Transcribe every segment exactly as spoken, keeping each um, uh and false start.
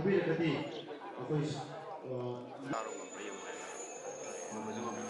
ꯄꯤꯔꯒꯗꯤ ꯑꯩꯈꯣꯏ, ꯑ, ꯆꯥꯔꯣ ꯉꯝꯕ꯭ꯔꯥ ꯌꯦꯡꯉꯨ ꯍꯥꯏꯅ꯫ ꯉꯝꯕꯁꯨ ꯉꯝꯃꯤ꯫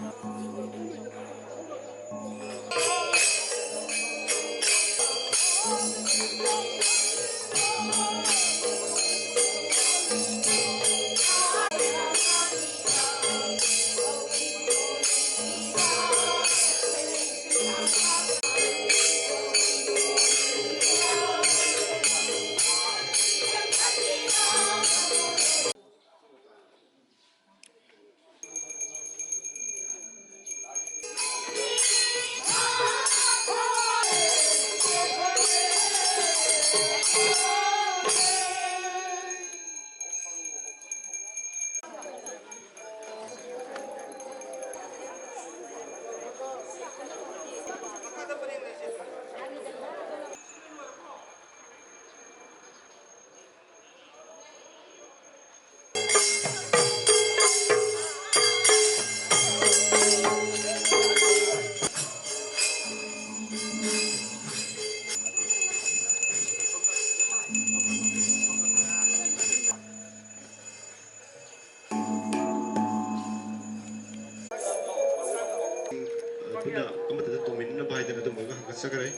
ꯄꯨꯟꯅ ꯑꯃꯠꯇꯗ ꯇꯣꯡꯃꯤꯟꯅꯅꯕ ꯍꯥꯏꯗꯅ ꯑꯗꯨꯝꯕ ꯑꯃ ꯍꯥꯞꯀꯠꯆꯈ꯭ꯔꯦ꯫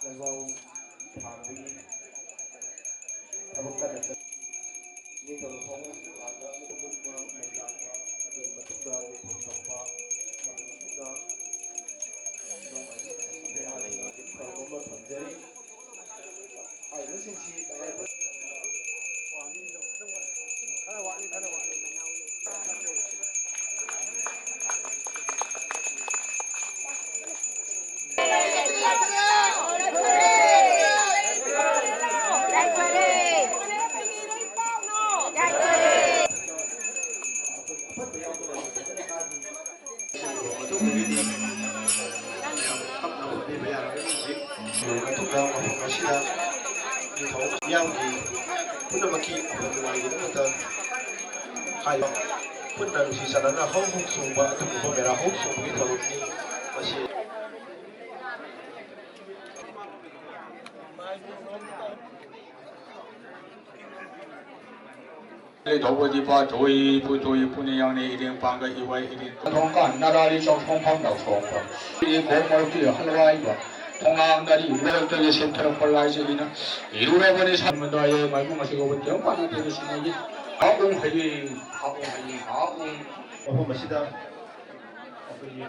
ꯂꯩꯕꯥꯎ ꯊꯥꯕꯒꯤ ꯊꯕꯛ ꯀꯟꯅ ꯆꯠ-, ꯅꯤꯡꯊꯧ ꯐꯥꯎꯕ ꯂꯥꯟꯗ ꯑꯃꯨꯛ ꯑꯃꯨꯛꯄ ꯃꯩ ꯂꯥꯛꯄ, ꯑꯗꯨꯒꯤ ꯃꯇꯨꯡꯗ ꯅꯤꯡꯊꯧ ꯆꯝꯄ, ꯑꯗꯨꯒꯤ ꯃꯇꯨꯡꯗ ꯅꯣꯡꯃꯥꯏꯖꯤꯡ ꯊꯧꯔꯝ ꯑꯃ ꯊꯝꯖꯔꯤ꯫ ꯍꯥꯏꯔꯤꯕꯁꯤꯡꯁꯤ ꯇꯉꯥꯏꯐ-, ꯃꯇꯨꯡꯗꯒꯤꯗꯤ ꯌꯥꯝ ꯇꯞꯅ ꯍꯣꯠꯅꯕ ꯌꯥꯔꯒꯅꯤ꯫ ꯍꯧꯖꯤꯛ ꯃꯇꯨꯡꯗ ꯃꯐꯝ ꯑꯁꯤꯗ ꯅꯤꯡꯊꯧ ꯃꯤꯌꯥꯝꯒꯤ ꯄꯨꯝꯅꯃꯛꯀꯤ ꯑꯐꯕ ꯅꯨꯡꯉꯥꯏꯒꯤꯗꯃꯛꯇ ꯍꯥꯏꯕ ꯄꯨꯟꯅ ꯅꯨꯡꯁꯤ ꯆꯥꯟꯅꯅ ꯍꯧ ꯍꯧ ꯆꯣꯡꯕ ꯑꯗꯨꯒꯨꯝꯕ ꯃꯦꯔꯥ ꯍꯧ ꯆꯣꯡꯕꯒꯤ ꯊꯧꯔꯝꯅꯤ꯫ ꯃꯁꯤ ꯂꯩꯊꯧꯕꯗꯤ ꯄꯥꯊꯣꯏ ꯄꯨꯊꯣꯏ ꯄꯨꯅꯤꯌꯥꯡꯅꯤ ꯏꯔꯦꯡ ꯄꯥꯡꯒ ꯏꯋꯥꯏ ꯏꯔꯦꯡ ꯊꯣꯡꯀꯥꯟ ꯅꯔꯥꯔꯤ ꯆꯥꯎꯊꯣꯡꯐꯝ ꯂꯥꯎꯊꯣꯡꯐꯝ ꯏꯔꯦꯡ ꯈꯣꯡ ꯃꯔꯨꯞꯀꯤ ꯍꯜꯋꯥꯏꯕ ꯊꯣꯡꯅꯥꯡ ꯅꯔꯤ ꯃꯔꯛꯇꯒꯤ ꯁꯦꯝꯊꯔꯛꯄ ꯂꯥꯏꯖꯒꯤꯅ ꯏꯔꯨꯔꯕꯅꯤ ꯁꯟꯃꯗꯥꯌꯦ ꯃꯥꯏꯕꯨꯡ ꯑꯁꯤ ꯒꯣꯕꯤꯟꯗ ꯄꯥꯟꯅ ꯇꯦꯔꯦ ꯁꯤꯅꯒꯤ ꯍꯥꯎ ꯍꯩꯌꯦ ꯍꯥꯎ ꯍꯩꯌꯦ ꯍꯥꯎ꯫ ꯃꯐꯝ ꯑꯁꯤꯗ ꯑꯩꯈꯣꯏꯒꯤ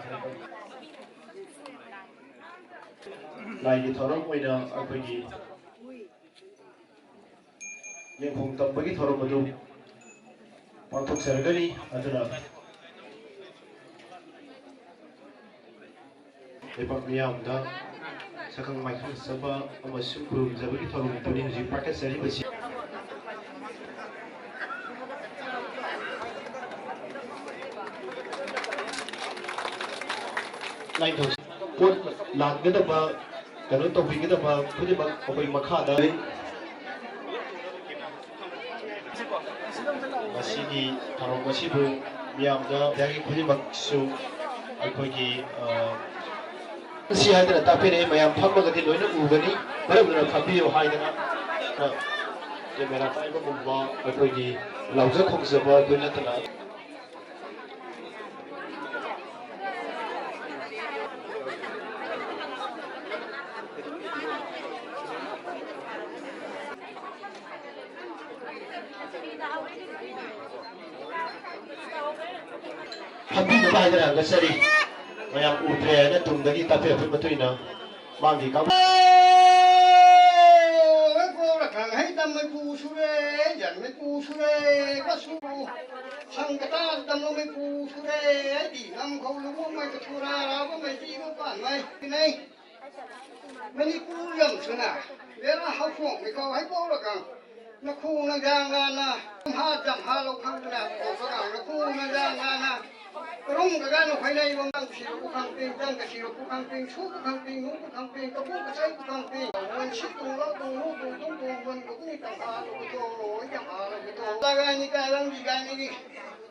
ꯂꯥꯏꯒꯤ ꯊꯧꯔꯝ ꯑꯣꯏꯅ ꯑꯩꯈꯣꯏꯒꯤ ꯌꯦꯡꯈꯣꯡ ꯇꯝꯕꯒꯤ ꯊꯧꯔꯝ ꯑꯗꯨ ꯄꯥꯡꯊꯣꯛꯆꯔꯒꯅꯤ꯫ ꯑꯗꯨꯅ ꯂꯩꯕꯥꯛ ꯃꯤꯌꯥꯝꯗ ꯁꯛꯈꯪ ꯃꯥꯏꯈꯪ ꯆꯠꯄ ꯑꯃꯁꯨꯡ ꯈꯨꯔꯨꯝꯖꯕꯒꯤ ꯊꯧꯔꯝ ꯑꯗꯨꯅꯤ ꯍꯧꯖꯤꯛ ꯄꯥꯏꯈꯠꯆꯔꯤꯕꯁꯤ꯫ ꯄꯣꯠ ꯂꯥꯛꯀꯗꯕ ꯀꯩꯅꯣ ꯇꯧꯕꯤꯒꯗꯕ ꯈꯨꯗꯤꯡꯃꯛ ꯑꯩꯈꯣꯏ ꯃꯈꯥꯗ ꯂꯩ꯫ ꯃꯁꯤꯒꯤ ꯊꯧꯔꯝ ꯑꯁꯤꯕꯨ ꯃꯤꯌꯥꯝꯗ ꯃꯤꯌꯥꯝꯒꯤ ꯈꯨꯗꯤꯡꯃꯛꯁꯨ ꯑꯩꯈꯣꯏꯒꯤ, ꯑ, ꯁꯤ ꯍꯥꯏꯗꯅ ꯇꯥꯛꯄꯤꯔꯛꯏ꯫ ꯃꯌꯥꯝ ꯐꯝꯃꯒꯗꯤ ꯂꯣꯏꯅ ꯎꯒꯅꯤ, ꯃꯔꯝ ꯑꯗꯨꯅ ꯐꯝꯕꯤꯌꯨ ꯍꯥꯏꯗꯅ, ꯑ, ꯀꯦꯃꯦꯔꯥ ꯄꯥꯏꯕꯒꯨꯝꯕ ꯑꯩꯈꯣꯏꯒꯤ ꯂꯥꯎꯖ ꯈꯣꯡꯖꯕ ꯑꯗꯨ ꯅꯠꯇꯅ ꯇꯝꯕꯤꯅꯕ ꯍꯥꯏꯗꯅ ꯍꯪꯒꯠꯆꯔꯤ꯫ ꯃꯌꯥꯝ ꯎꯗ꯭ꯔꯦ ꯍꯥꯏꯅ ꯇꯨꯡꯗꯒꯤ ꯇꯥꯛꯄꯤꯔꯛꯄꯒꯤ ꯃꯇꯨꯡ ꯏꯟꯅ ꯃꯥꯡꯒꯤ ꯀꯥꯡꯕꯨ ꯃꯅꯤꯄꯨꯔ ꯂꯝꯁꯤꯅ ꯕꯦꯔꯥ ꯍꯧꯐꯣꯡ ꯃꯤꯀꯧ ꯍꯩꯀꯧꯔꯒ ꯅꯈꯣꯡꯅ ꯌꯥꯡꯂꯥꯅ ꯖꯝꯍꯥ ꯖꯝꯍꯥ ꯂꯧꯈꯪꯗꯅ ꯀꯧꯔꯒ ꯅꯈꯣꯡꯅ ꯌꯥꯡꯂꯥꯅ ꯀꯔꯨꯝꯒ ꯅꯈꯣꯏꯅ ꯏꯕ ꯃꯪꯁꯤꯕ ꯄꯨꯈꯪ ꯄꯤꯡ ꯖꯪꯒ ꯁꯤꯕ ꯄꯨꯈꯪ ꯄꯤꯡ ꯁꯨ ꯄꯨꯈꯪ ꯄꯤꯡ ꯅꯨ ꯄꯨꯈꯪ ꯄꯤꯡ ꯀꯄꯨ ꯀꯆꯩ ꯄꯨꯈꯪ ꯄꯤꯡ ꯃꯣꯟ ꯁꯤ ꯇꯨꯡ ꯂꯧ ꯇꯨꯡ ꯂꯨ ꯇꯨꯡ ꯇꯨꯡ ꯇꯨꯡ ꯃꯣꯟ ꯀꯄꯨ ꯇꯪꯈꯥ ꯂꯧ ꯇꯣ ꯖꯝꯍꯥ ꯂꯧ ꯇꯣ ꯂꯒꯥꯏꯅꯤ ꯀꯥꯏꯔꯪ ꯕꯤꯒꯥꯏꯅꯤꯒꯤ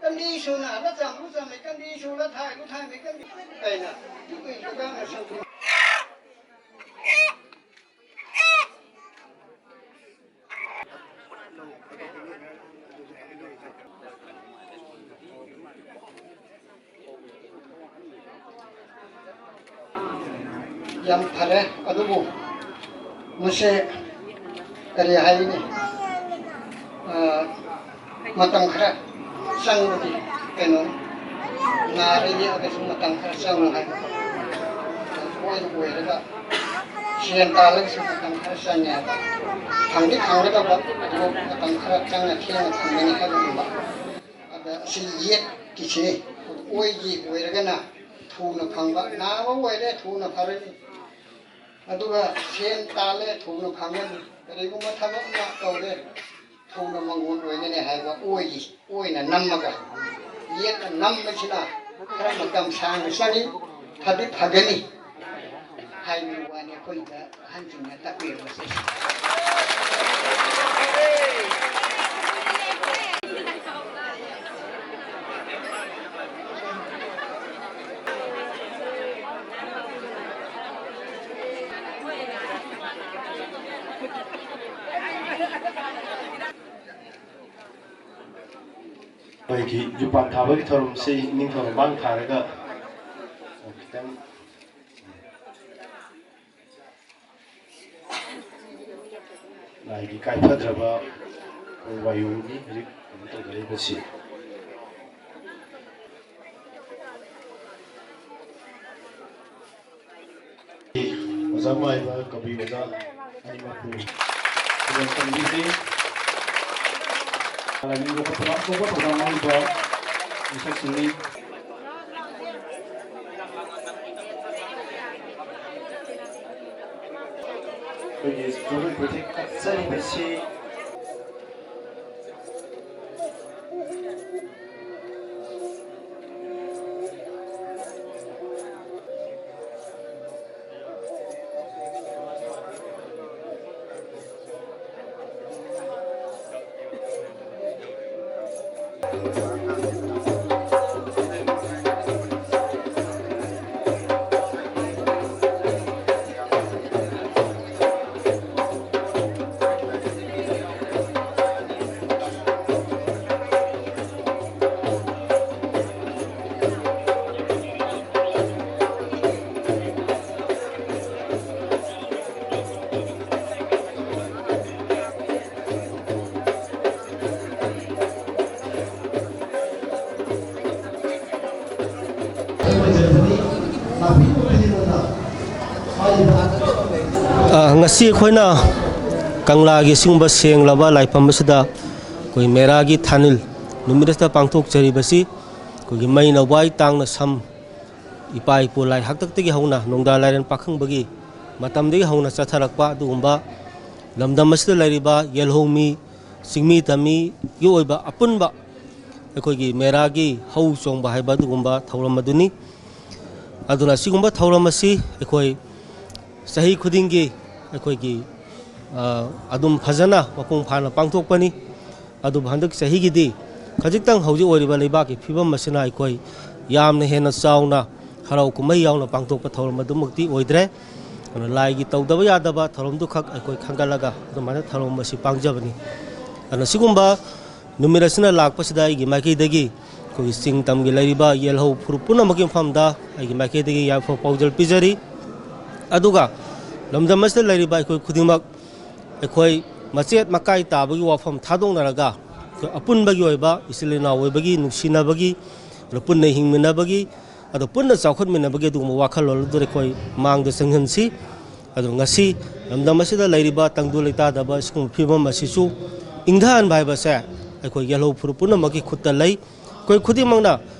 ꯀꯟꯗꯤ ꯁꯨꯅ ꯂꯆꯝ ꯂꯨꯆꯝ ꯀꯟꯗꯤ ꯁꯨ ꯂꯊꯥꯏ ꯂꯨꯊꯥꯏ ꯀꯟꯗꯤ ꯀꯩꯅ ꯇꯨ ꯀꯩ ꯁꯨ ꯀꯥꯡꯅ ꯁꯨ ꯌꯥꯝ ꯐꯔꯦ꯫ ꯑꯗꯨꯕꯨ ꯃꯁꯦ ꯀꯔꯤ ꯍꯥꯏꯅꯤ? ꯑ, ꯃꯇꯝ ꯈꯔ ꯆꯪꯕꯒꯤ ꯀꯩꯅꯣ, ꯅꯥꯔ ꯌꯦꯛꯑꯒꯁꯨ ꯃꯇꯝ ꯈꯔ ꯆꯪꯉꯨ ꯍꯥꯏꯕ꯫ ꯑꯣꯏꯅ ꯑꯣꯏꯔꯒ ꯁꯦꯟ ꯇꯥꯜꯂꯒꯁꯨ ꯃꯇꯝ ꯈꯔ ꯆꯪꯉꯦ ꯍꯥꯏꯕ꯫ ꯐꯪꯗꯤ ꯐꯪꯒꯗꯕ, ꯑꯗꯨꯕꯨ ꯃꯇꯝ ꯈꯔ ꯆꯪꯅ ꯊꯦꯡꯅ ꯐꯪꯒꯅꯤ ꯍꯥꯏꯕꯒꯨꯝꯕ꯫ ꯑꯗ ꯁꯤ ꯌꯦꯠꯀꯤꯁꯤ ꯑꯣꯏꯒꯤ ꯑꯣꯏꯔꯒꯅ ꯊꯨꯅ ꯐꯪꯕ, ꯅꯥꯕ ꯑꯣꯏꯔꯦ ꯊꯨꯅ ꯐꯔꯅꯤ꯫ ꯑꯗꯨꯒ ꯁꯦꯟ ꯇꯥꯜꯂꯦ ꯊꯨꯅ ꯐꯪꯒꯅꯤ꯫ ꯀꯔꯤꯒꯨꯝꯕ ꯊꯕꯛ ꯑꯃ ꯇꯧꯔꯦ ꯊꯨꯅ ꯃꯪꯒꯣꯜ ꯑꯣꯏꯒꯅꯤ ꯍꯥꯏꯕ ꯑꯣꯏꯒꯤ ꯑꯣꯏꯅ ꯅꯝꯃꯒ ꯌꯦꯠꯅ ꯅꯝꯕꯁꯤꯅ ꯈꯔ ꯃꯇꯝ ꯁꯥꯡꯅ ꯆꯪꯉꯤ, ꯐꯗꯤ ꯐꯒꯅꯤ ꯍꯥꯏꯕꯒꯤ ꯋꯥꯅꯤ꯫ ꯑꯩꯈꯣꯏꯗ ꯑꯍꯟꯁꯤꯡꯅ ꯇꯥꯛꯄꯤꯔꯝꯕꯁꯦ꯫ ꯑꯩꯈꯣꯏꯒꯤ ꯌꯨꯄꯥꯟ ꯊꯥꯕꯒꯤ ꯊꯧꯔꯝꯁꯤ ꯏꯅꯤꯡꯊꯧꯅ ꯃꯥꯡ ꯊꯥꯔꯒ ꯈꯤꯇꯪ ꯂꯥꯏꯒꯤ ꯀꯥꯏꯐꯗ꯭ꯔꯕ ꯋꯥꯌꯨꯅꯤ ꯍꯧꯖꯤꯛ ꯀꯩꯅꯣ ꯇꯧꯖꯔꯤꯕꯁꯤ꯫ ꯇꯝꯕ ꯍꯥꯏꯕ ꯀꯕꯤ ꯑꯣꯖꯥ ꯑꯅꯤꯃꯛꯄꯨ ꯈꯨꯗꯣꯜ ꯇꯝꯕꯤꯈꯤ꯫ ꯂꯥꯏꯅꯤꯡꯕ ꯄꯊꯥꯞ ꯊꯣꯛꯄ ꯊꯧꯗꯥꯡ ꯂꯧꯔꯤꯕ ꯃꯤꯁꯛꯁꯤꯡꯅꯤ꯫ ꯑꯩꯈꯣꯏꯒꯤ ꯁ꯭ꯀꯨꯜ ꯄ꯭ꯔꯣꯖꯦꯛ ꯀꯠꯆꯔꯤꯕꯁꯤ ꯑ, ꯉꯁꯤ ꯑꯩꯈꯣꯏꯅ ꯀꯪꯂꯥꯒꯤ ꯑꯁꯤꯒꯨꯝꯕ ꯁꯦꯡꯂꯕ ꯂꯥꯏꯐꯝ ꯑꯁꯤꯗ ꯑꯩꯈꯣꯏ ꯃꯦꯔꯥꯒꯤ ꯊꯥꯅꯤꯜ ꯅꯨꯃꯤꯠ ꯑꯁꯤꯗ ꯄꯥꯡꯊꯣꯛꯆꯔꯤꯕꯁꯤ ꯑꯩꯈꯣꯏꯒꯤ ꯃꯩꯅ ꯋꯥꯏ, ꯇꯥꯡꯅ ꯁꯝ, ꯏꯄꯥ ꯏꯄꯨ ꯂꯥꯏ ꯍꯥꯛꯇꯛꯇꯒꯤ ꯍꯧꯅ ꯅꯣꯡꯗꯥ ꯂꯥꯏꯔꯦꯟ ꯄꯥꯈꯪꯕꯒꯤ ꯃꯇꯝꯗꯒꯤ ꯍꯧꯅ ꯆꯠꯊꯔꯛꯄ ꯑꯗꯨꯒꯨꯝꯕ ꯂꯝꯗꯝ ꯑꯁꯤꯗ ꯂꯩꯔꯤꯕ ꯌꯦꯜꯍꯧꯃꯤ, ꯆꯤꯡꯃꯤ ꯇꯝꯃꯤꯒꯤ ꯑꯣꯏꯕ ꯑꯄꯨꯟꯕ ꯑꯩꯈꯣꯏꯒꯤ ꯃꯦꯔꯥꯒꯤ ꯍꯧ ꯆꯣꯡꯕ ꯍꯥꯏꯕ ꯑꯗꯨꯒꯨꯝꯕ ꯊꯧꯔꯝ ꯑꯗꯨꯅꯤ꯫ ꯑꯗꯨꯅ ꯑꯁꯤꯒꯨꯝꯕ ꯊꯧꯔꯝ ꯑꯁꯤ ꯑꯩꯈꯣꯏ ꯆꯍꯤ ꯈꯨꯗꯤꯡꯒꯤ ꯑꯩꯈꯣꯏꯒꯤ, ꯑ, ꯑꯗꯨꯝ ꯐꯖꯅ ꯃꯄꯨꯡ ꯐꯥꯅ ꯄꯥꯡꯊꯣꯛꯄꯅꯤ꯫ ꯑꯗꯨꯕꯨ ꯍꯟꯗꯛ ꯆꯍꯤꯒꯤꯗꯤ ꯈꯖꯤꯛꯇꯪ ꯍꯧꯖꯤꯛ ꯑꯣꯏꯔꯤꯕ ꯂꯩꯕꯥꯛꯀꯤ ꯐꯤꯕꯝ ꯑꯁꯤꯅ ꯑꯩꯈꯣꯏ ꯌꯥꯝꯅ ꯍꯦꯟꯅ ꯆꯥꯎꯅ ꯍꯔꯥꯎ ꯀꯨꯝꯍꯩ ꯌꯥꯎꯅ ꯄꯥꯡꯊꯣꯛꯄ ꯊꯧꯔꯝ ꯑꯗꯨꯃꯛꯇꯤ ꯑꯣꯏꯗ꯭ꯔꯦ꯫ ꯑꯗꯨꯅ ꯂꯥꯏꯒꯤ ꯇꯧꯗꯕ ꯌꯥꯗꯕ ꯊꯧꯔꯝꯗꯨꯈꯛ ꯑꯩꯈꯣꯏ ꯈꯟꯒꯠꯂꯒ ꯑꯗꯨꯃꯥꯏꯅ ꯊꯧꯔꯝ ꯑꯁꯤ ꯄꯥꯡꯖꯕꯅꯤ꯫ ꯑꯗꯨꯅ ꯁꯤꯒꯨꯝꯕ ꯅꯨꯃꯤꯠ ꯑꯁꯤꯅ ꯂꯥꯛꯄꯁꯤꯗ ꯑꯩꯒꯤ ꯃꯥꯏꯀꯩꯗꯒꯤ ꯑꯩꯈꯣꯏꯒꯤ ꯆꯤꯡ ꯇꯝꯒꯤ ꯂꯩꯔꯤꯕ ꯌꯦꯜꯍꯧ ꯐꯨꯔꯨꯞ ꯄꯨꯝꯅꯃꯛꯀꯤ ꯃꯐꯝꯗ ꯑꯩꯒꯤ ꯃꯥꯏꯀꯩꯗꯒꯤ ꯌꯥꯏꯐ ꯄꯥꯎꯖꯦꯜ ꯄꯤꯖꯔꯤ꯫ ꯑꯗꯨꯒ ꯂꯝꯗꯝ ꯑꯁꯤꯗ ꯂꯩꯔꯤꯕ ꯑꯩꯈꯣꯏ ꯈꯨꯗꯤꯡꯃꯛ ꯑꯩꯈꯣꯏ ꯃꯆꯦꯠ ꯃꯀꯥꯏ ꯇꯥꯕꯒꯤ ꯋꯥꯐꯝ ꯊꯥꯗꯣꯛꯅꯔꯒ ꯑꯩꯈꯣꯏ ꯑꯄꯨꯟꯕꯒꯤ ꯑꯣꯏꯕ ꯏꯆꯤꯜ ꯏꯅꯥꯎ ꯑꯣꯏꯕꯒꯤ, ꯅꯨꯡꯁꯤꯅꯕꯒꯤ, ꯑꯗꯨ ꯄꯨꯟꯅ ꯍꯤꯡꯃꯤꯟꯅꯕꯒꯤ, ꯑꯗꯨ ꯄꯨꯟꯅ ꯆꯥꯎꯈꯠꯃꯤꯟꯅꯕꯒꯤ ꯑꯗꯨꯒꯨꯝꯕ ꯋꯥꯈꯜꯂꯣꯟ ꯑꯗꯨ ꯑꯩꯈꯣꯏ ꯃꯥꯡꯗ ꯆꯪꯍꯟꯁꯤ꯫ ꯑꯗꯨ ꯉꯁꯤ ꯂꯝꯗꯝ ꯑꯁꯤꯗ ꯂꯩꯔꯤꯕ ꯇꯪꯗꯨ ꯂꯩꯇꯥꯗꯕ ꯑꯁꯤꯒꯨꯝꯕ ꯐꯤꯕꯝ ꯑꯁꯤꯁꯨ ꯏꯪꯊꯍꯟꯕ ꯍꯥꯏꯕꯁꯦ ꯑꯩꯈꯣꯏ ꯌꯦꯜꯍꯧ ꯐꯨꯔꯨꯞ ꯄꯨꯝꯅꯃꯛꯀꯤ ꯈꯨꯠꯇ ꯂꯩ꯫ ꯑꯩꯈꯣꯏ ꯈꯨꯗꯤꯡꯃꯛꯅ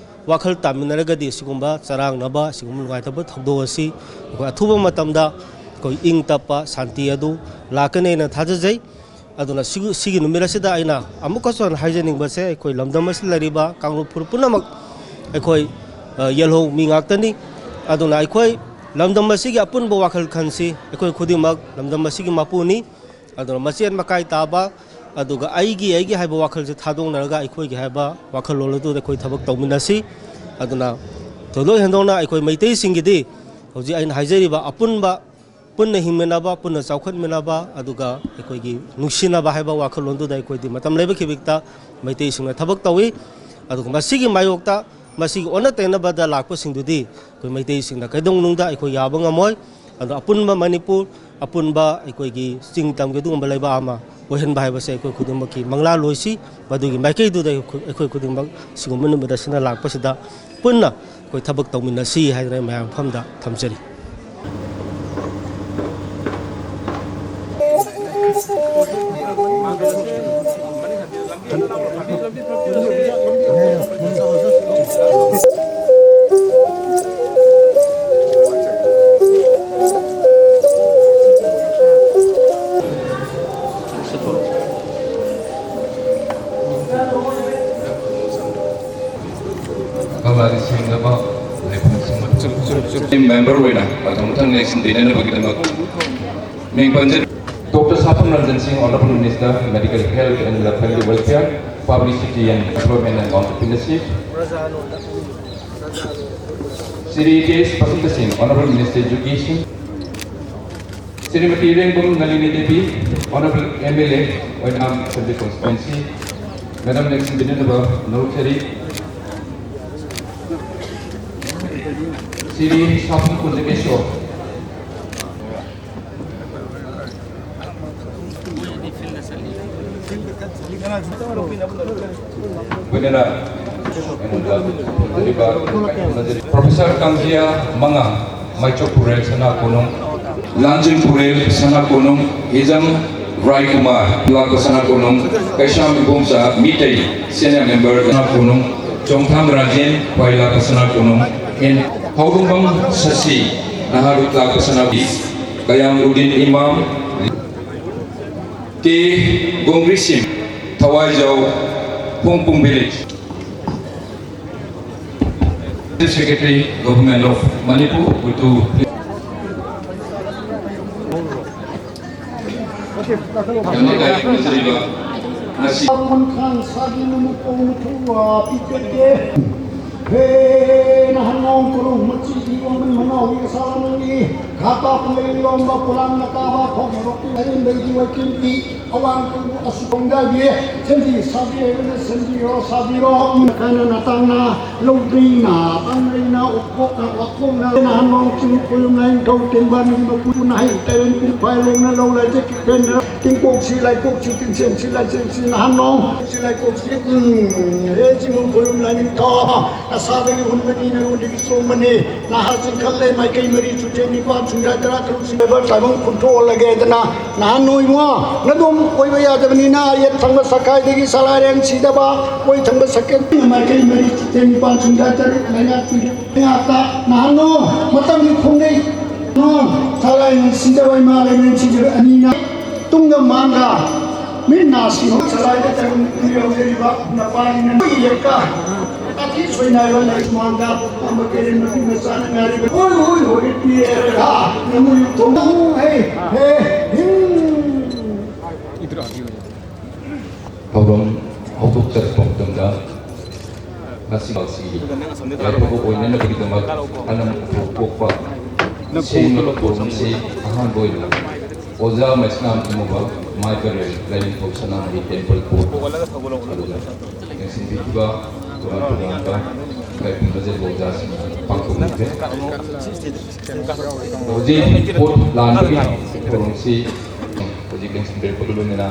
ꯋꯥꯈꯜ ꯇꯥꯃꯤꯟꯅꯔꯒꯗꯤ ꯁꯤꯒꯨꯝꯕ ꯆꯔꯥꯡꯅꯕ, ꯁꯤꯒꯨꯝꯕ ꯅꯨꯡꯉꯥꯏꯇꯕ ꯊꯧꯗꯣꯛ ꯑꯁꯤ ꯑꯩꯈꯣꯏ ꯑꯊꯨꯕ ꯃꯇꯝꯗ ꯑꯩꯈꯣꯏ ꯏꯪ ꯇꯞꯄ ꯁꯥꯟꯇꯤ ꯑꯗꯨ ꯂꯥꯛꯀꯅꯤ ꯍꯥꯏꯅ ꯊꯥꯖꯖꯩ꯫ ꯑꯗꯨꯅ ꯁꯤꯒꯤ, ꯁꯤꯒꯤ ꯅꯨꯃꯤꯠ ꯑꯁꯤꯗ ꯑꯩꯅ ꯑꯃꯨꯛꯀꯁꯨ ꯍꯟꯅ ꯍꯥꯏꯖꯅꯤꯡꯕꯁꯦ, ꯑꯩꯈꯣꯏ ꯂꯝꯗꯝ ꯑꯁꯤꯗ ꯂꯩꯔꯤꯕ ꯀꯥꯡꯂꯨꯞ ꯐꯨꯔꯨꯞ ꯄꯨꯝꯅꯃꯛ ꯑꯩꯈꯣꯏ, ꯑ, ꯌꯦꯜꯍꯧ ꯃꯤ ꯉꯥꯛꯇꯅꯤ꯫ ꯑꯗꯨꯅ ꯑꯩꯈꯣꯏ ꯂꯝꯗꯝ ꯑꯁꯤꯒꯤ ꯑꯄꯨꯟꯕ ꯋꯥꯈꯜ ꯈꯟꯁꯤ꯫ ꯑꯩꯈꯣꯏ ꯈꯨꯗꯤꯡꯃꯛ ꯂꯝꯗꯝ ꯑꯁꯤꯒꯤ ꯃꯄꯨꯅꯤ꯫ ꯑꯗꯨꯅ ꯃꯆꯦꯠ ꯃꯀꯥꯏ ꯇꯥꯕ, ꯑꯗꯨꯒ ꯑꯩꯒꯤ, ꯑꯩꯒꯤ ꯍꯥꯏꯕ ꯋꯥꯈꯜꯁꯦ ꯊꯥꯗꯣꯛꯅꯔꯒ ꯑꯩꯈꯣꯏꯒꯤ ꯍꯥꯏꯕ ꯋꯥꯈꯜꯂꯣꯟ ꯑꯗꯨꯗ ꯑꯩꯈꯣꯏ ꯊꯕꯛ ꯇꯧꯃꯤꯟꯅꯁꯤ꯫ ꯑꯗꯨꯅ ꯊꯣꯏꯗꯣꯛ ꯍꯦꯟꯗꯣꯛꯅ ꯑꯩꯈꯣꯏ ꯃꯩꯇꯩꯁꯤꯡꯒꯤꯗꯤ ꯍꯧꯖꯤꯛ ꯑꯩꯅ ꯍꯥꯏꯖꯔꯤꯕ ꯑꯄꯨꯟꯕ ꯄꯨꯟꯅ ꯍꯤꯡꯃꯤꯟꯅꯕ, ꯄꯨꯟꯅ ꯆꯥꯎꯈꯠꯃꯤꯟꯅꯕ, ꯑꯗꯨꯒ ꯑꯩꯈꯣꯏꯒꯤ ꯅꯨꯡꯁꯤꯅꯕ ꯍꯥꯏꯕ ꯋꯥꯈꯜꯂꯣꯟꯗꯨꯗ ꯑꯩꯈꯣꯏꯗꯤ ꯃꯇꯝ ꯂꯩꯕ ꯈꯤꯕꯤꯛꯇ ꯃꯩꯇꯩꯁꯤꯡꯅ ꯊꯕꯛ ꯇꯧꯏ꯫ ꯑꯗꯨꯒ ꯃꯁꯤꯒꯤ ꯃꯥꯌꯣꯛꯇ, ꯃꯁꯤꯒꯤ ꯑꯣꯟꯅ ꯇꯩꯅꯕꯗ ꯂꯥꯛꯄꯁꯤꯡꯗꯨꯗꯤ ꯑꯩꯈꯣꯏ ꯃꯩꯇꯩꯁꯤꯡꯅ ꯀꯩꯗꯧꯅꯨꯡꯗ ꯑꯩꯈꯣꯏ ꯌꯥꯕ ꯉꯝꯃꯣꯏ꯫ ꯑꯗꯣ ꯑꯄꯨꯟꯕ ꯃꯅꯤꯄꯨꯔ, ꯑꯄꯨꯟꯕ ꯑꯩꯈꯣꯏꯒꯤ ꯆꯤꯡ ꯇꯝꯒꯤ ꯑꯗꯨꯒꯨꯝꯕ ꯂꯩꯕꯥꯛ ꯑꯃ ꯑꯣꯏꯍꯟꯕ ꯍꯥꯏꯕꯁꯦ ꯑꯩꯈꯣꯏ ꯈꯨꯗꯤꯡꯃꯛꯀꯤ ꯃꯪꯂꯥꯟ ꯑꯣꯏꯁꯤ꯫ ꯃꯗꯨꯒꯤ ꯃꯥꯏꯀꯩꯗꯨꯗ ꯑꯩꯈꯣꯏ, ꯑꯩꯈꯣꯏ ꯈꯨꯗꯤꯡꯃꯛ ꯁꯤꯒꯨꯝꯕ ꯅꯨꯃꯤꯠ ꯑꯁꯤꯅ ꯂꯥꯛꯄꯁꯤꯗ ꯄꯨꯟꯅ ꯑꯩꯈꯣꯏ ꯊꯕꯛ ꯇꯧꯃꯤꯟꯅꯁꯤ ꯍꯥꯏꯗꯅ ꯑꯩ ꯃꯌꯥꯝ ꯃꯐꯝꯗ ꯊꯝꯖꯔꯤ꯫ ꯃꯦꯝꯕꯔ ꯑꯣꯏꯅ ꯃꯊꯪ ꯃꯊꯪ ꯅꯦꯛꯁꯟ ꯄꯤꯅꯅꯕꯒꯤꯗꯃꯛ ꯃꯤꯡ ꯄꯟꯖ- Doctor Sapam Ranjan Singh, Honorable Minister, Medical Health and Family Welfare, Publicity and Employment and Entrepreneurship. Shri K S Pasita Singh, Honorable Minister, Education. Srimati Rengum Nalini Devi, Honorable M L A, Oinam Assembly Constituency. Madam next in the number, Northari. Shri Sapam Kunjakeshwar. Professor Kangjia Manga, Maichok Purel Sana Konong. Lanjing Purel, Sana Konung, Hijam Rai Kumar, Lak Sana Konung, Kaisham Ibomsa, Mitei, Senior Member, Sana Konung, Chongtham Rajen, Paila Sana Konung, and Haurumbang Sasi, Naharut Lak Sana, Kayam Udin Imam, K Gongrisim, Thawaijau, Pongpung Village. Secretary, Government of Manipur, Utu. Khon khang sagi nunu pong thu a pipet de. He, nahan ngong kurung machi di wang man manau wi sa nang ni. Khata pulai lomba pulang na ka ba khong rok ti lain bai di wai kin ti. Awang ku asukong da bi. Sendi sabi ai na sendi ro sabi ro. Kana na tang na lo ding na tang na na ukok na ukok na. Nahan ngong chu pulung na in kau temban ni ma ku na hai teren kum pai long na lo lai je ki pen na. Tingkok si, laikok si, tingsen si, laisen si, nahan nong si, laikok si, hmm, he si mong pulum laning to. Asa dagi hun mani na run dagi so mani. Naha sing khalle mai kai mari chu chen ni kwan sung dai tara tru si. Bar sai mong kun to lage dana. Nahan noi mo. Na dom koi ba ya da ni na yet thang ba sakai dagi salai reng si da ba. Koi thang ba sakai. Mai kai mari chu chen ni kwan sung dai tara mai na tu. Nga ta nahan no. Matam ni khong dai. No. Salai si da bai ma le ni si da ani na. Tunga manga, minna si ho salai da tang ni ho le ba na pa ni na ye ka. Ati soi na yo le manga, ama ke le mati na sa na ngari. Oi, oi, oi, pi e ha, na mu yu to. Hey, hey, hmm. ꯊꯧꯔꯝ ꯍꯧꯗꯣꯛꯆꯔꯛꯄ ꯃꯇꯝꯗ ꯉꯁꯤ ꯉꯁꯤ ꯌꯥꯏꯐꯕ ꯑꯣꯏꯅꯅꯕꯒꯤꯗꯃꯛ ꯑꯅꯝ ꯑꯊꯣꯛ ꯄꯣꯛꯄ ꯁꯦꯡꯂꯕ ꯊꯧꯔꯝ ꯑꯁꯤ ꯑꯍꯥꯟꯕ ꯑꯣꯏꯅ ꯑꯣꯖꯥ ꯃꯩꯁꯅꯥꯝ ꯏꯃꯨꯕ ꯃꯥꯏ ꯄꯔꯦꯡ ꯂꯥꯏꯅꯤꯡꯊꯧ ꯁꯅꯥꯃꯍꯤ ꯇꯦꯝꯄꯜ ꯕꯣꯔꯗ ꯑꯗꯨꯒ ꯌꯦꯡꯁꯤꯟꯕꯤꯈꯤꯕ ꯇꯣꯉꯥꯟ ꯇꯣꯉꯥꯟꯕ ꯏꯀꯥꯏ ꯈꯨꯝꯅꯖꯔꯤꯕ ꯑꯣꯖꯥꯁꯤꯡ ꯄꯥꯡꯊꯣꯛꯅꯤꯡꯖꯔꯤ꯫ ꯍꯧꯖꯤꯛ ꯄꯣꯠ ꯂꯥꯟꯕꯒꯤ ꯊꯧꯔꯝꯁꯤ ꯍꯧꯖꯤꯛ ꯌꯦꯡꯁꯤꯟꯕꯤꯔꯛꯄꯒ ꯂꯣꯏꯅꯅ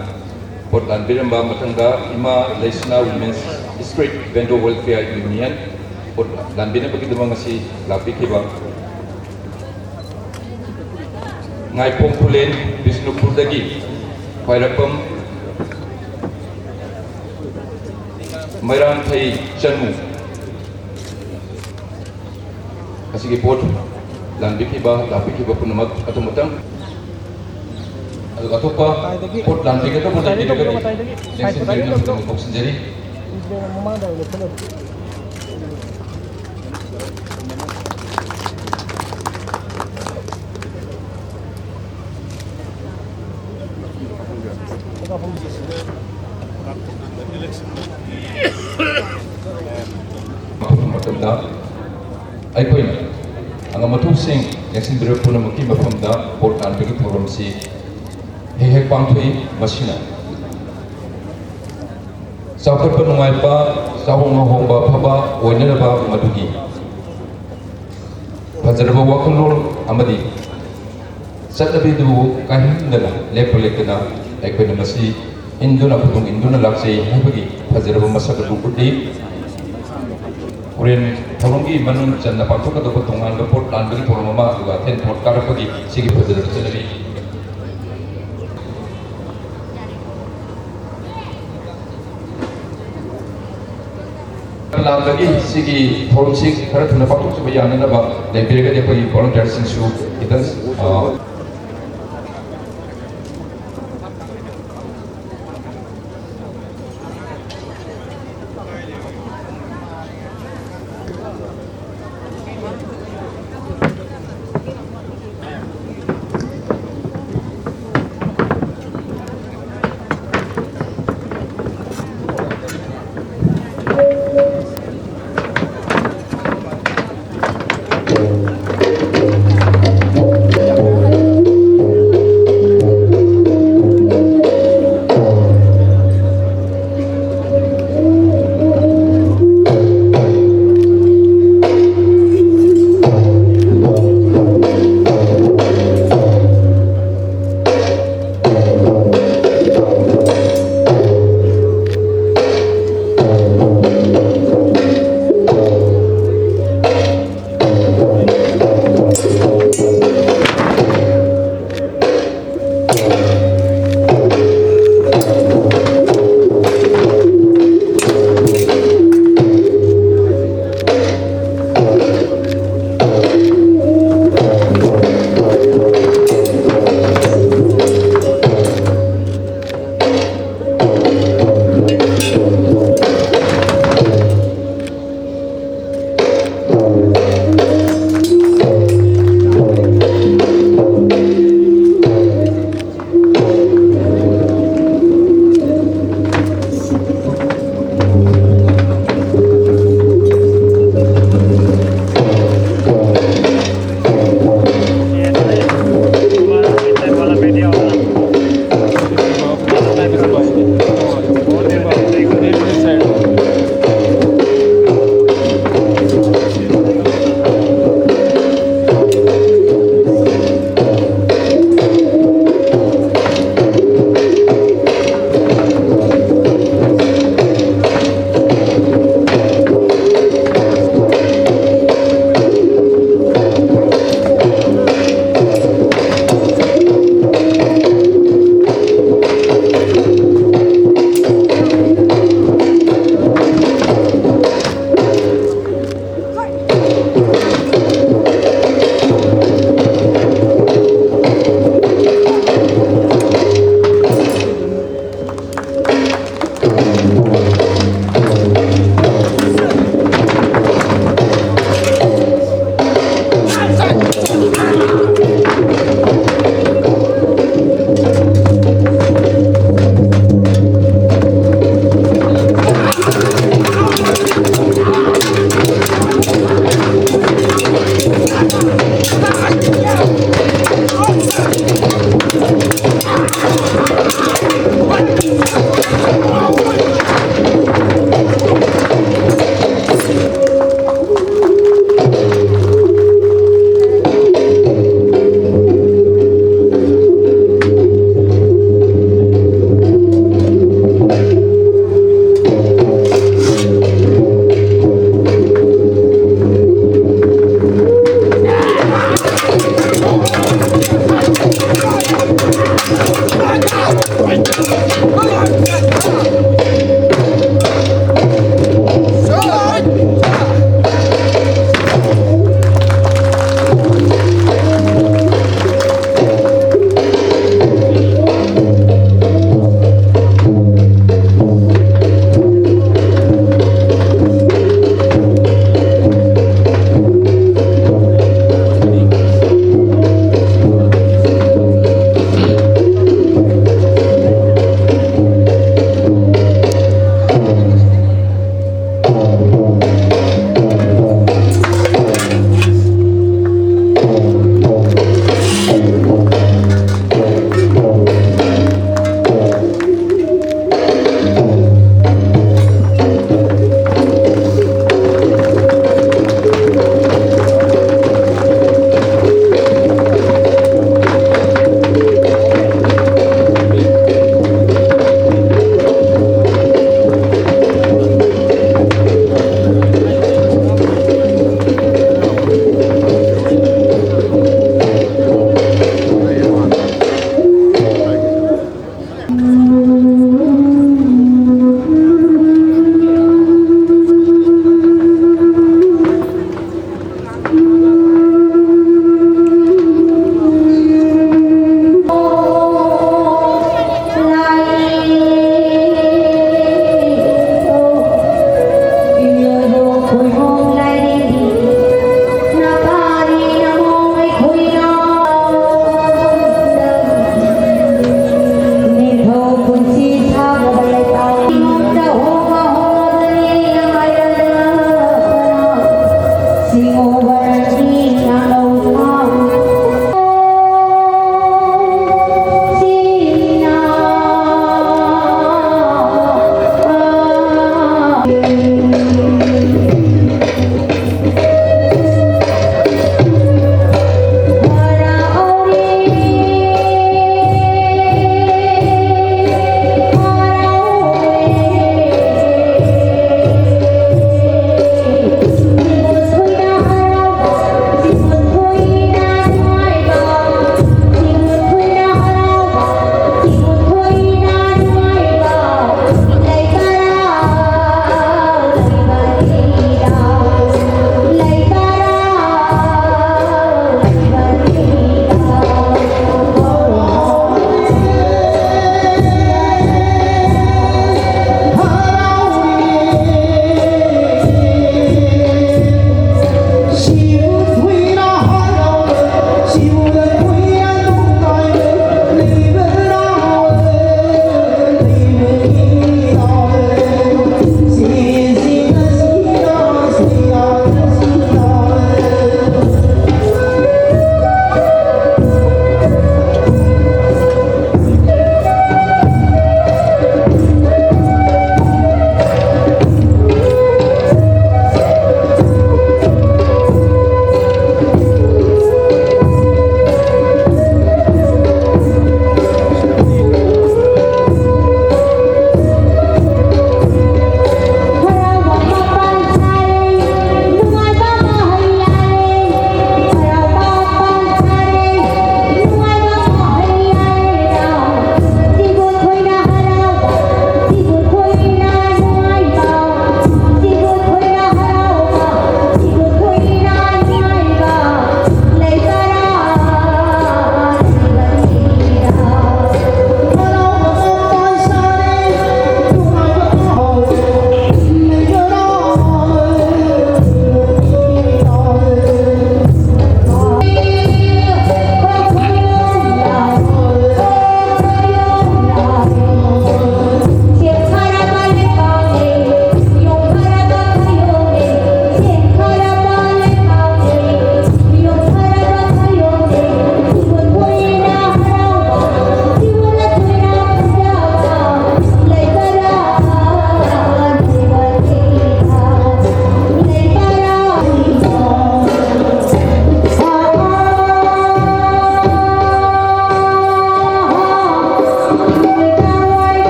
ꯄꯣꯠ ꯂꯥꯟꯕꯤꯔꯝꯕ ꯃꯊꯪꯗ ꯏꯃꯥ ꯂꯩꯁꯅꯥ Women's Street Vendor Welfare Union ꯄꯣꯠ ꯂꯥꯟꯕꯤꯅꯕꯒꯤꯗꯃꯛ ꯉꯁꯤ ꯂꯥꯛꯄꯤꯈꯤꯕ ꯉꯥꯏꯈꯣꯝ ꯈꯨꯂꯦꯟ, ꯕꯤꯁꯅꯨꯄꯨꯔꯗꯒꯤ꯫ ꯈ꯭ꯋꯥꯏꯔꯥꯛꯄꯝ ꯃꯩꯔꯥꯡꯊꯩ ꯆꯅꯨ꯫ ꯑꯁꯤꯒꯤ ꯄꯣꯠ ꯂꯥꯟꯕꯤꯈꯤꯕ, ꯂꯥꯛꯄꯤꯈꯤꯕ ꯄꯨꯝꯅꯃꯛ ꯑꯗꯨꯃꯇꯪ, ꯑꯗꯨꯒ ꯑꯇꯣꯞꯄ ꯄꯣꯠ ꯂꯥꯟꯕꯤꯒꯗꯕ ꯂꯩꯕꯤꯔꯒꯗꯤ ꯂꯦꯡꯁꯤꯟꯕꯤꯔꯒ ꯄꯨꯝꯅꯃꯛ ꯀꯧꯁꯤꯟꯖꯔꯤ꯫ ꯃꯇꯝꯗ ꯑꯩꯈꯣꯏꯅ ꯑꯉꯝ ꯑꯊꯧꯁꯤꯡ ꯌꯦꯡꯁꯤꯟꯕꯤꯔꯕ ꯄꯨꯝꯅꯃꯛꯀꯤ ꯃꯐꯝꯗ ꯄꯣꯠ ꯂꯥꯟꯕꯒꯤ ꯊꯧꯔꯝꯁꯤ ꯍꯦꯛ ꯍꯦꯛ ꯄꯥꯡꯊꯣꯛꯏ꯫ ꯃꯁꯤꯅ ꯆꯥꯎꯈꯠꯄ ꯅꯨꯡꯉꯥꯏꯕ, ꯆꯥꯎꯍꯣꯡ ꯉꯥꯍꯣꯡꯕ ꯑꯐꯕ ꯑꯣꯏꯅꯅꯕ ꯃꯗꯨꯒꯤ ꯐꯖꯔꯕ ꯋꯥꯈꯜꯂꯣꯟ ꯑꯃꯗꯤ ꯆꯠꯅꯕꯤꯗꯨꯕꯨ ꯀꯥꯏꯍꯟꯗꯅ ꯂꯦꯞꯄ ꯂꯩꯇꯅ ꯑꯩꯈꯣꯏꯅ ꯃꯁꯤ ꯏꯟꯗꯨꯅ ꯈꯨꯗꯨꯡ ꯏꯟꯗꯨꯅ ꯂꯥꯛꯆꯩ ꯍꯥꯏꯕꯒꯤ ꯐꯖꯔꯕ ꯃꯁꯛ ꯑꯗꯨ ꯎꯠꯂꯤ꯫ ꯍꯣꯔꯦꯟ ꯊꯧꯔꯝꯒꯤ ꯃꯅꯨꯡ ꯆꯟꯅ ꯄꯥꯡꯊꯣꯛꯀꯗꯧꯕ ꯇꯣꯉꯥꯟꯕ ꯄꯣꯠ ꯂꯥꯟꯕꯒꯤ ꯊꯧꯔꯝ ꯑꯃ, ꯑꯗꯨꯒ ꯑꯊꯦꯟ ꯄꯣꯠ ꯀꯥꯔꯛꯄꯒꯤ ꯁꯤꯒꯤ ꯐꯖꯔꯕ ꯆꯠꯅꯕꯤ꯫ ꯂꯥꯟꯕꯒꯤ ꯁꯤꯒꯤ ꯊꯧꯔꯝꯁꯤ ꯈꯔ ꯊꯨꯅ ꯄꯥꯡꯊꯣꯛꯆꯕ ꯌꯥꯅꯅꯕ ꯂꯩꯕꯤꯔꯒꯗꯤ ꯑꯩꯈꯣꯏꯒꯤ ꯚꯣꯂꯨꯟꯇꯤꯌꯔꯁꯤꯡꯁꯨ ꯈꯤꯇꯪ, ꯑ,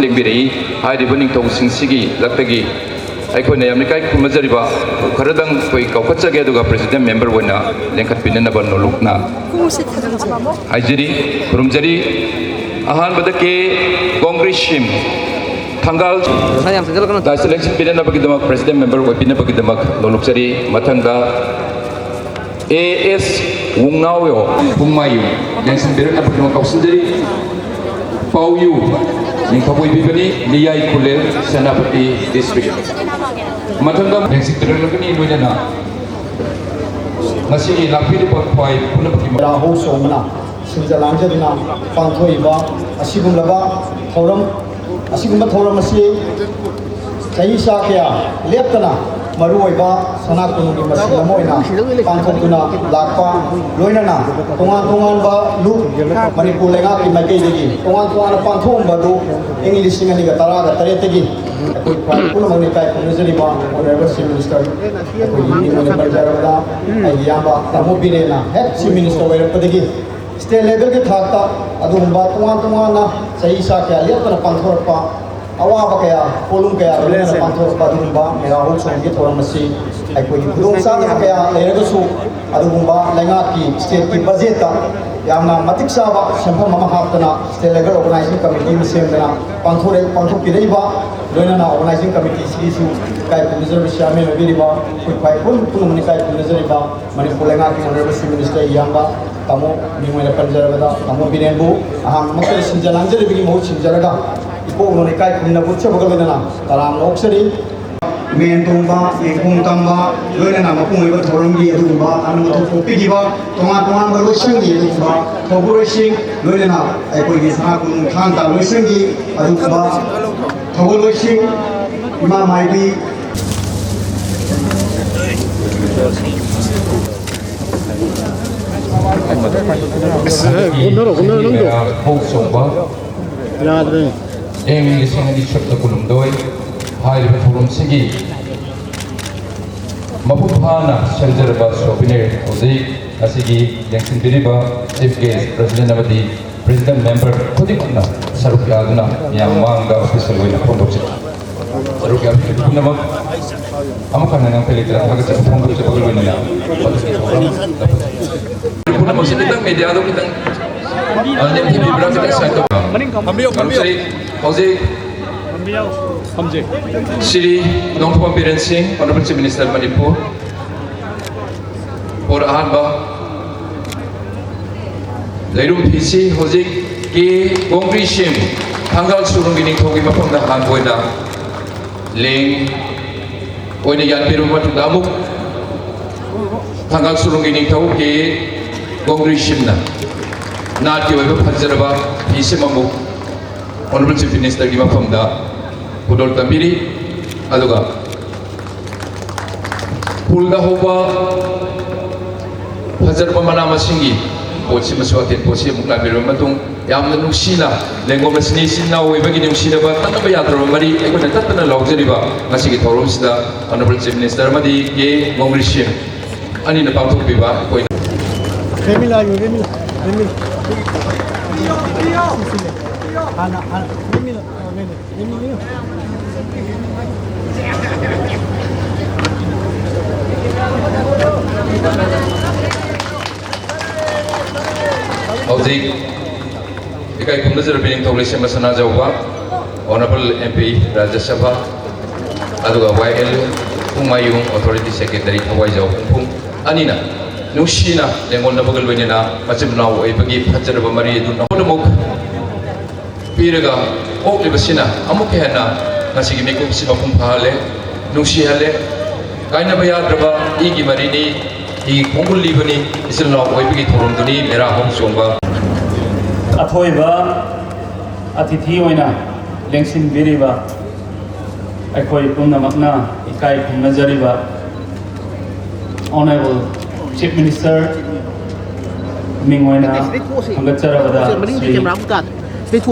ꯂꯦꯡꯕꯤꯔꯛꯏ꯫ ꯍꯥꯏꯔꯤꯕ ꯅꯤꯡꯊꯧꯁꯤꯡꯁꯤꯒꯤ ꯂꯛꯇꯒꯤ ꯑꯩꯈꯣꯏꯅ ꯌꯥꯝꯅ ꯏꯀꯥꯏ ꯈꯨꯝꯅꯖꯔꯤꯕ ꯈꯔꯗꯪ ꯑꯩꯈꯣꯏ ꯀꯧꯈꯠꯆꯒꯦ, ꯑꯗꯨꯒ president member ꯑꯣꯏꯅ ꯂꯦꯡꯈꯠꯄꯤꯅꯅꯕ ꯅꯣꯂꯨꯛꯅ ꯍꯥꯏꯖꯔꯤ, ꯈꯨꯔꯨꯝꯖꯔꯤ꯫ ꯑꯍꯥꯟꯕꯗ ꯀꯦ ꯒꯣꯡꯒ꯭ꯔꯤꯁꯤꯝ, ꯊꯪꯒꯥꯜ꯫ ꯄꯩꯁꯥ ꯌꯥꯝ ꯆꯪꯁꯤꯜꯂꯛꯀꯅꯨ꯫ Dais ꯂꯦꯡꯁꯤꯟꯕꯤꯅꯅꯕꯒꯤꯗꯃꯛ, president member ꯑꯣꯏꯕꯤꯅꯕꯒꯤꯗꯃꯛ ꯅꯣꯂꯨꯛꯆꯔꯤ꯫ ꯃꯊꯪꯗ ꯑꯦ ꯑꯦꯁ ꯋꯨꯡꯅꯥꯎꯌꯣ, ꯄꯨꯡꯃꯥꯌꯨ, ꯂꯦꯡꯁꯤꯟꯕꯤꯔꯛꯅꯕꯒꯤꯗꯃꯛ ꯀꯧꯁꯤꯟꯖꯔꯤ꯫ ꯄꯥꯎꯌꯨ, ꯅꯤꯡꯊꯧ ꯑꯣꯏꯕꯤꯕꯅꯤ, ꯂꯤꯌꯥꯏ ꯈꯨꯂꯦꯜ, ꯁꯦꯅꯥꯄꯇꯤ district꯫ ꯃꯊꯪꯗ ꯂꯦꯡꯁꯤꯟꯕꯤꯔꯛꯂꯒꯅꯤ꯫ ꯂꯣꯏꯅꯅ ꯉꯁꯤꯒꯤ ꯂꯥꯛꯄꯤꯔꯤꯕ ꯈ꯭ꯋꯥꯏ ꯄꯨꯝꯅꯃꯛꯀꯤ ꯔꯥꯍꯧ ꯁꯣꯡꯕꯅ ꯁꯤꯟꯖ ꯂꯥꯡꯖꯗꯨꯅ ꯄꯥꯡꯊꯣꯛꯏꯕ ꯑꯁꯤꯒꯨꯝꯂꯕ ꯊꯧꯔꯝ, ꯑꯁꯤꯒꯨꯝꯕ ꯊꯧꯔꯝ ꯑꯁꯤ ꯆꯍꯤ ꯆꯥ ꯀꯌꯥ ꯂꯦꯞꯇꯅ ꯃꯔꯨꯑꯣꯏꯕ ꯁꯅꯥ ꯀꯣꯅꯨꯡꯒꯤ ꯃꯁꯤꯡ ꯑꯃ ꯑꯣꯏꯅ ꯄꯥꯡꯊꯣꯛꯇꯨꯅ ꯂꯥꯛꯄ, ꯂꯣꯏꯅꯅ ꯇꯣꯉꯥꯟ ꯇꯣꯉꯥꯟꯕ ꯂꯨꯞ, ꯃꯅꯤꯄꯨꯔ ꯂꯩꯉꯥꯛꯀꯤ ꯃꯥꯏꯀꯩꯗꯒꯤ ꯇꯣꯉꯥꯟ ꯇꯣꯉꯥꯟꯅ ꯄꯥꯡꯊꯣꯛꯑꯝꯕ ꯑꯗꯨ ꯏꯪ ꯂꯤꯁꯤꯡ ꯑꯅꯤꯒ ꯇꯔꯥꯒ ꯇꯔꯦꯠꯇꯒꯤ ꯑꯩꯈꯣꯏ ꯈ꯭ꯋꯥꯏ ꯄꯨꯝꯅꯃꯛꯅ ꯏꯀꯥꯏ ꯈꯨꯝꯅꯖꯔꯤꯕ Honourable Chief Minister, ꯑꯩꯈꯣꯏꯒꯤ ꯃꯤꯡ ꯑꯣꯏꯅ ꯄꯟꯖꯔꯕꯗ ꯑꯩꯒꯤ ꯏꯌꯥꯝꯕ ꯇꯥꯃꯣ ꯕꯤꯔꯦꯟꯅ head Chief Minister ꯑꯣꯏꯔꯛꯄꯗꯒꯤ state levelꯒꯤ ꯊꯥꯛꯇ ꯑꯗꯨꯒꯨꯝꯕ ꯇꯣꯉꯥꯟ ꯇꯣꯉꯥꯟꯅ ꯆꯍꯤ ꯆꯥ ꯀꯌꯥ ꯂꯦꯞꯇꯅ ꯄꯥꯡꯊꯣꯔꯛꯄ, ꯑꯋꯥꯕ ꯀꯌꯥ, ꯄꯣꯠꯂꯨꯝ ꯀꯌꯥ ꯂꯣꯏꯅꯅ ꯄꯥꯡꯊꯣꯔꯛꯄ ꯑꯗꯨꯒꯨꯝꯕ ꯃꯦꯔꯥ ꯍꯣꯜ ꯁꯣꯡꯒꯤ ꯊꯧꯔꯝ ꯑꯁꯤ ꯑꯩꯈꯣꯏꯒꯤ ꯈꯨꯗꯣꯡꯆꯥꯗꯕ ꯀꯌꯥ ꯂꯩꯔꯒꯁꯨ, ꯑꯗꯨꯒꯨꯝꯕ ꯂꯩꯉꯥꯛꯀꯤ stateꯀꯤ budgetꯇ ꯌꯥꯝꯅ ꯃꯇꯤꯛ ꯆꯥꯕ ꯁꯦꯟꯐꯝ ꯑꯃ ꯍꯥꯞꯇꯅ state level organising committee ꯑꯃ ꯁꯦꯝꯗꯅ ꯄꯥꯡꯊꯣꯔꯛ-, ꯄꯥꯡꯊꯣꯛꯄꯤꯔꯛꯏꯕ, ꯂꯣꯏꯅꯅ organising committeeꯁꯤꯒꯤꯁꯨ ꯏꯀꯥꯏ ꯈꯨꯝꯅꯖꯔꯤꯕ chairman ꯑꯣꯏꯕꯤꯔꯤꯕ ꯑꯩꯈꯣꯏ ꯈ꯭ꯋꯥꯏ ꯄꯨꯟ-, ꯄꯨꯝꯅꯃꯛꯅ ꯏꯀꯥꯏ ꯈꯨꯝꯅꯖꯔꯤꯕ ꯃꯅꯤꯄꯨꯔ ꯂꯩꯉꯥꯛꯀꯤ Honourable Chief Minister ꯏꯌꯥꯝꯕ ꯇꯥꯃꯣ ꯃꯤꯡ ꯑꯣꯏꯅ ꯄꯟꯖꯔꯕꯗ ꯇꯥꯃꯣ ꯕꯤꯔꯦꯟꯕꯨ ꯑꯍꯥꯟꯕꯃꯛꯇꯗ ꯁꯤꯟꯖ ꯂꯥꯡꯖꯔꯤꯕꯒꯤ ꯃꯍꯨꯠ ꯁꯤꯟꯖꯔꯒ ꯏꯀꯣꯛ ꯅꯣꯟꯅ ꯏꯀꯥꯏ ꯈꯨꯝꯅꯕ ꯎꯠꯆꯕꯒ ꯂꯣꯏꯅꯅ ꯇꯔꯥꯝꯅ ꯑꯣꯛꯆꯔꯤ꯫ ꯃꯦꯟ ꯇꯣꯡꯕ, ꯌꯦꯡꯈꯣꯡ ꯇꯝꯕ, ꯂꯣꯏꯅꯅ ꯃꯄꯨꯡ ꯑꯣꯏꯕ ꯊꯧꯔꯝꯒꯤ ꯑꯗꯨꯒꯨꯝꯕ ꯑꯅꯧꯕ ꯊꯧ ꯄꯣꯛꯄꯤꯈꯤꯕ, ꯇꯣꯉꯥꯟ ꯇꯣꯉꯥꯟꯕ ꯂꯣꯏꯁꯪꯒꯤ ꯑꯗꯨꯒꯨꯝꯕ ꯊꯧꯕꯨꯔꯣꯏꯁꯤꯡ, ꯂꯣꯏꯅꯅ ꯑꯩꯈꯣꯏꯒꯤ ꯁꯅꯥ ꯀꯣꯅꯨꯡ ꯊꯥꯡ ꯇꯥ ꯂꯣꯏꯁꯪꯒꯤ ꯑꯗꯨꯒꯨꯝꯕ ꯊꯧꯒꯜꯂꯣꯏꯁꯤꯡ, ꯏꯃꯥ ꯃꯥꯏꯕꯤ, ꯀꯨꯝꯅꯔꯣ, ꯀꯨꯝꯅꯔꯣ, ꯅꯪꯗꯣ꯫ ꯃꯦꯔꯥ ꯍꯧ ꯆꯣꯡꯕ ꯌꯥꯗ꯭ꯔꯦ꯫ ꯏꯪ ꯂꯤꯁꯤꯡ ꯑꯅꯤ ꯁꯨꯞꯅ ꯀꯨꯟꯍꯨꯝꯗꯣꯏ꯫ ꯍꯥꯏꯔꯤꯕ ꯊꯧꯔꯝꯁꯤꯒꯤ ꯃꯄꯨꯡ ꯐꯥꯅ ꯁꯦꯝꯖꯔꯕ souvenir ꯍꯧꯖꯤꯛ ꯉꯁꯤꯒꯤ ꯌꯦꯡꯁꯤꯟꯕꯤꯔꯤꯕ Chief Guest, President ꯑꯃꯗꯤ President member ꯈꯨꯗꯤꯡꯃꯛꯅ ꯁꯔꯨꯛ ꯌꯥꯗꯨꯅ ꯃꯤꯌꯥꯝ ꯃꯃꯥꯡꯗ official ꯑꯣꯏꯅ ꯐꯣꯡꯗꯣꯛꯆꯔꯤ꯫ ꯁꯔꯨꯛ ꯌꯥꯕꯤꯔꯤꯕ ꯄꯨꯝꯅꯃꯛ ꯑꯃꯨꯛ ꯍꯟꯅ ꯉꯝꯈꯩ ꯂꯩꯇꯅ ꯊꯥꯒꯠꯆꯕ ꯐꯣꯡꯗꯣꯛꯆꯕꯒ ꯂꯣꯏꯅꯅ ꯃꯗꯨꯒꯤ ꯊꯧꯔꯝ ꯄꯨꯝꯅꯃꯛꯁꯤ ꯈꯤꯇꯪ mediaꯗꯣ ꯈꯤꯇꯪ, ꯑ, ꯅꯦꯝꯊꯕꯤꯕ꯭ꯔꯥ, ꯈꯤꯇꯪ side ꯇꯧꯕꯤꯌꯨ꯫ ꯃꯔꯨꯞꯁꯤꯡ, ꯍꯧꯖꯤꯛ ꯁ꯭ꯔꯤ ꯅꯣꯡꯊꯣꯝꯕꯝ ꯕꯤꯔꯦꯟ ꯁꯤꯡ, Honorable Chief Minister ꯃꯅꯤꯄꯨꯔ, ꯄꯣꯠ ꯑꯍꯥꯟꯕ ꯂꯩꯔꯨꯝ ꯐꯤꯁꯤ ꯍꯧꯖꯤꯛ ꯀꯦ ꯒꯣꯡꯒ꯭ꯔꯤ ꯁꯤꯝ, ꯊꯥꯡꯒꯥꯜ ꯁꯨꯔꯨꯡꯒꯤ ꯅꯤꯡꯊꯧꯒꯤ ꯃꯐꯝꯗ ꯑꯍꯥꯟꯕ ꯑꯣꯏꯅ ꯂꯦꯡ ꯑꯣꯏꯅ ꯌꯥꯟꯕꯤꯔꯕ ꯃꯇꯨꯡꯗ, ꯑꯃꯨꯛ ꯊꯥꯡꯒꯥꯜ ꯁꯨꯔꯨꯡꯒꯤ ꯅꯤꯡꯊꯧ ꯀꯦ ꯒꯣꯡꯒ꯭ꯔꯤ ꯁꯤꯝꯅ ꯅꯥꯠꯀꯤ ꯑꯣꯏꯕ ꯐꯖꯔꯕ ꯐꯤꯁꯤꯝ ꯑꯃꯨꯛ Honorable Chief Ministerꯒꯤ ꯃꯐꯝꯗ ꯈꯨꯗꯣꯜ ꯇꯝꯕꯤꯔꯤ꯫ ꯑꯗꯨꯒ ꯎꯈ꯭ꯔꯨꯜꯗ ꯍꯧꯕ ꯐꯖꯔꯕ ꯃꯅꯥ ꯃꯁꯤꯡꯒꯤ ꯄꯣꯠꯁꯤꯃꯁꯨ, ꯑꯇꯦꯟ ꯄꯣꯠꯁꯤ ꯑꯃꯨꯛ ꯂꯥꯟꯕꯤꯔꯕ ꯃꯇꯨꯡ, ꯌꯥꯝꯅ ꯅꯨꯡꯁꯤꯅ, ꯂꯦꯡꯒꯣꯜ ꯑꯁꯤꯅꯤ ꯏꯆꯤꯟ ꯏꯅꯥꯎ ꯑꯣꯏꯕꯒꯤ ꯅꯨꯡꯁꯤꯅꯕ ꯇꯠꯅꯕ ꯌꯥꯗ꯭ꯔꯕ ꯃꯔꯤ ꯑꯩꯈꯣꯏꯅ ꯇꯠꯇꯅ ꯂꯥꯎꯖꯔꯤꯕ ꯉꯁꯤꯒꯤ ꯊꯧꯔꯝꯁꯤꯗ Honorable Chief Minister ꯑꯃꯗꯤ ꯀꯦ ꯒꯣꯡꯒ꯭ꯔꯤ ꯁꯤꯝ ꯑꯅꯤꯅ ꯄꯥꯡꯊꯣꯛꯄꯤꯕ ꯑꯩꯈꯣꯏꯅ ꯔꯦꯃꯤꯂꯥ ꯌꯨ, ꯔꯦꯃꯤꯂꯥ, ꯔꯦꯃꯤꯂꯥ꯫ ꯍꯥꯟꯅ, ꯍꯥꯟꯅ, ꯔꯦꯃꯤꯂꯥ, ꯔꯦꯃꯤꯂꯥ, ꯔꯦꯃꯤꯂꯥ꯫ ꯍꯧꯖꯤꯛ ꯏꯀꯥꯏ ꯈꯨꯝꯅꯖꯔꯕ ꯅꯤꯡꯊꯧ ꯂꯩꯁꯦꯝꯕ ꯁꯅꯥꯖꯥꯎꯕ, Honorable M P ꯔꯥꯖ꯭ꯌ ꯁꯚꯥ, ꯑꯗꯨꯒ Y L ꯄꯨꯡꯃꯥꯌꯨꯡ Authority Secretary ꯊꯋꯥꯏꯖꯥꯎ ꯄꯨꯡꯐꯨꯡ ꯑꯅꯤꯅ ꯅꯨꯡꯁꯤꯅ ꯂꯦꯡꯒꯣꯟꯅꯕꯒ ꯂꯣꯏꯅꯅ ꯃꯆꯤꯟ ꯃꯅꯥꯎ ꯑꯣꯏꯕꯒꯤ ꯐꯖꯔꯕ ꯃꯔꯤ ꯑꯗꯨ ꯅꯧꯅ ꯑꯃꯨꯛ ꯄꯤꯔꯒ ꯑꯣꯛꯂꯤꯕꯁꯤꯅ ꯑꯃꯨꯛꯀ ꯍꯦꯟꯅ ꯉꯁꯤꯒꯤ ꯃꯤꯀꯨꯞꯁꯤ ꯃꯄꯨꯡ ꯐꯥꯍꯜꯂꯦ, ꯅꯨꯡꯁꯤꯍꯜꯂꯦ꯫ ꯀꯥꯏꯅꯕ ꯌꯥꯗ꯭ꯔꯕ ꯏꯒꯤ ꯃꯔꯤꯅꯤ, ꯏꯒꯤ ꯈꯣꯡꯒꯨꯜ ꯂꯤꯕꯅꯤ, ꯏꯆꯤꯜ ꯏꯅꯥꯎ ꯑꯣꯏꯕꯒꯤ ꯊꯧꯔꯝꯗꯨꯅꯤ ꯃꯦꯔꯥ ꯍꯧ ꯆꯣꯡꯕ꯫ ꯑꯊꯣꯏꯕ ꯑꯇꯤꯊꯤ ꯑꯣꯏꯅ ꯂꯦꯡꯁꯤꯟꯕꯤꯔꯤꯕ ꯑꯩꯈꯣꯏ ꯄꯨꯝꯅꯃꯛꯅ ꯏꯀꯥꯏ ꯈꯨꯝꯅꯖꯔꯤꯕ Honorable Chief Minister ꯃꯤꯡ ꯑꯣꯏꯅ ꯊꯥꯡꯒꯠꯆꯔꯕꯗ ꯁ꯭ꯔꯤ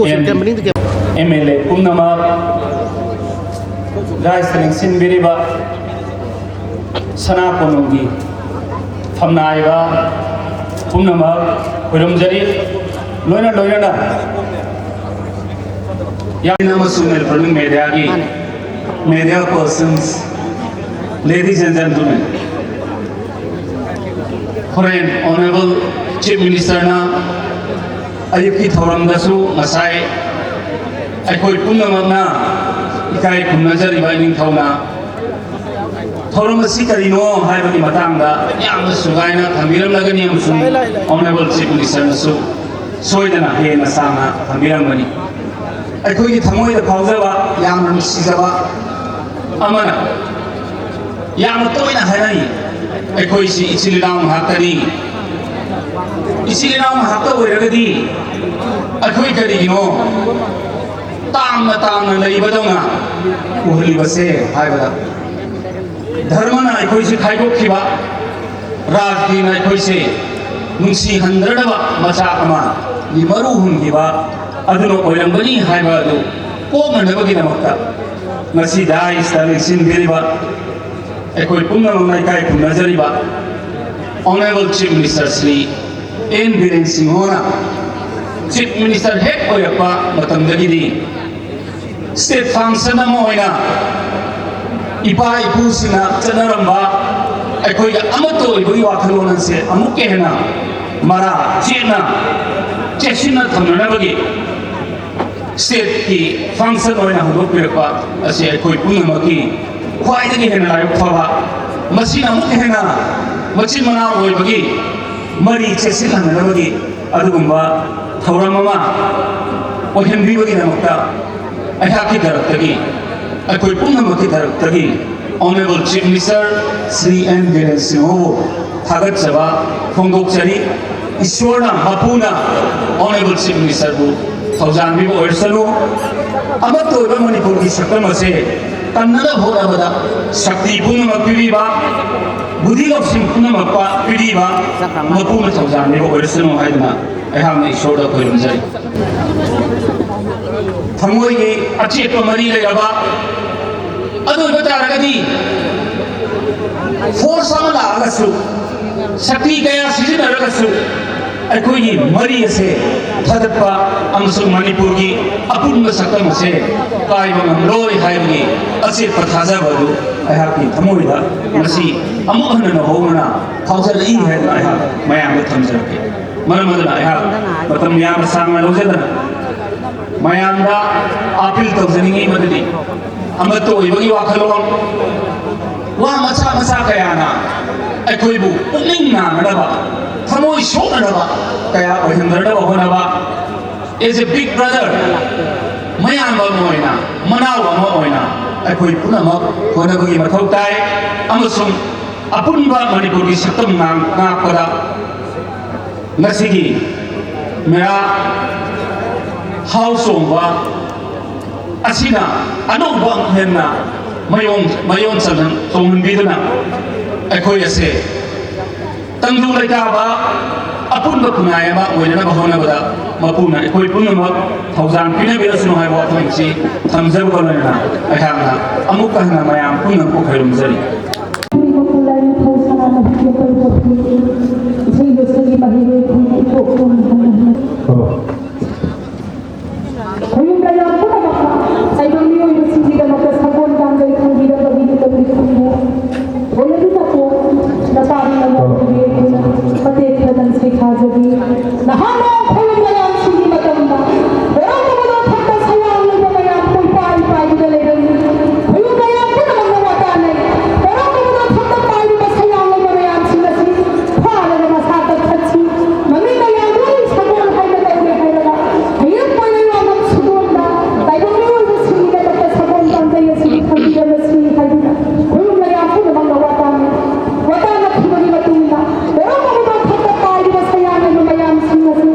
ꯑꯦꯝ ꯑꯦꯜ ꯑꯦ ꯄꯨꯝꯅꯃꯛ ꯔꯥꯏꯖꯇ ꯂꯦꯡꯁꯤꯟꯕꯤꯔꯤꯕ ꯁꯅꯥ ꯀꯣꯅꯨꯡꯒꯤ ꯐꯝꯅꯥꯏꯕ ꯄꯨꯝꯅꯃꯛ ꯈꯨꯔꯨꯝꯖꯔꯤ꯫ ꯂꯣꯏꯅ ꯂꯣꯏꯅꯅ ꯌꯥꯝꯅ ꯑꯃꯁꯨꯡ electronic mediaꯒꯤ media persons, ladies and gentlemen, ꯍꯣꯔꯦꯟ Honourable Chief Ministerꯅ ꯑꯌꯨꯛꯀꯤ ꯊꯧꯔꯝꯗꯁꯨ ꯉꯁꯥꯏ ꯑꯩꯈꯣꯏ ꯄꯨꯝꯅꯃꯛꯅ ꯏꯀꯥꯏ ꯈꯨꯝꯅꯖꯔꯤꯕ ꯏꯅꯤꯡꯊꯧꯅ ꯊꯧꯔꯝ ꯑꯁꯤ ꯀꯔꯤꯅꯣ ꯍꯥꯏꯕꯒꯤ ꯃꯇꯥꯡꯗ ꯌꯥꯝꯅ ꯁꯨꯒꯥꯏꯅ ꯊꯝꯕꯤꯔꯝꯂꯒꯅꯤ ꯑꯃꯁꯨꯡ Honourable Chief Ministerꯅꯁꯨ ꯁꯣꯏꯗꯅ ꯍꯦꯟꯅ ꯁꯥꯡꯅ ꯊꯝꯕꯤꯔꯝꯒꯅꯤ꯫ ꯑꯩꯈꯣꯏꯒꯤ ꯊꯃꯣꯏꯗ ꯐꯥꯎꯖꯕ ꯌꯥꯝꯅ ꯅꯨꯡꯁꯤꯖꯕ ꯑꯃꯅ ꯌꯥꯝꯅ ꯇꯣꯏꯅ ꯍꯥꯏꯅꯔꯤ, ꯑꯩꯈꯣꯏꯁꯤ ꯏꯆꯤꯜ ꯏꯅꯥꯎ ꯉꯥꯛꯇꯅꯤ꯫ ꯏꯆꯤꯜ ꯏꯅꯥꯎ ꯉꯥꯛꯇ ꯑꯣꯏꯔꯒꯗꯤ ꯑꯩꯈꯣꯏ ꯀꯔꯤꯒꯤꯅꯣ ꯇꯥꯝꯅ ꯇꯥꯝꯅ ꯂꯩꯕꯗꯧꯅ ꯎꯍꯜꯂꯤꯕꯁꯦ ꯍꯥꯏꯕꯗ, ꯙꯔꯃꯅ ꯑꯩꯈꯣꯏꯁꯤ ꯈꯥꯏꯗꯣꯛꯈꯤꯕ, ꯔꯥꯖꯅꯤꯇꯤꯅ ꯑꯩꯈꯣꯏꯁꯦ ꯅꯨꯡꯁꯤꯍꯟꯗ꯭ꯔꯕ ꯃꯆꯥꯛ ꯑꯃꯒꯤ ꯃꯔꯨ ꯍꯨꯟꯈꯤꯕ ꯑꯗꯨꯅ ꯑꯣꯏꯔꯝꯒꯅꯤ ꯍꯥꯏꯕ ꯑꯗꯨ ꯀꯣꯛꯅꯅꯕꯒꯤꯗꯃꯛꯇ ꯉꯁꯤ dais ꯇ ꯂꯦꯡꯁꯤꯟꯕꯤꯔꯤꯕ ꯑꯩꯈꯣꯏ ꯄꯨꯝꯅꯃꯛꯅ ꯏꯀꯥꯏ ꯈꯨꯝꯅꯖꯔꯤꯕ Honourable Chief Minister Shri N Biren ꯁꯤꯡꯍꯅ Chief Minister ꯍꯦꯛ ꯑꯣꯏꯔꯛꯄ ꯃꯇꯝꯗꯒꯤꯗꯤ state function ꯑꯃ ꯑꯣꯏꯅ ꯏꯄꯥ ꯏꯄꯨꯁꯤꯡꯅ ꯆꯠꯅꯔꯝꯕ ꯑꯩꯈꯣꯏꯒ ꯑꯃꯠꯇ ꯑꯣꯏꯕꯒꯤ ꯋꯥꯈꯜꯂꯣꯟ ꯑꯁꯦ ꯑꯃꯨꯛꯀ ꯍꯦꯟꯅ ꯃꯔꯥ ꯆꯦꯠꯅ ꯆꯦꯠꯁꯤꯟꯅ ꯊꯝꯅꯅꯕꯒꯤ state ꯀꯤ function ꯑꯣꯏꯅ ꯍꯧꯗꯣꯛꯄꯤꯔꯛꯄ ꯑꯁꯤ ꯑꯩꯈꯣꯏ ꯄꯨꯝꯅꯃꯛꯀꯤ ꯈ꯭ꯋꯥꯏꯗꯒꯤ ꯍꯦꯟꯅ ꯂꯥꯏꯕꯛ ꯐꯕ, ꯃꯁꯤꯅ ꯑꯃꯨꯛꯀ ꯍꯦꯟꯅ ꯃꯆꯤꯟ ꯃꯅꯥꯎ ꯑꯣꯏꯕꯒꯤ ꯃꯔꯤ ꯆꯦꯠꯁꯤꯜꯍꯟꯅꯅꯕꯒꯤ ꯑꯗꯨꯒꯨꯝꯕ ꯊꯧꯔꯝ ꯑꯃ ꯑꯣꯏꯍꯟꯕꯤꯕꯒꯤꯗꯃꯛꯇ ꯑꯩꯍꯥꯛꯀꯤ ꯇꯔꯞꯇꯒꯤ, ꯑꯩꯈꯣꯏ ꯄꯨꯝꯅꯃꯛꯀꯤ ꯇꯔꯞꯇꯒꯤ Honourable Chief Minister Shri N Biren ꯁꯤꯡꯍꯕꯨ ꯊꯥꯒꯠꯆꯕ ꯐꯣꯡꯗꯣꯛꯆꯔꯤ꯫ ꯏꯁꯣꯔꯅ ꯃꯄꯨꯅ Honourable Chief Minister ꯕꯨ ꯊꯧꯖꯥꯟꯕꯤꯕ ꯑꯣꯏꯔꯁꯅꯨ꯫ ꯑꯃꯠꯇ ꯑꯣꯏꯕ ꯃꯅꯤꯄꯨꯔꯒꯤ ꯁꯛꯇꯝ ꯑꯁꯦ ꯀꯟꯅꯕ ꯍꯣꯠꯅꯕꯗ ꯁꯛꯇꯤ ꯄꯨꯝꯅꯃꯛ ꯄꯤꯕꯤꯕ, ꯕꯨꯙꯤ ꯂꯧꯁꯤꯡ ꯄꯨꯝꯅꯃꯛ ꯄꯤꯕꯤꯕ ꯃꯄꯨꯅ ꯊꯧꯖꯥꯟꯕꯤꯕ ꯑꯣꯏꯔꯁꯅꯨ ꯍꯥꯏꯗꯨꯅ ꯑꯩꯍꯥꯛꯅ ꯏꯁꯣꯔꯗ ꯈꯣꯏꯔꯨꯝꯖꯔꯤ꯫ ꯊꯃꯣꯏꯒꯤ ꯑꯆꯦꯠꯄ ꯃꯔꯤ ꯂꯩꯔꯕ ꯑꯗꯨ ꯑꯣꯏꯕ ꯇꯥꯔꯒꯗꯤ force ꯑꯃ ꯂꯥꯛꯑꯒꯁꯨ, ꯁꯛꯇꯤ ꯀꯌꯥ ꯁꯤꯖꯤꯟꯅꯔꯒꯁꯨ, ꯑꯩꯈꯣꯏꯒꯤ ꯃꯔꯤ ꯑꯁꯦ ꯊꯥꯗꯠꯄ ꯑꯃꯁꯨꯡ ꯃꯅꯤꯄꯨꯔꯒꯤ ꯑꯄꯨꯟꯕ ꯁꯛꯇꯝ ꯑꯁꯦ ꯀꯥꯏꯕ ꯉꯝꯂꯣꯏ ꯍꯥꯏꯕꯒꯤ ꯑꯆꯦꯠꯄ ꯊꯥꯖꯕ ꯑꯗꯨ ꯑꯩꯍꯥꯛꯀꯤ ꯊꯃꯣꯏꯗ ꯉꯁꯤ ꯑꯃꯨꯛ ꯍꯟꯅ ꯅꯧꯍꯧꯅꯅ ꯐꯥꯎꯖꯔꯛꯏ ꯍꯥꯏꯗꯨꯅ ꯑꯩꯍꯥꯛ ꯃꯌꯥꯝꯗ ꯊꯝꯖꯔꯛꯀꯦ꯫ ꯃꯔꯝ ꯑꯗꯨꯅ ꯑꯩꯍꯥꯛ ꯃꯇꯝ ꯌꯥꯝꯅ ꯁꯥꯡꯅ ꯂꯧꯖꯗꯅ ꯃꯌꯥꯝꯗ ꯑꯥꯄꯤꯜ ꯇꯧꯖꯅꯤꯡꯉꯤ ꯃꯗꯨꯗꯤ ꯑꯃꯠꯇ ꯑꯣꯏꯕꯒꯤ ꯋꯥꯈꯜꯂꯣꯟ, ꯋꯥ ꯃꯆꯥ ꯃꯆꯥ ꯀꯌꯥꯅ ꯑꯩꯈꯣꯏꯕꯨ ꯄꯨꯛꯅꯤꯡ ꯅꯥꯅꯅꯕ, ꯊꯃꯣꯏ ꯁꯣꯛꯅꯅꯕ ꯀꯌꯥ ꯑꯣꯏꯍꯟꯗꯅꯕ ꯍꯣꯠꯅꯕ꯫ As a big brother, ꯃꯌꯥꯝꯕ ꯑꯃ ꯑꯣꯏꯅ, ꯃꯅꯥꯎ ꯑꯃ ꯑꯣꯏꯅ ꯑꯩꯈꯣꯏ ꯄꯨꯝꯅꯃꯛ ꯍꯣꯠꯅꯕꯒꯤ ꯃꯊꯧ ꯇꯥꯏ꯫ ꯑꯃꯁꯨꯡ ꯑꯄꯨꯟꯕ ꯃꯅꯤꯄꯨꯔꯒꯤ ꯁꯛꯇꯝ ꯉꯥꯛ-, ꯉꯥꯛꯄꯗ ꯉꯁꯤꯒꯤ ꯃꯦꯔꯥ ꯍꯥꯎ ꯆꯣꯡꯕ ꯑꯁꯤꯅ ꯑꯅꯧꯕ ꯑꯃꯨꯛ ꯍꯦꯟꯅ ꯃꯌꯣꯡ, ꯃꯌꯣꯟ ꯆꯪꯍꯟ-, ꯆꯣꯡꯍꯟꯕꯤꯗꯨꯅ ꯑꯩꯈꯣꯏ ꯑꯁꯦ ꯇꯪꯗꯨ ꯂꯩꯇꯥꯕ ꯑꯄꯨꯟꯕ ꯈꯨꯟꯅꯥꯏ ꯑꯃ ꯑꯣꯏꯅꯅꯕ ꯍꯣꯠꯅꯕꯗ ꯃꯄꯨꯅ ꯑꯩꯈꯣꯏ ꯄꯨꯝꯅꯃꯛ ꯊꯧꯖꯥꯜ ꯄꯤꯅꯕꯤꯔꯁꯅꯨ ꯍꯥꯏꯕ ꯋꯥꯐꯝꯁꯤ ꯊꯝꯖꯕꯒ ꯂꯣꯏꯅꯅ ꯑꯩꯍꯥꯛꯅ ꯑꯃꯨꯛꯀ ꯍꯟꯅ ꯃꯌꯥꯝ ꯄꯨꯝꯅꯃꯛꯄꯨ ꯈꯣꯏꯔꯨꯝꯖꯔꯤ꯫ ꯈꯨꯗꯤꯡꯃꯛꯄꯨ ꯂꯥꯏꯅꯤꯡꯊꯧ ꯁꯅꯥꯃꯍꯤꯒꯤ ꯑꯀꯣꯏꯕ ꯐꯝꯃꯤ꯫ ꯏꯁꯩ ꯂꯣꯏꯁꯪꯒꯤ ꯃꯍꯩꯔꯣꯏ ꯈꯨꯗꯤꯡꯃꯛ ꯏꯀꯣꯛ ꯀꯣꯝꯅ ꯍꯟꯅ ꯍꯟꯅ ꯈꯣꯌꯨꯝ ꯂꯥꯏꯌꯥꯝ ꯄꯨꯝꯅꯃꯛꯅ ꯇꯥꯏꯕꯪ ꯃꯤꯑꯣꯏꯕꯁꯤꯡꯒꯤꯗꯃꯛꯇ ꯁꯒꯣꯜ ꯀꯥꯡꯖꯩ ꯊꯝꯕꯤꯔꯝꯕꯒꯤ ꯂꯨꯀꯝꯕꯤ ꯈꯨꯟꯕꯨ ꯊꯣꯏꯅꯗꯨꯅ ꯅꯄꯥꯗꯨꯅ ꯂꯧꯕꯤꯔꯦ ꯑꯩꯈꯣꯏꯅ ꯃꯇꯦꯛ ꯈꯔꯗꯪ ꯁꯩꯊꯥꯖꯔꯤ꯫ ꯅꯍꯥꯟꯋꯥꯏ ꯈꯣꯌꯨꯝ ꯂꯥꯏꯌꯥꯝꯁꯤꯡꯒꯤ ꯃꯇꯝꯗ ꯀꯔꯝꯕ ꯃꯊꯛꯇ ꯁꯌꯥꯡ ꯂꯩꯕ ꯃꯌꯥꯝ ꯀꯣꯏꯄꯥꯏ ꯄꯥꯏꯗꯨꯅ ꯂꯩꯔꯝꯃꯤ꯫ ꯈꯣꯌꯨꯝ ꯂꯥꯏꯌꯥꯝ ꯄꯨꯝꯅꯃꯛꯅ ꯋꯥ ꯇꯥꯅꯩ꯫ ꯀꯔꯝꯕ ꯃꯊꯛꯇ ꯄꯥꯏꯔꯤꯕ ꯁꯌꯥꯡ ꯂꯩꯕ ꯃꯌꯥꯝꯁꯤꯡ ꯑꯁꯤ ꯐꯥꯔꯒ ꯃꯁꯥ ꯀꯛꯊꯠꯁꯤ꯫ ꯃꯃꯤꯡ ꯃꯌꯥꯝꯗꯨ ꯑꯩ ꯁꯒꯣꯜ ꯍꯥꯏꯅ ꯀꯧꯔꯦ ꯍꯥꯏꯔꯒ ꯍꯌꯦꯡ ꯀꯣꯟꯅ ꯌꯥꯝꯅ ꯁꯨꯗꯣꯟꯕ ꯇꯥꯏꯕꯪ ꯃꯤꯑꯣꯏꯕꯁꯤꯡꯒꯤꯗꯃꯛꯇ ꯁꯒꯣꯜ ꯀꯥꯡꯖꯩ ꯑꯁꯤ ꯊꯝꯕꯤꯔꯝꯂꯁꯤ ꯍꯥꯏꯗꯨꯅ ꯈꯨꯌꯨꯝ ꯃꯌꯥꯝ ꯄꯨꯝꯅꯃꯛꯅ ꯋꯥ ꯇꯥꯅꯩ꯫ ꯋꯥ ꯇꯥꯅꯈꯤꯕꯒꯤ ꯃꯇꯨꯡꯗ ꯀꯔꯝꯕ ꯃꯊꯛꯇ ꯄꯥꯏꯔꯤꯕ ꯁꯌꯥꯡ ꯂꯩꯕ ꯃꯌꯥꯝꯁꯤꯡ ꯑꯁꯤ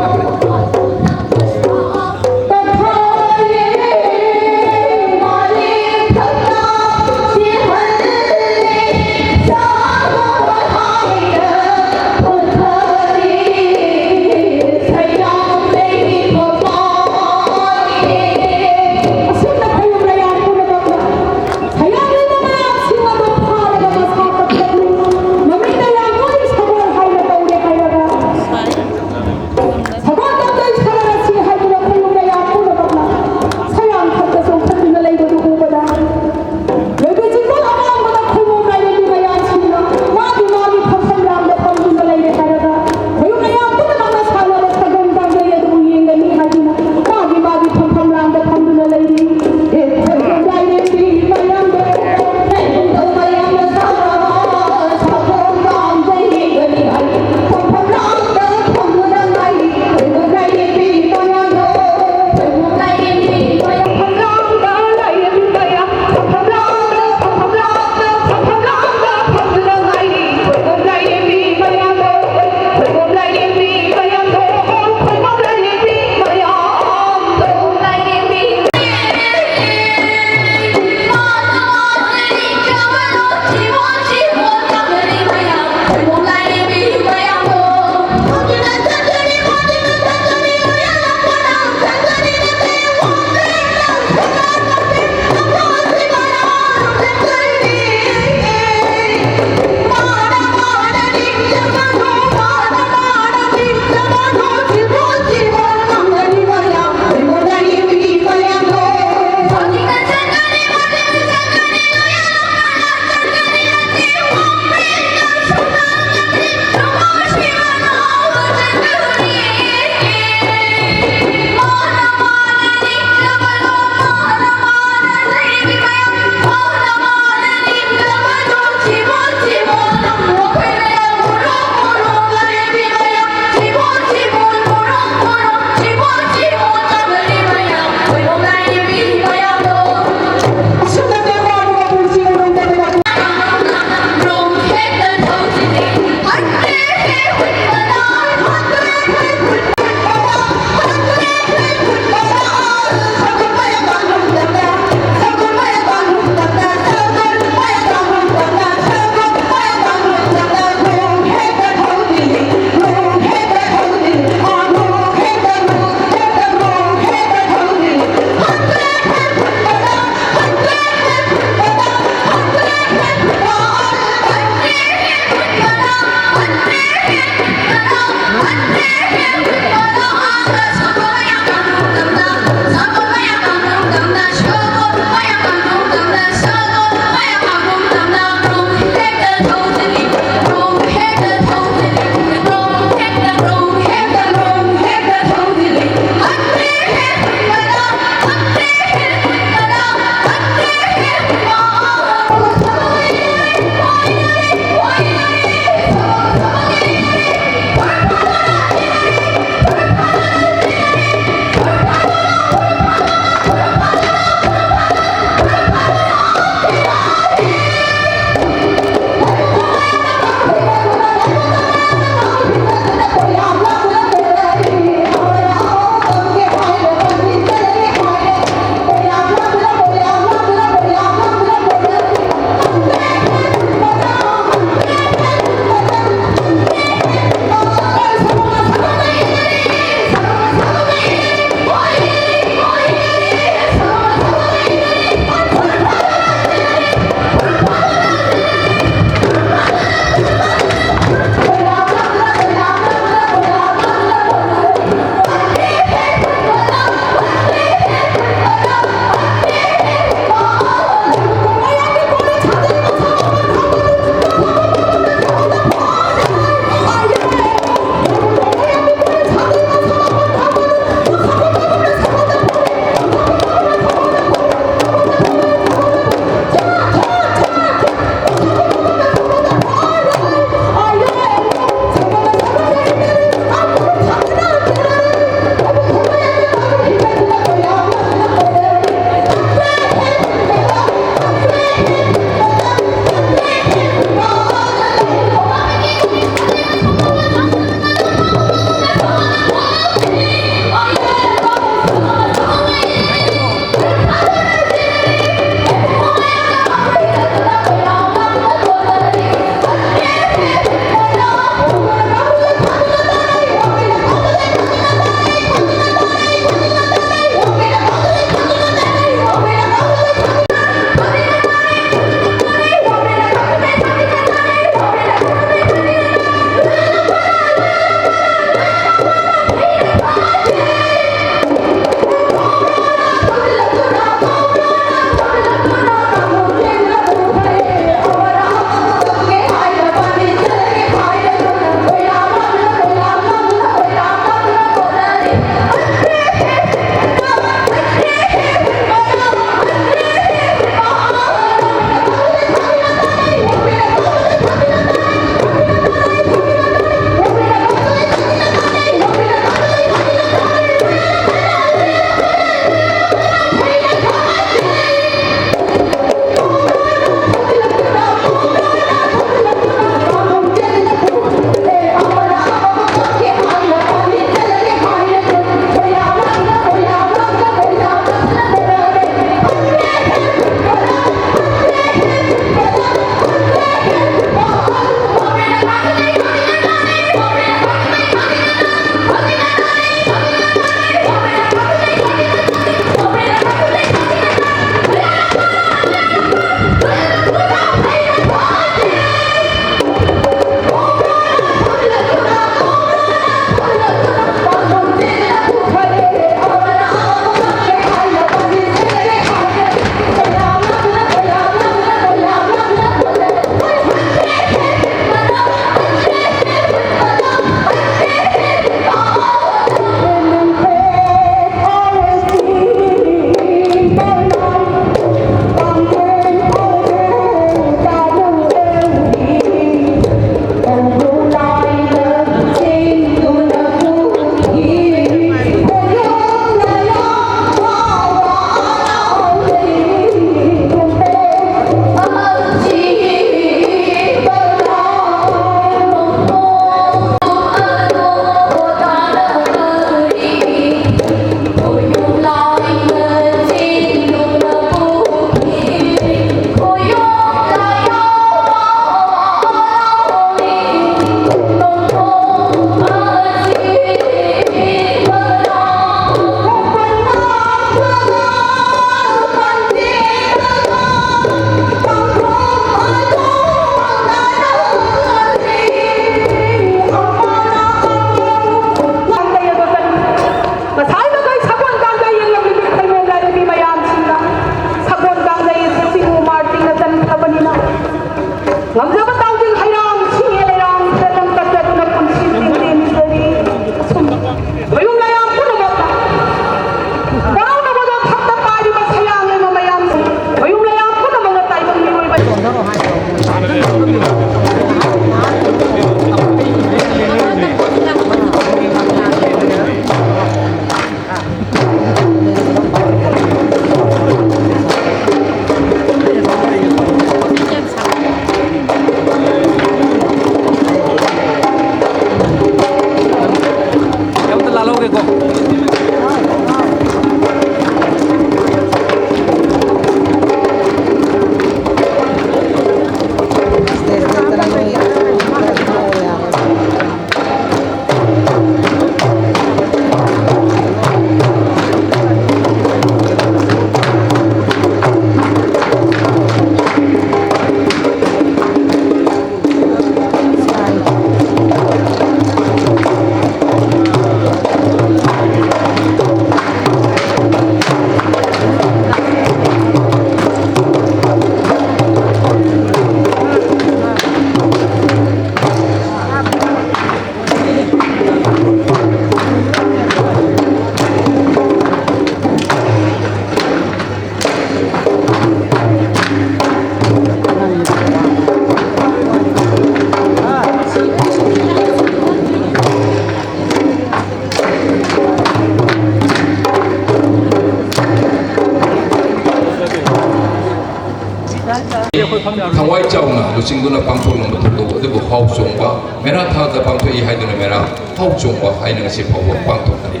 ꯊꯋꯥꯏ ꯆꯥꯎꯅ ꯂꯨꯆꯤꯡꯗꯨꯅ ꯄꯥꯡꯊꯣꯛꯂꯝꯕ ꯊꯧꯗꯣꯛ ꯑꯗꯨꯕꯨ ꯍꯥꯎ ꯆꯣꯡꯕ, ꯃꯦꯔꯥ ꯊꯥꯗ ꯄꯥꯡꯊꯣꯛꯏ ꯍꯥꯏꯗꯨꯅ ꯃꯦꯔꯥ ꯍꯥꯎ ꯆꯣꯡꯕ ꯍꯥꯏꯅ ꯉꯁꯤ ꯐꯥꯎꯕ ꯄꯥꯡꯊꯣꯛꯅꯔꯤ꯫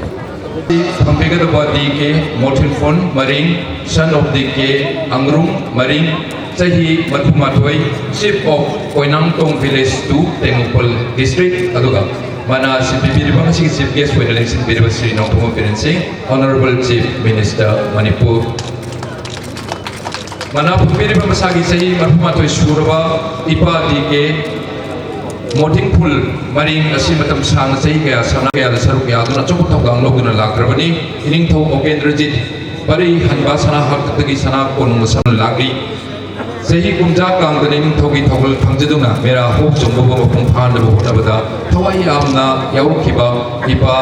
ꯊꯝꯕꯤꯒꯗꯕ D K ꯃꯣꯔꯊꯤꯜꯐꯨꯟ ꯃꯔꯤꯡ, son of D K ꯑꯪꯔꯨꯡ ꯃꯔꯤꯡ, ꯆꯍꯤ ꯃꯔꯤꯐꯨ ꯃꯥꯊꯣꯏ, chief of ꯀꯣꯏꯅꯥꯡꯇꯣꯡ village two, Tengnoupal district, ꯑꯗꯨꯒ ꯃꯅꯥ ꯑꯁꯤ ꯄꯤꯕꯤꯔꯤꯕ ꯉꯁꯤꯒꯤ chief guest ꯑꯣꯏꯅ ꯂꯦꯡꯁꯤꯟꯕꯤꯔꯤꯕ ꯁ꯭ꯔꯤ ꯅꯣꯡꯊꯣꯝꯕꯝ ꯕꯤꯔꯦꯟ ꯁꯤꯡ, Honourable Chief Minister ꯃꯅꯤꯄꯨꯔ꯫ ꯃꯅꯥ ꯐꯪꯕꯤꯔꯤꯕ ꯃꯁꯥꯒꯤ ꯆꯍꯤ ꯃꯔꯤꯐꯨ ꯃꯥꯊꯣꯏ ꯁꯨꯔꯕ ꯏꯄꯥ ꯗꯤ ꯀꯦ ꯃꯣꯔꯊꯤꯜꯐꯨꯟ ꯃꯔꯤꯡ ꯑꯁꯤ ꯃꯇꯝ ꯁꯥꯡꯅ ꯆꯍꯤ ꯀꯌꯥ ꯁꯥꯟꯅ ꯀꯌꯥꯗ ꯁꯔꯨꯛ ꯌꯥꯗꯨꯅ ꯑꯆꯧꯕ ꯊꯧꯗꯥꯡ ꯂꯧꯗꯨꯅ ꯂꯥꯛꯈ꯭ꯔꯕꯅꯤ꯫ ꯏꯅꯤꯡꯊꯧ ꯃꯣꯀꯦꯟꯗ꯭ꯔꯖꯤꯠ ꯄꯔꯤ ꯍꯟꯕ ꯁꯅꯥ ꯍꯥꯛꯇꯛꯇꯒꯤ ꯁꯅꯥ ꯀꯣꯅꯨꯡ ꯁꯅ ꯂꯥꯛꯂꯤ꯫ ꯆꯍꯤ ꯀꯨꯝꯖꯥ ꯀꯥꯡꯗꯅ ꯏꯅꯤꯡꯊꯧꯒꯤ ꯊꯧꯒꯜ ꯐꯪꯖꯗꯨꯅ ꯃꯦꯔꯥ ꯍꯧ ꯆꯣꯡꯕꯕꯨ ꯃꯄꯨꯡ ꯐꯥꯍꯟꯅꯕ ꯍꯣꯠꯅꯕꯗ ꯊꯋꯥꯏ ꯌꯥꯝꯅ ꯌꯥꯎꯔꯛꯈꯤꯕ ꯏꯄꯥ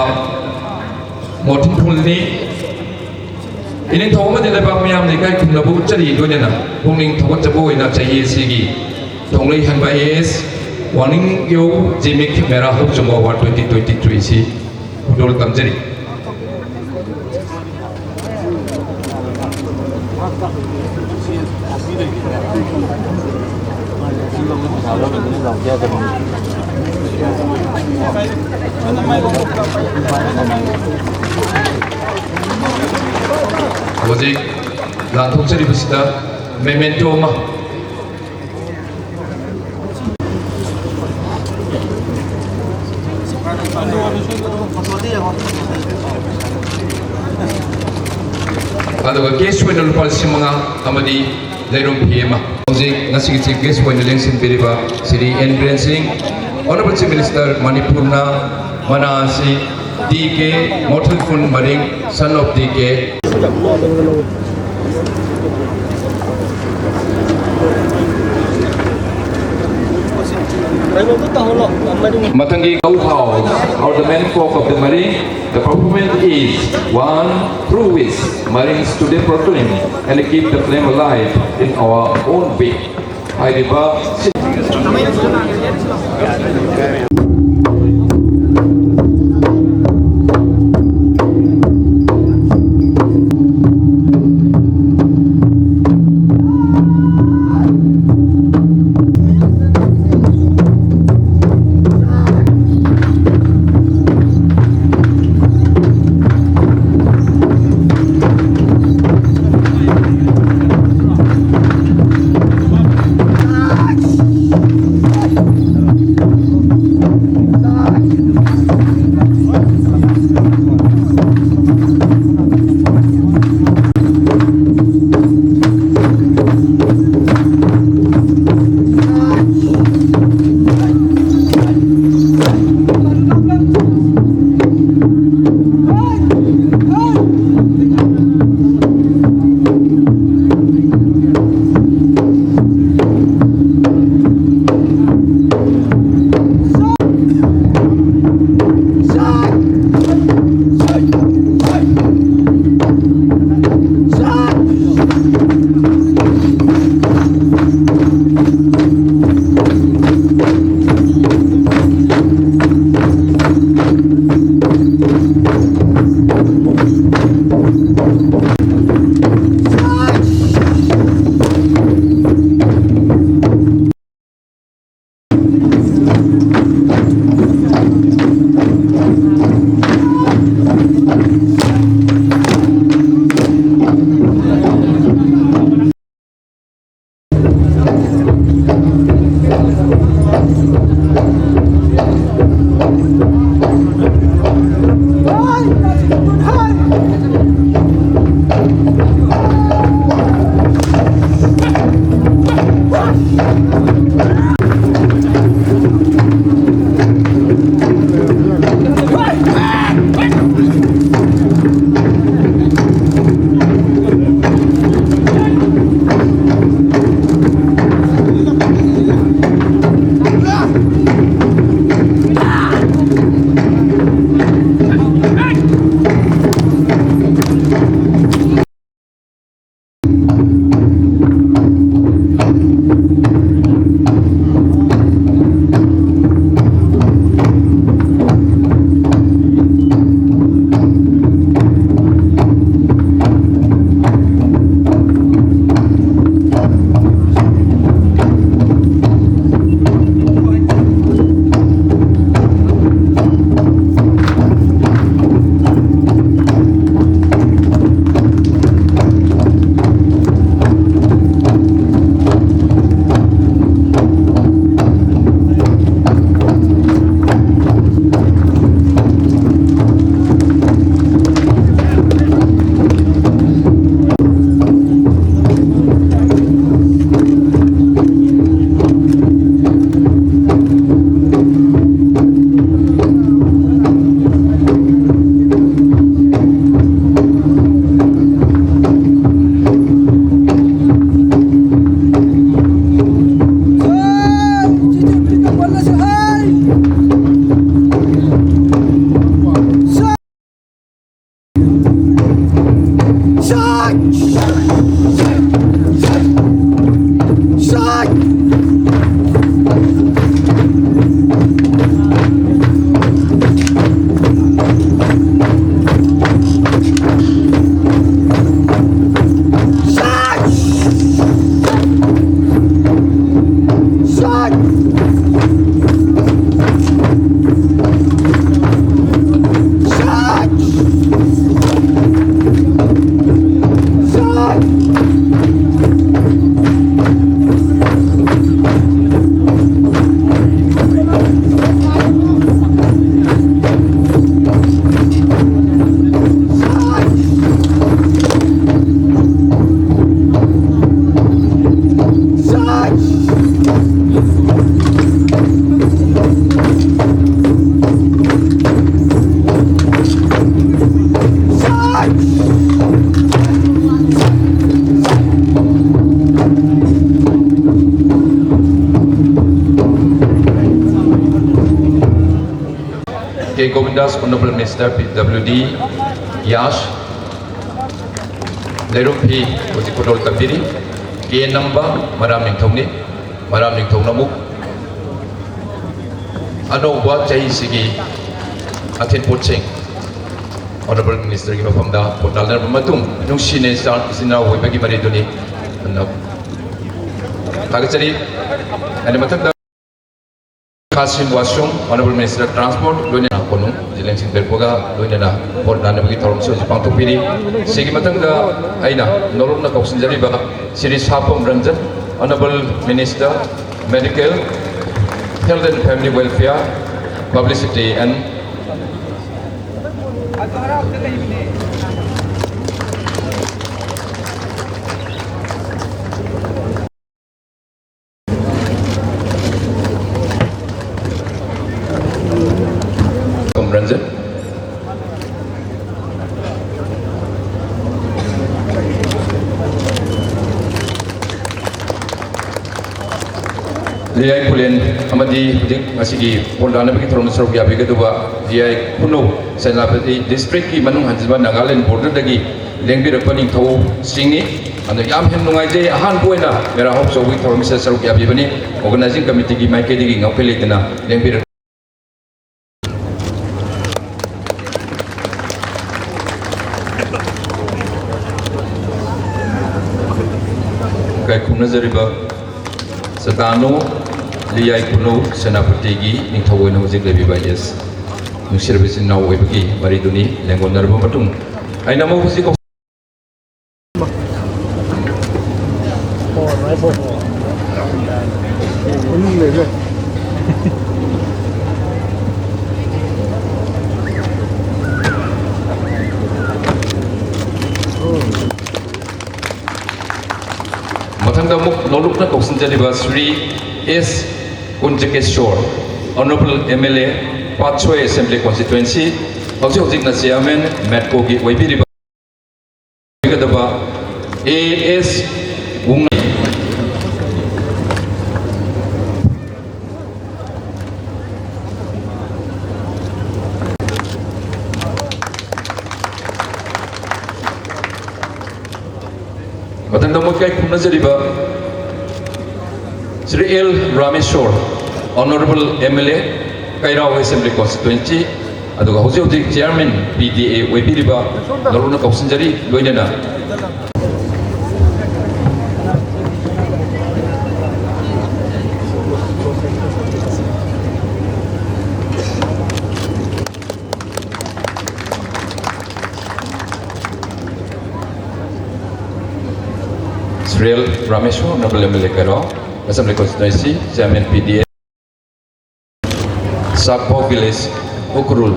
ꯃꯣꯔꯊꯤꯜꯐꯨꯟꯅꯤ꯫ ꯏꯅꯤꯡꯊꯧ ꯑꯃꯗꯤ ꯂꯩꯕꯥꯛ ꯃꯤꯌꯥꯝꯅ ꯏꯀꯥꯏ ꯈꯨꯝꯅꯕ ꯎꯠꯆꯔꯤ, ꯂꯣꯏꯅꯅ ꯄꯨꯛꯅꯤꯡ ꯊꯧꯒꯠꯆꯕ ꯑꯣꯏꯅ ꯆꯍꯤ ꯑꯁꯤꯒꯤ ꯊꯣꯡꯂꯩ ꯍꯟꯕ ꯑꯥꯏ ꯑꯦ ꯑꯦꯁ ꯋꯥꯡꯅꯤꯡꯌꯧ ꯖꯤꯃꯤꯛ ꯃꯦꯔꯥ ꯍꯧ ꯆꯣꯡꯕ ꯑꯋꯥꯔꯗ twenty twenty three ꯑꯁꯤ ꯈꯨꯗꯣꯜ ꯇꯝꯖꯔꯤ꯫ ꯍꯧꯖꯤꯛ ꯂꯥꯟꯊꯣꯛꯆꯔꯤꯕꯁꯤꯗ memento ꯑꯃ꯫ ꯑꯗꯨꯒ cash ꯑꯣꯏꯅ ꯂꯨꯄꯥ ꯂꯤꯁꯤꯡ ꯃꯉꯥ ꯑꯃꯗꯤ ꯂꯩꯔꯨꯝ ꯐꯤ ꯑꯃ꯫ ꯍꯧꯖꯤꯛ ꯉꯁꯤꯒꯤ chief guest ꯑꯣꯏꯅ ꯂꯦꯡꯁꯤꯟꯕꯤꯔꯤꯕ ꯁ꯭ꯔꯤ ꯑꯦꯟ ꯕꯤꯔꯦꯟ ꯁꯤꯡ, Honourable Chief Minister ꯃꯅꯤꯄꯨꯔꯅ ꯃꯅꯥ ꯑꯁꯤ D K ꯃꯣꯔꯊꯤꯜꯐꯨꯟ ꯃꯔꯤꯡ, son of D K. ꯃꯊꯪꯒꯤ Gau Hau, or the Marine Folk of the Marine, the performance is one through which Marines today proclaim and keep the flame alive in our own way. ꯍꯥꯏꯔꯤꯕ ꯒꯣꯕꯤꯟꯗꯥꯁ, Honourable Minister P W D, ꯌꯥꯁ, ꯂꯩꯔꯨꯝꯐꯤ, ꯍꯧꯖꯤꯛ ꯈꯨꯗꯣꯜ ꯇꯝꯕꯤꯔꯤ꯫ ꯀꯦ ꯅꯝꯕ, ꯃꯔꯥꯝ ꯅꯤꯡꯊꯧꯅꯤ, ꯃꯔꯥꯝ ꯅꯤꯡꯊꯧꯅ ꯑꯃꯨꯛ ꯑꯅꯧꯕ ꯆꯍꯤꯁꯤꯒꯤ ꯑꯊꯦꯟꯄꯣꯠꯁꯤꯡ Honourable Ministerꯒꯤ ꯃꯐꯝꯗ ꯄꯣꯠ ꯂꯥꯟꯅꯔꯕ ꯃꯇꯨꯡ, ꯅꯨꯡꯁꯤꯅ ꯏꯆꯥ-, ꯏꯆꯤꯟ ꯏꯅꯥꯎ ꯑꯣꯏꯕꯒꯤ ꯃꯔꯤꯗꯨꯅꯤ꯫ ꯑꯗꯨꯅ ꯊꯥꯒꯠꯆꯔꯤ꯫ ꯑꯩꯅ ꯃꯊꯪꯗ ꯈꯥꯁꯤꯝ ꯋꯥꯁꯨꯝ, Honourable Minister Transport, ꯂꯣꯏꯅꯅ ꯀꯣꯅꯨꯡ ꯖꯤꯂꯦꯟ ꯁꯤꯡꯗꯔꯛꯄꯒ ꯂꯣꯏꯅꯅ ꯄꯣꯠ ꯂꯥꯟꯅꯕꯒꯤ ꯊꯧꯔꯝꯁꯨ ꯍꯧꯖꯤꯛ ꯄꯥꯡꯊꯣꯛꯄꯤꯔꯤ꯫ ꯁꯤꯒꯤ ꯃꯊꯪꯗ ꯑꯩꯅ ꯅꯧꯔꯛꯅ ꯀꯧꯁꯤꯟꯖꯔꯤꯕ Shri ꯁꯥꯄꯝ Ranjan, Honourable Minister, Medical, Health and Family Welfare, Publicity and Ranjan. ꯂꯤꯌꯥꯏ ꯈꯨꯂꯦꯟ ꯑꯃꯗꯤ ꯍꯧꯖꯤꯛ ꯉꯁꯤꯒꯤ ꯄꯣꯠ ꯂꯥꯟꯅꯕꯒꯤ ꯊꯧꯔꯝꯗ ꯁꯔꯨꯛ ꯌꯥꯕꯤꯒꯗꯧꯕ ꯂꯤꯌꯥꯏ ꯈꯨꯅꯧ ꯁꯦꯅꯥꯄꯇꯤ districtꯀꯤ ꯃꯅꯨꯡ ꯍꯟꯖꯤꯟꯕ ꯅꯥꯒꯥꯂꯦꯟ borderꯗꯒꯤ ꯂꯦꯡꯕꯤꯔꯛꯄ ꯅꯤꯡꯊꯧꯁꯤꯡꯅꯤ꯫ ꯑꯗꯣ ꯌꯥꯝ ꯍꯦꯟꯅ ꯅꯨꯡꯉꯥꯏꯖꯩ, ꯑꯍꯥꯟꯕ ꯑꯣꯏꯅ ꯃꯦꯔꯥ ꯍꯧ ꯆꯧꯕꯒꯤ ꯊꯧꯔꯝꯁꯤꯗ ꯁꯔꯨꯛ ꯌꯥꯕꯤꯕꯅꯤ꯫ Organising Committeeꯒꯤ ꯃꯥꯏꯀꯩꯗꯒꯤ ꯉꯝꯈꯩ ꯂꯩꯇꯅ ꯂꯦꯡꯕꯤꯔꯛ ꯏꯀꯥꯏ ꯈꯨꯝꯅꯖꯔꯤꯕ ꯆꯇꯥꯅꯨ ꯂꯤꯌꯥꯏ ꯈꯨꯅꯧ ꯁꯦꯅꯥꯄꯇꯤꯒꯤ ꯅꯤꯡꯊꯧ ꯑꯣꯏꯅ ꯍꯧꯖꯤꯛ ꯂꯩꯕꯤꯕ, ꯌꯦꯁ, ꯅꯨꯡꯁꯤꯔꯕ ꯏꯆꯤꯟ ꯏꯅꯥꯎ ꯑꯣꯏꯕꯒꯤ ꯃꯔꯤꯗꯨꯅꯤ꯫ ꯂꯦꯡꯒꯣꯟꯅꯔꯕ ꯃꯇꯨꯡ ꯑꯩꯅ ꯑꯃꯨꯛ ꯍꯧꯖꯤꯛ ꯃꯊꯪꯗ ꯑꯃꯨꯛ ꯅꯧꯂꯨꯛꯅ ꯀꯧꯁꯤꯟꯖꯔꯤꯕ ꯁ꯭ꯔꯤ ꯑꯦꯁ ꯀꯨꯟꯖꯀꯦꯁꯣꯔ, Honourable M L A, Patsoi Assembly Constituency, ꯍꯧꯖꯤꯛ ꯍꯧꯖꯤꯛꯅ Chairman ꯃꯦꯠꯀꯣꯒꯤ ꯑꯣꯏꯕꯤꯔꯤꯕ, ꯑꯣꯏꯒꯗꯕ ꯑꯦ ꯑꯦꯁ ꯋꯨꯡꯅ꯫ ꯏꯀꯥꯏ ꯈꯨꯝꯅꯖꯔꯤꯕ Shri L Rameshor, Honourable M L A, Keirao Assembly Constituency, ꯑꯗꯨꯒ ꯍꯧꯖꯤꯛ ꯍꯧꯖꯤꯛ Chairman P D A ꯑꯣꯏꯕꯤꯔꯤꯕ ꯅꯧꯔꯨꯅ ꯀꯧꯁꯤꯟꯖꯔꯤ꯫ ꯂꯣꯏꯅꯅ Shri L Rameshor, Honourable M L A Keirao Assembly Constituency, Chairman P D A, Sakpao Village, Ukhrul.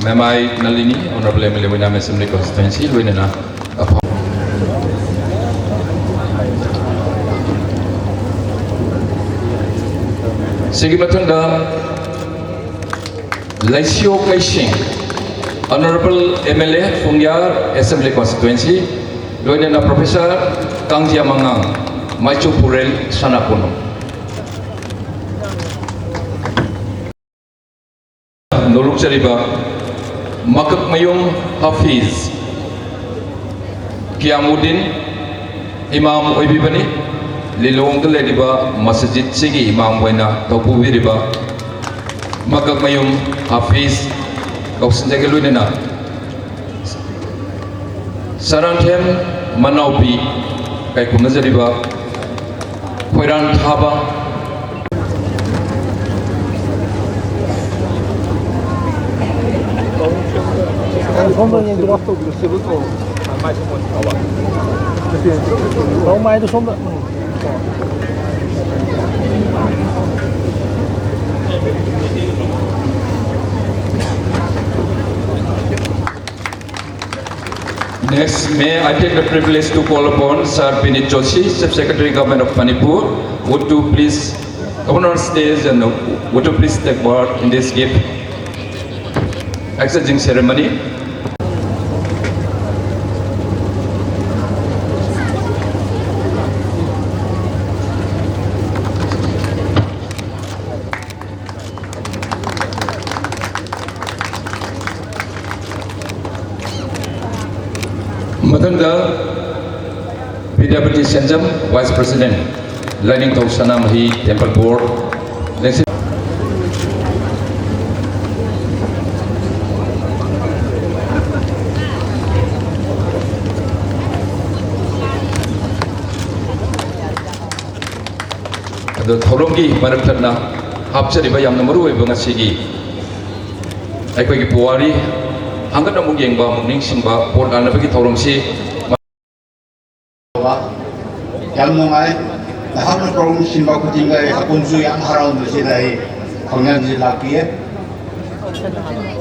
ꯃꯦꯃꯥꯏ ꯅꯂꯤꯅꯤ, Honourable M L A ꯑꯣꯏꯅ Assembly Constituency, ꯂꯣꯏꯅꯅ ꯑꯐ-, ꯁꯤꯒꯤ ꯃꯊꯪꯗ ꯂꯩꯁꯤꯌꯣ ꯀꯩꯁꯤꯡ, Honourable M L A ꯐꯨꯡꯌꯥꯔ Assembly Constituency, ꯂꯣꯏꯅꯅ Professor ꯀꯥꯡꯖꯤꯌꯥ ꯃꯉꯥꯡ, ꯃꯥꯏꯆꯨ ꯄꯨꯔꯦꯜ ꯁꯅꯥ ꯀꯣꯅꯨꯡ꯫ ꯅꯣꯂꯨꯛꯆꯔꯤꯕ ꯃꯀꯛꯃꯌꯨꯝ ꯍꯥꯐꯤꯖ ꯀꯤꯌꯥꯃꯨꯗꯤꯟ ꯏꯃꯥꯝ ꯑꯣꯏꯕꯤꯕꯅꯤ꯫ ꯂꯤꯂꯣꯡꯗ ꯂꯩꯔꯤꯕ ꯃꯁꯖꯤꯠꯁꯤꯒꯤ ꯏꯃꯥꯝ ꯑꯣꯏꯅ ꯇꯧꯕꯤꯔꯤꯕ ꯃꯀꯛꯃꯌꯨꯝ ꯍꯥꯐꯤꯖ ꯀꯧꯁꯤꯟꯖꯒ ꯂꯣꯏꯅꯅ ꯁꯔꯥꯟꯊꯦꯝ ꯃꯅꯥꯎꯄꯤ ꯀꯥꯏꯈꯨꯝꯅꯖꯔꯤꯕ ꯈꯣꯏꯔꯥꯟ ꯊꯥꯕ꯫ ꯁꯣꯝꯗ ꯌꯦꯡꯕꯤꯔꯣ꯫ ꯃꯥꯏꯗꯣ ꯁꯣꯝꯗ꯫ Next, may I take the privilege to call upon Sir Binit Joshi, Chief Secretary, Government of Manipur, would to please Governor stays and would you please take part in this gift exchanging ceremony? ꯃꯊꯪꯗ ꯕꯤꯗ꯭ꯌꯥꯄꯇꯤ ꯁꯦꯟꯖꯝ, Vice President, ꯂꯥꯏꯅꯤꯡꯊꯧ ꯁꯅꯥꯃꯍꯤ Temple Board, ꯂꯦꯡꯁꯤꯟ-, ꯑꯗꯣ ꯊꯧꯔꯝꯒꯤ ꯃꯔꯛ ꯊꯠꯅ ꯍꯥꯞꯆꯔꯤꯕ ꯌꯥꯝꯅ ꯃꯔꯨ ꯑꯣꯏꯕ ꯉꯁꯤꯒꯤ ꯑꯩꯈꯣꯏꯒꯤ ꯄꯨꯋꯥꯔꯤ ꯍꯪꯒꯠ ꯑꯃꯨꯛ ꯌꯦꯡꯕ, ꯑꯃꯨꯛ ꯅꯤꯡꯁꯤꯡꯕ, ꯄꯣꯠ ꯂꯥꯟꯅꯕꯒꯤ ꯊꯧꯔꯝꯁꯤ ꯌꯥꯝ ꯅꯨꯡꯉꯥꯏ꯫ ꯅꯍꯥꯛꯅ ꯄ꯭ꯔꯣꯒ꯭ꯔꯥꯝ ꯁꯤꯟꯕ ꯈꯨꯗꯤꯡꯗ ꯑꯩ ꯍꯥꯀꯨꯝꯁꯨ ꯌꯥꯝ ꯍꯔꯥꯎꯅ ꯁꯤꯗ ꯑꯩ ꯈꯪꯅꯕꯁꯤ ꯂꯥꯛꯄꯤꯌꯦ꯫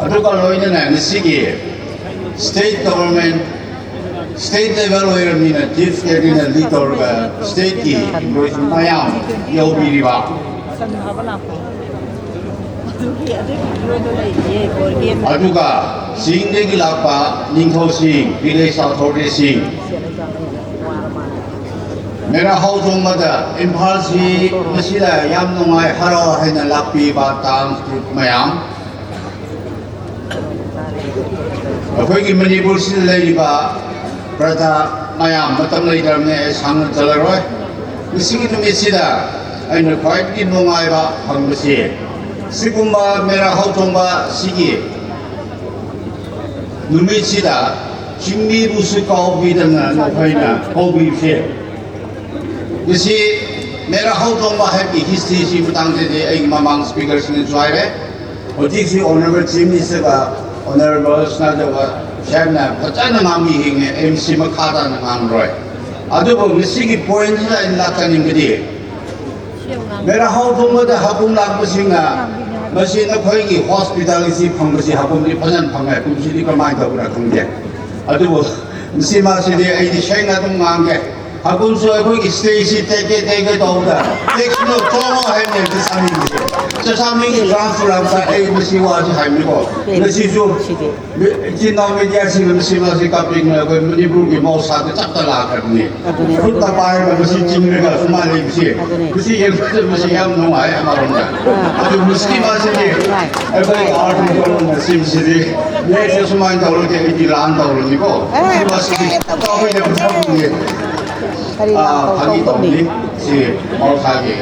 ꯑꯗꯨꯒ ꯂꯣꯏꯅꯅ ꯉꯁꯤꯒꯤ state government, state level ꯑꯣꯏꯔꯕꯅꯤꯅ chief cabinet lead ꯇꯧꯔꯒ stateꯀꯤ employees ꯃꯌꯥꯝ ꯌꯧꯕꯤꯔꯤꯕ, ꯑꯗꯨꯒ ꯆꯤꯡꯗꯒꯤ ꯂꯥꯛꯄ ꯅꯤꯡꯊꯧꯁꯤꯡ, village authorityꯁꯤꯡ, ꯃꯦꯔꯥ ꯍꯥꯎ ꯊꯣꯡꯕꯗ ꯏꯝꯐꯥꯜꯁꯤ ꯃꯁꯤꯗ ꯌꯥꯝ ꯅꯨꯡꯉꯥꯏ ꯍꯔꯥꯎ ꯍꯥꯏꯅ ꯂꯥꯛꯄꯤꯕ town group ꯃꯌꯥꯝ, ꯑꯩꯈꯣꯏꯒꯤ ꯃꯅꯤꯄꯨꯔꯁꯤꯗ ꯂꯩꯔꯤꯕ ꯄ꯭ꯔꯖꯥ ꯃꯌꯥꯝ, ꯃꯇꯝ ꯂꯩꯇ꯭ꯔꯕꯅꯦ, ꯑꯩ ꯁꯥꯡꯅ ꯆꯠꯂꯔꯣꯏ꯫ ꯉꯁꯤꯒꯤ ꯅꯨꯃꯤꯠꯁꯤꯗ ꯑꯩꯅ ꯈ꯭ꯋꯥꯏꯗꯒꯤ ꯅꯨꯡꯉꯥꯏꯕ ꯐꯪꯕꯁꯤ, ꯁꯤꯒꯨꯝꯕ ꯃꯦꯔꯥ ꯍꯥꯎ ꯊꯣꯡꯕ ꯁꯤꯒꯤ ꯅꯨꯃꯤꯠꯁꯤꯗ ꯆꯤꯡꯃꯤꯕꯨꯁꯨ ꯀꯥꯎꯕꯤꯗꯅ ꯅꯈꯣꯏꯅ ꯀꯧꯕꯤꯕꯁꯦ, ꯉꯁꯤ ꯃꯦꯔꯥ ꯍꯥꯎ ꯊꯣꯡꯕ ꯍꯥꯏꯕꯒꯤ historyꯁꯤ ꯃꯇꯥꯡꯗꯗꯤ ꯑꯩꯒꯤ ꯃꯃꯥꯡ speakerꯁꯤꯡꯅꯁꯨ ꯍꯥꯏꯔꯦ꯫ ꯍꯧꯖꯤꯛꯁꯤ Honourable Chief Ministerꯒ Honourable ꯁꯅꯥꯖꯥꯎꯕ ꯁꯥꯍꯦꯕꯅ ꯐꯖꯅ ꯉꯥꯡꯕꯤꯈꯤꯕꯅꯦ, ꯑꯩ ꯃꯁꯤ ꯃꯈꯥ ꯇꯥꯅ ꯉꯥꯡꯂꯔꯣꯏ꯫ ꯑꯗꯨꯕꯨ ꯉꯁꯤꯒꯤ pointꯁꯤꯗ ꯑꯩꯅ ꯂꯥꯛꯆꯅꯤꯡꯕꯗꯤ, ꯃꯦꯔꯥ ꯍꯥꯎ ꯊꯣꯡꯕꯗ ꯍꯥꯀꯨꯝ ꯂꯥꯛꯄꯁꯤꯡꯅ ꯃꯁꯤ ꯅꯈꯣꯏꯒꯤ hospitality ꯐꯪꯕꯁꯤ ꯍꯥꯀꯨꯝꯗꯤ ꯐꯖꯅ ꯐꯪꯉꯦ, ꯀꯨꯝꯁꯤꯗꯤ ꯀꯃꯥꯏꯅ ꯇꯧꯕ꯭ꯔꯥ ꯈꯪꯗꯦ꯫ ꯑꯗꯨꯕꯨ ꯃꯁꯤ ꯃꯥꯁꯤꯗꯤ ꯑꯩꯗꯤ ꯁꯦꯡꯅ ꯑꯗꯨꯝ ꯉꯥꯡꯒꯦ꯫ ꯍꯥꯀꯨꯝꯁꯨ ꯑꯩꯈꯣꯏꯒꯤ ꯁ꯭ꯇꯦꯖꯁꯤ ꯇꯦꯛꯀꯦ ꯇꯦꯛꯀꯦ ꯇꯧꯕꯗ ꯇꯦꯛꯁꯅꯨ, ꯆꯣꯡꯉꯣ ꯍꯥꯏꯕꯅꯦ ꯆꯆꯥꯃꯤꯡꯁꯦ꯫ ꯆꯆꯥꯃꯤꯡꯒꯤ ꯇ꯭ꯔꯥꯟꯁꯐꯔ ꯂꯥꯛꯄ ꯑꯩ ꯃꯁꯤ ꯋꯥꯁꯤ ꯍꯥꯏꯕꯅꯤꯀꯣ꯫ ꯉꯁꯤꯁꯨ ꯏꯆꯤꯟ ꯏꯅꯥꯎ ꯃꯦꯗꯤꯌꯥꯁꯤꯡꯅ ꯃꯁꯤ ꯃꯥꯁꯤ ꯀꯥꯞꯄꯤꯗꯨꯅ ꯑꯩꯈꯣꯏ ꯃꯅꯤꯄꯨꯔꯒꯤ ꯃꯍꯧꯁꯥꯗ ꯆꯞꯇ ꯂꯥꯛꯈ꯭ꯔꯕꯅꯤ꯫ ꯈꯨꯠꯇ ꯄꯥꯏꯔꯒ ꯃꯁꯤ ꯆꯤꯡꯂꯒ ꯁꯨꯃꯥꯏꯅ ꯂꯩꯕꯁꯤ, ꯃꯁꯤ ꯌꯦꯡꯕꯗ ꯃꯁꯤ ꯌꯥꯝ ꯅꯨꯡꯉꯥꯏ ꯑꯃꯔꯣꯝꯗ꯫ ꯑꯗꯨ ꯃꯁꯤ ꯃꯥꯁꯤꯗꯤ ꯑꯩꯈꯣꯏ ꯑꯥꯔꯠ ꯒꯣꯔꯃꯦꯟꯅ ꯁꯤꯕꯁꯤꯗꯤ ꯅꯦꯛꯁꯇ ꯁꯨꯃꯥꯏꯅ ꯇꯧꯔꯗꯤ ꯑꯩꯗꯤ ꯂꯥꯟ ꯇꯧꯔꯅꯤꯀꯣ꯫ ꯁꯤ ꯃꯥꯁꯤꯗꯤ ꯑꯩꯈꯣꯏꯅ ꯄꯨꯊꯣꯛꯄꯅꯤ꯫ ꯀꯔꯤ ꯑꯥ, ꯂꯥꯛꯄ ꯐꯥꯒꯤ ꯀꯧꯕꯅꯤ? ꯇꯧꯕꯅꯤ꯫ ꯁꯤ ꯃꯍꯧꯁꯥꯒꯤ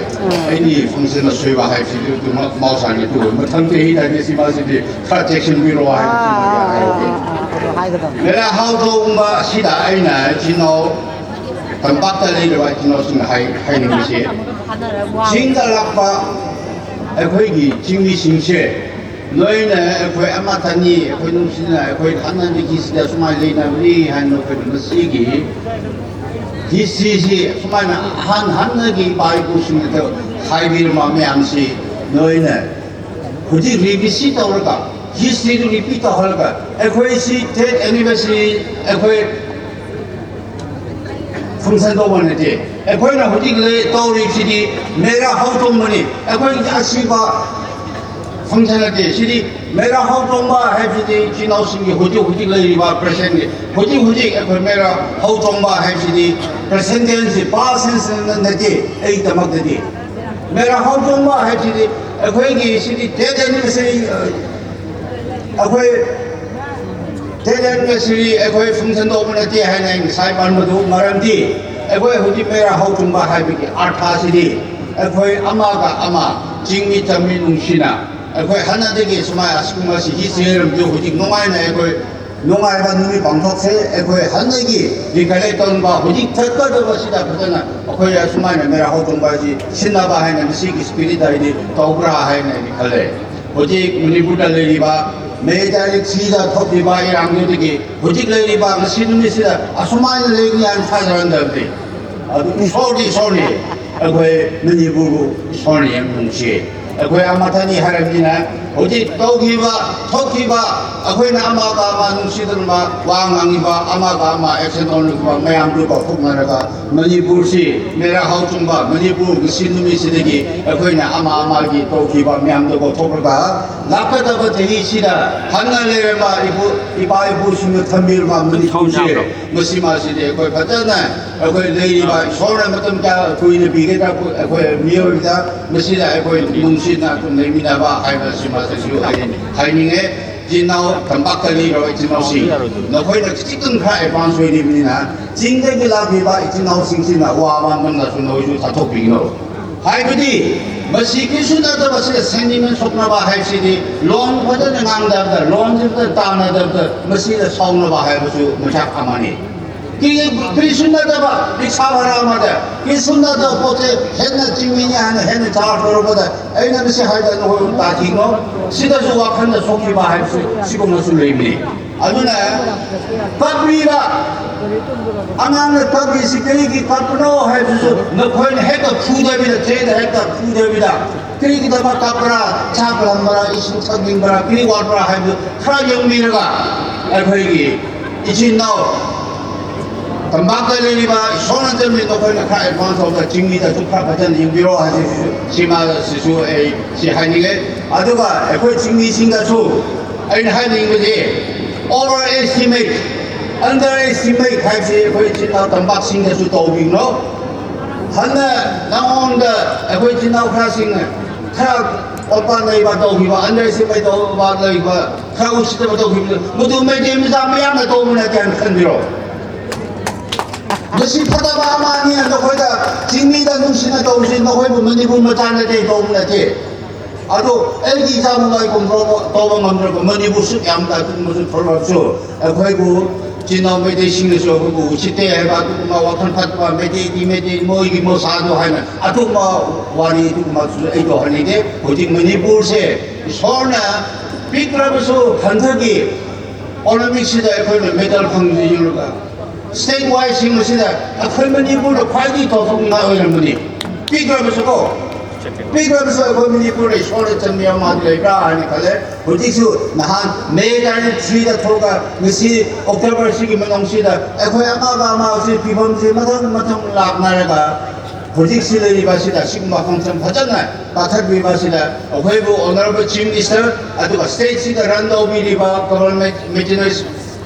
ꯑꯩꯗꯤ ꯐꯪꯁꯟ ꯑꯁꯣꯏꯕ ꯍꯥꯏꯕꯁꯤꯗꯤ ꯑꯗꯨꯝ ꯃꯍꯧꯁꯥꯒꯤ ꯑꯗꯨ ꯃꯊꯪ ꯆꯍꯤꯗꯗꯤ ꯁꯤ ꯃꯥꯁꯤꯗꯤ ꯈꯔ ꯆꯦꯛꯁꯤꯟꯕꯤꯔꯣ ꯍꯥꯏꯕ꯫ ꯑꯥ, ꯑꯥ, ꯑꯥ, ꯑꯥ, ꯑꯗꯨ ꯍꯥꯏꯒꯗꯕꯅꯤ꯫ ꯃꯦꯔꯥ ꯍꯥꯎ ꯇꯣꯡꯕ ꯁꯤꯗ ꯑꯩꯅ ꯏꯆꯤꯟ ꯏꯅꯥꯎ ꯇꯝꯄꯥꯛꯇ ꯂꯩꯔꯤꯕ ꯏꯆꯤꯟ ꯏꯅꯥꯎꯁꯤꯡꯅ ꯍꯥꯏ-, ꯍꯥꯏꯅꯤꯡꯕꯁꯤ, ꯆꯤꯡꯗ ꯂꯥꯛꯄ ꯑꯩꯈꯣꯏꯒꯤ ꯆꯤꯡꯃꯤꯁꯤꯡꯁꯦ ꯅꯣꯏꯅ ꯑꯩꯈꯣꯏ ꯑꯃꯠꯇꯅꯤ, ꯑꯩꯈꯣꯏ ꯅꯨꯡꯁꯤꯅ ꯑꯩꯈꯣꯏ ꯍꯥꯟꯅꯗꯒꯤ ꯁꯤꯗ ꯁꯨꯃꯥꯏꯅ ꯂꯩꯅꯕꯅꯤ ꯍꯥꯏꯅ ꯑꯩꯈꯣꯏꯅ ꯃꯁꯤꯒꯤ ꯍꯤꯁꯇ꯭ꯔꯤꯁꯤ ꯁꯨꯃꯥꯏꯅ ꯑꯍꯟ ꯍꯥꯟꯅꯒꯤ ꯏꯄꯥ ꯏꯄꯨꯁꯤꯡꯅ ꯍꯥꯏꯕꯤꯔꯝꯕ ꯃꯌꯥꯝꯁꯤ ꯅꯣꯏꯅ ꯍꯧꯖꯤꯛ ꯔꯤꯚꯤꯖꯤꯠ ꯇꯧꯔꯒ, ꯍꯤꯁꯇ꯭ꯔꯤꯗꯨ ꯔꯤꯄꯤꯠ ꯇꯧꯍꯜꯂꯒ, ꯑꯩꯈꯣꯏꯁꯤ ꯗꯦꯠ ꯑꯦꯅꯤꯚꯔꯁꯔꯤ ꯑꯩꯈꯣꯏ ꯐꯪꯁꯟ ꯇꯧꯕ ꯅꯠꯇꯦ꯫ ꯑꯩꯈꯣꯏꯅ ꯍꯧꯖꯤꯛ ꯂꯩ-, ꯇꯧꯔꯤꯕꯁꯤꯗꯤ ꯃꯦꯔꯥ ꯍꯧꯆꯣꯡꯕꯅꯤ꯫ ꯑꯩꯈꯣꯏꯒꯤ ꯑꯁꯤꯕ ꯐꯪꯁꯟ ꯅꯠꯇꯦ꯫ ꯁꯤꯗꯤ ꯃꯦꯔꯥ ꯍꯧꯆꯣꯡꯕ ꯍꯥꯏꯕꯁꯤꯗꯤ ꯏꯆꯤꯟ ꯏꯅꯥꯎꯁꯤꯡꯒꯤ ꯍꯧꯖꯤꯛ ꯍꯧꯖꯤꯛ ꯂꯩꯔꯤꯕ ꯄ꯭ꯔꯖꯦꯟꯒꯤ, ꯍꯧꯖꯤꯛ ꯍꯧꯖꯤꯛ ꯑꯩꯈꯣꯏ ꯃꯦꯔꯥ ꯍꯧꯆꯣꯡꯕ ꯍꯥꯏꯕꯁꯤꯗꯤ ꯄ꯭ꯔꯖꯦꯟ ꯇꯦꯟꯁꯁꯤ, ꯄꯥꯁ ꯇꯦꯟꯁ ꯅꯠꯇꯦ ꯑꯩꯒꯤꯗꯃꯛꯇꯗꯤ꯫ ꯃꯦꯔꯥ ꯍꯧꯆꯣꯡꯕ ꯍꯥꯏꯕꯁꯤꯗꯤ ꯑꯩꯈꯣꯏꯒꯤ ꯁꯤꯗꯤ ꯗꯦꯠ ꯑꯦꯅꯤꯚꯔꯁꯔꯤ, ꯑꯩꯈꯣꯏ ꯗꯦꯠ ꯑꯦꯅꯤꯚꯔꯁꯔꯤ ꯑꯩꯈꯣꯏ ꯐꯪꯁꯟ ꯇꯧꯕ ꯅꯠꯇꯦ ꯍꯥꯏꯅ ꯑꯩ ꯉꯁꯥꯏ ꯄꯟꯕꯗꯨ ꯃꯔꯝꯗꯤ ꯑꯩꯈꯣꯏ ꯍꯧꯖꯤꯛ ꯃꯦꯔꯥ ꯍꯧꯆꯣꯡꯕ ꯍꯥꯏꯕꯒꯤ ꯑꯥꯔꯊꯥꯁꯤꯗꯤ ꯑꯩꯈꯣꯏ ꯑꯃꯒ ꯑꯃ, ꯆꯤꯡꯃꯤ ꯇꯝꯃꯤ ꯅꯨꯡꯁꯤꯅ ꯑꯩꯈꯣꯏ ꯍꯥꯟꯅꯗꯒꯤ ꯁꯨꯃꯥꯏꯅ ꯑꯁꯤꯒꯨꯝꯕꯁꯤ ꯍꯤꯁꯇ꯭ꯔꯤ ꯂꯩꯔꯝꯕꯗꯨ ꯍꯧꯖꯤꯛ ꯅꯨꯡꯉꯥꯏꯅ ꯑꯩꯈꯣꯏ ꯅꯨꯡꯉꯥꯏꯕ ꯅꯨꯃꯤꯠ ꯄꯥꯡꯊꯣꯛꯁꯦ꯫ ꯑꯩꯈꯣꯏ ꯍꯥꯟꯅꯒꯤ ꯔꯤꯀꯂꯦꯛ ꯇꯧꯅꯕ ꯍꯧꯖꯤꯛ ꯆꯠꯀꯗꯕꯁꯤꯗ ꯐꯖꯅ ꯑꯩꯈꯣꯏ ꯑꯁꯨꯃꯥꯏꯅ ꯃꯦꯔꯥ ꯍꯧꯆꯣꯡꯕ ꯑꯁꯤ ꯁꯤꯟꯅꯕ ꯍꯥꯏꯅ ꯃꯁꯤꯒꯤ ꯁ꯭ꯄꯤꯔꯤꯠ ꯍꯥꯏꯗꯤ ꯇꯧꯕ꯭ꯔꯥ ꯍꯥꯏꯅ ꯑꯩꯗꯤ ꯈꯜꯂꯦ꯫ ꯍꯧꯖꯤꯛ ꯃꯅꯤꯄꯨꯔꯗ ꯂꯩꯔꯤꯕ ꯃꯦ ꯇꯥꯔꯤꯛ ꯊ꯭ꯔꯤꯗ ꯊꯣꯛꯂꯤꯕ ꯏꯔꯥꯡꯗꯨꯗꯒꯤ ꯍꯧꯖꯤꯛ ꯂꯩꯔꯤꯕ ꯉꯁꯤ ꯅꯨꯃꯤꯠꯁꯤꯗ ꯑꯁꯨꯃꯥꯏꯅ ꯂꯩꯒꯅꯤ ꯍꯥꯏꯅ ꯊꯥꯖꯔꯝꯗꯕꯅꯤ꯫ ꯑꯗꯨ ꯏꯁꯣꯔꯗꯤ ꯏꯁꯣꯔꯅꯤ, ꯑꯩꯈꯣꯏ ꯃꯅꯤꯄꯨꯔꯕꯨ ꯏꯁꯣꯔꯅ ꯌꯥꯝ ꯅꯨꯡꯁꯤ꯫ ꯑꯩꯈꯣꯏ ꯑꯃꯠꯇꯅꯤ ꯍꯥꯏꯔꯕꯅꯤꯅ ꯍꯧꯖꯤꯛ ꯇꯧꯈꯤꯕ, ꯊꯣꯛꯈꯤꯕ, ꯑꯩꯈꯣꯏꯅ ꯑꯃꯒ ꯑꯃ ꯅꯨꯡꯁꯤꯗꯅꯕ ꯋꯥ ꯉꯥꯡꯉꯤꯕ, ꯑꯃꯒ ꯑꯃ ꯑꯦꯛꯁꯟ ꯑꯣꯟꯂꯤꯕ ꯃꯌꯥꯝꯗꯨ ꯀꯧꯊꯣꯛꯅꯔꯒ ꯃꯅꯤꯄꯨꯔꯁꯤ ꯃꯦꯔꯥ ꯍꯥꯎꯆꯨꯡꯕ, ꯃꯅꯤꯄꯨꯔ ꯉꯁꯤ ꯅꯨꯃꯤꯠꯁꯤꯗꯒꯤ ꯑꯩꯈꯣꯏꯅ ꯑꯃ ꯑꯃꯒꯤ ꯇꯧꯈꯤꯕ ꯃꯌꯥꯝꯗꯨ ꯀꯧꯊꯣꯛꯂꯒ ꯂꯥꯛꯀꯗꯕ ꯆꯍꯤꯁꯤꯗ ꯍꯟꯅ ꯂꯩꯔꯝꯕ ꯏꯄꯨ, ꯏꯄꯥ ꯏꯄꯨꯁꯤꯡꯅ ꯊꯝꯕꯤꯔꯝꯕ ꯃꯅꯤꯄꯨꯔꯁꯦ, ꯃꯁꯤ ꯃꯥꯁꯤꯗꯤ ꯑꯩꯈꯣꯏ ꯐꯖꯅ, ꯑꯩꯈꯣꯏ ꯂꯩꯔꯤꯕ ꯏꯁꯣꯔꯅ ꯃꯇꯝ ꯀꯌꯥ ꯀꯨꯏꯅ ꯄꯤꯒꯗ꯭ꯔꯥ ꯑꯩꯈꯣꯏ ꯃꯤꯑꯣꯏꯕꯗ, ꯃꯁꯤꯗ ꯑꯩꯈꯣꯏ ꯅꯨꯡꯁꯤꯅ ꯑꯗꯨꯝ ꯂꯩꯃꯤꯟꯅꯕ ꯍꯥꯏꯕ ꯁꯤꯃꯁꯤꯁꯨ ꯑꯩ ꯍꯥꯏꯅꯤꯡꯉꯦ꯫ ꯏꯆꯤꯟ ꯏꯅꯥꯎ ꯇꯝꯄꯥꯛꯇ ꯂꯩꯔꯤꯕ ꯏꯆꯤꯟ ꯏꯅꯥꯎꯁꯤꯡ, ꯅꯈꯣꯏꯅ ꯈꯤꯇꯪ ꯈꯔ ꯑꯦꯗꯚꯥꯟꯁ ꯑꯣꯏꯔꯤꯕꯅꯤꯅ, ꯆꯤꯡꯗꯒꯤ ꯂꯥꯛꯂꯤꯕ ꯏꯆꯤꯟ ꯏꯅꯥꯎꯁꯤꯡꯁꯤꯅ ꯋꯥ ꯉꯥꯡꯕꯁꯨ ꯅꯈꯣꯏꯁꯨ ꯊꯥꯊꯣꯛꯄꯤꯒꯅꯨ꯫ ꯍꯥꯏꯕꯗꯤ ꯃꯁꯤ ꯀꯔꯤꯁꯨ ꯅꯠꯇꯕ, ꯁꯤꯗ ꯁꯦꯟꯇꯤꯃꯦꯟ ꯁꯣꯛꯅꯕ ꯍꯥꯏꯕꯁꯤꯗꯤ, ꯂꯣꯟ ꯐꯖꯅ ꯉꯥꯡꯗꯕꯗ, ꯂꯣꯟꯁꯤ ꯐꯖꯅ ꯇꯥꯟꯅꯗꯕꯗ ꯃꯁꯤꯗ ꯁꯥꯎꯅꯕ ꯍꯥꯏꯕꯁꯨ ꯃꯆꯥꯛ ꯑꯃꯅꯤ꯫ ꯀꯔꯤ-, ꯀꯔꯤꯁꯨ ꯅꯠꯇꯕ ꯔꯤꯛꯁꯥ ꯚꯔꯥ ꯑꯃꯗ, ꯀꯔꯤꯁꯨ ꯅꯠꯇꯕ ꯄꯣꯠꯁꯦ ꯍꯦꯟꯅ ꯆꯤꯡꯃꯤꯅꯤ ꯍꯥꯏꯅ ꯍꯦꯟꯅ ꯆꯥꯔꯖ ꯂꯧꯔꯛꯄꯗ, ꯑꯩꯅ ꯃꯁꯤ ꯍꯥꯏꯗꯅ ꯅꯈꯣꯏ ꯇꯥꯈꯤꯅꯣ꯫ ꯁꯤꯗꯁꯨ ꯋꯥꯈꯜꯗ ꯁꯣꯛꯈꯤꯕ ꯍꯥꯏꯕꯁꯤ ꯁꯤꯒꯨꯝꯕꯁꯨ ꯂꯩꯕꯅꯤ꯫ ꯑꯗꯨꯅ ꯀꯞꯂꯤꯕ ꯑꯉꯥꯡꯅ ꯀꯞꯂꯤꯁꯤ ꯀꯔꯤꯒꯤ ꯀꯞꯄꯅꯣ ꯍꯥꯏꯕꯁꯨ ꯅꯈꯣꯏꯅ ꯍꯦꯛꯇ ꯐꯨꯗꯕꯤꯗ, ꯆꯦꯗ ꯍꯦꯛꯇ ꯐꯨꯗꯕꯤꯗ, ꯀꯔꯤꯒꯤꯗꯃꯛ ꯀꯞꯄ꯭ꯔꯥ, ꯆꯥꯛ ꯂꯥꯝꯕ꯭ꯔꯥ, ꯏꯁꯤꯡ ꯊꯛꯅꯤꯡꯕ꯭ꯔꯥ, ꯀꯔꯤ ꯋꯥꯠꯄ꯭ꯔꯥ ꯍꯥꯏꯕꯗꯨ ꯈꯔ ꯌꯦꯡꯕꯤꯔꯒ, ꯑꯩꯈꯣꯏꯒꯤ ꯏꯆꯤꯟ ꯏꯅꯥꯎ ꯇꯝꯄꯥꯛꯇ ꯂꯩꯔꯤꯕ ꯏꯁꯣꯔꯅ ꯆꯟꯕꯤ ꯅꯈꯣꯏꯅ ꯈꯔ ꯑꯦꯗꯚꯥꯟꯁ ꯇꯧꯕ ꯆꯤꯡꯃꯤꯗꯁꯨ ꯈꯔ ꯐꯖꯅ ꯌꯦꯡꯕꯤꯔꯣ ꯍꯥꯏꯕꯁꯤꯁꯨ, ꯁꯤꯃ, ꯁꯤꯁꯨ ꯑꯩ ꯁꯤ ꯍꯥꯏꯅꯤꯡꯉꯦ꯫ ꯑꯗꯨꯒ ꯑꯩꯈꯣꯏ ꯆꯤꯡꯃꯤꯁꯤꯡꯗꯁꯨ ꯑꯩꯅ ꯍꯥꯏꯅꯤꯡꯕꯁꯤ, ꯑꯣꯚꯔ ꯑꯦꯁꯇꯤꯃꯦꯠ, ꯑꯟꯗꯔ ꯑꯦꯁꯇꯤꯃꯦꯠ ꯍꯥꯏꯕꯁꯤ ꯑꯩꯈꯣꯏ ꯏꯆꯤꯟ ꯏꯅꯥꯎ ꯇꯝꯄꯥꯛꯁꯤꯡꯗꯁꯨ ꯇꯧꯕꯤꯒꯅꯨ꯫ ꯍꯟꯅ ꯅꯉꯣꯟꯗ ꯑꯩꯈꯣꯏ ꯏꯆꯤꯟ ꯏꯅꯥꯎ ꯈꯔꯁꯤꯡꯅ ꯈꯔ ꯑꯣꯄꯥ ꯂꯩꯕ ꯇꯧꯈꯤꯕ, ꯑꯟꯗꯔ ꯑꯦꯁꯇꯤꯃꯦꯠ ꯇꯧꯕ ꯂꯩꯕ, ꯈꯔ ꯎꯁꯤꯠꯇꯕ ꯇꯧꯈꯤꯕꯗꯨ, ꯃꯗꯨ ꯃꯩꯇꯩ ꯃꯆꯥ ꯃꯌꯥꯝꯅ ꯇꯧꯕ ꯅꯠꯇꯦ ꯍꯥꯏꯅ ꯈꯟꯕꯤꯔꯣ꯫ ꯃꯁꯤ ꯐꯠꯇꯕ ꯑꯃꯅꯤ꯫ ꯅꯈꯣꯏꯗ ꯆꯤꯡꯃꯤꯗ ꯅꯨꯡꯁꯤꯅ ꯇꯧꯕꯁꯤ ꯅꯈꯣꯏꯕꯨ ꯃꯅꯤꯄꯨꯔ ꯃꯆꯥ ꯅꯠꯇꯦ, ꯇꯧꯕ ꯅꯠꯇꯦ꯫ ꯑꯗꯣ ꯑꯩꯒꯤ ꯏꯆꯥ ꯅꯨꯄꯥꯒꯨꯝꯕ ꯇꯧꯕ ꯉꯝꯗ꯭ꯔꯕ ꯃꯅꯤꯄꯨꯔꯁꯨ ꯌꯥꯝꯅ ꯑꯗꯨꯒꯨꯝꯕꯁꯨ ꯊꯣꯛꯂꯛꯑꯁꯨ, ꯑꯩꯈꯣꯏꯕꯨ ꯏꯆꯤꯟ ꯏꯅꯥꯎ ꯃꯩꯇꯩꯁꯤꯡꯅꯁꯨ ꯑꯩꯈꯣꯏꯕꯨ ꯎꯁꯤꯠꯇꯦ ꯍꯥꯏꯕ ꯑꯗꯨꯒꯨꯝꯕ ꯋꯥꯈꯜ ꯐꯠꯇꯕ, ꯃꯩꯇꯩꯗꯤ ꯃꯩꯇꯩ, ꯃꯣꯏꯒꯤ ꯃꯣꯁꯥꯗꯣ ꯍꯥꯏꯅ ꯑꯗꯨꯒꯨꯝꯕ ꯋꯥꯔꯤ ꯑꯗꯨꯒꯨꯝꯕꯁꯨ ꯑꯩ ꯇꯧꯍꯟꯅꯤꯡꯗꯦ꯫ ꯍꯧꯖꯤꯛ ꯃꯅꯤꯄꯨꯔꯁꯦ ꯏꯁꯣꯔꯅ ꯄꯤꯛꯂꯕꯁꯨ ꯍꯟꯗꯛꯀꯤ ꯑꯣꯂꯤꯝꯄꯤꯛꯁꯤꯗ ꯑꯩꯈꯣꯏꯅ ꯃꯦꯗꯜ ꯐꯪꯂꯤꯕ ꯁ꯭ꯇꯦꯠ ꯋꯥꯏꯁꯁꯤꯡ ꯑꯁꯤꯗ ꯑꯩꯈꯣꯏ ꯃꯅꯤꯄꯨꯔꯗ ꯈ꯭ꯋꯥꯏꯗꯒꯤ ꯆꯥꯎꯊꯣꯛꯅꯤꯡꯉꯥꯏ ꯑꯣꯏꯔꯝꯕꯅꯤ꯫ ꯄꯤꯛꯂꯕꯁꯨꯀꯣ, ꯄꯤꯈ꯭ꯔꯕꯁꯨ ꯑꯩꯈꯣꯏ ꯃꯅꯤꯄꯨꯔꯗ ꯏꯁꯣꯔꯅ ꯆꯟꯕꯤꯕ ꯃꯥꯗꯤ ꯂꯩꯕ꯭ꯔꯥ ꯍꯥꯏꯅ ꯈꯜꯂꯦ꯫ ꯍꯧꯖꯤꯛꯁꯨ ꯅꯍꯥꯟ ꯃꯦ ꯇꯥꯔꯤꯛ ꯊ꯭ꯔꯤꯗ ꯊꯣꯛꯑꯒ ꯉꯁꯤ ꯑꯣꯛꯇꯣꯕꯔ ꯁꯤꯒꯤ ꯃꯅꯨꯡꯁꯤꯗ ꯑꯩꯈꯣꯏ ꯑꯃꯒ ꯑꯃꯁꯤ ꯐꯤꯕꯝꯁꯤ ꯃꯊꯪ ꯃꯊꯪ ꯂꯥꯛꯅꯔꯒ ꯍꯧꯖꯤꯛꯁꯤ ꯂꯩꯔꯤꯕ ꯑꯁꯤꯗ ꯑꯁꯤꯒꯨꯝꯕ ꯐꯪꯁꯟ ꯐꯖꯅ ꯄꯥꯡꯊꯣꯛꯄꯤꯕ ꯑꯁꯤꯗ ꯑꯩꯈꯣꯏꯕꯨ ꯑꯣꯅꯔꯦꯕꯜ ꯆꯤꯐ ꯃꯤꯅꯤꯁꯇꯔ ꯑꯗꯨꯒ ꯁ꯭ꯇꯦꯠꯁꯤꯗ ꯔꯟ ꯇꯧꯕꯤꯔꯤꯕ ꯒꯚꯔꯟꯃꯦꯟ ꯃꯦꯆꯤꯅꯔꯤꯁ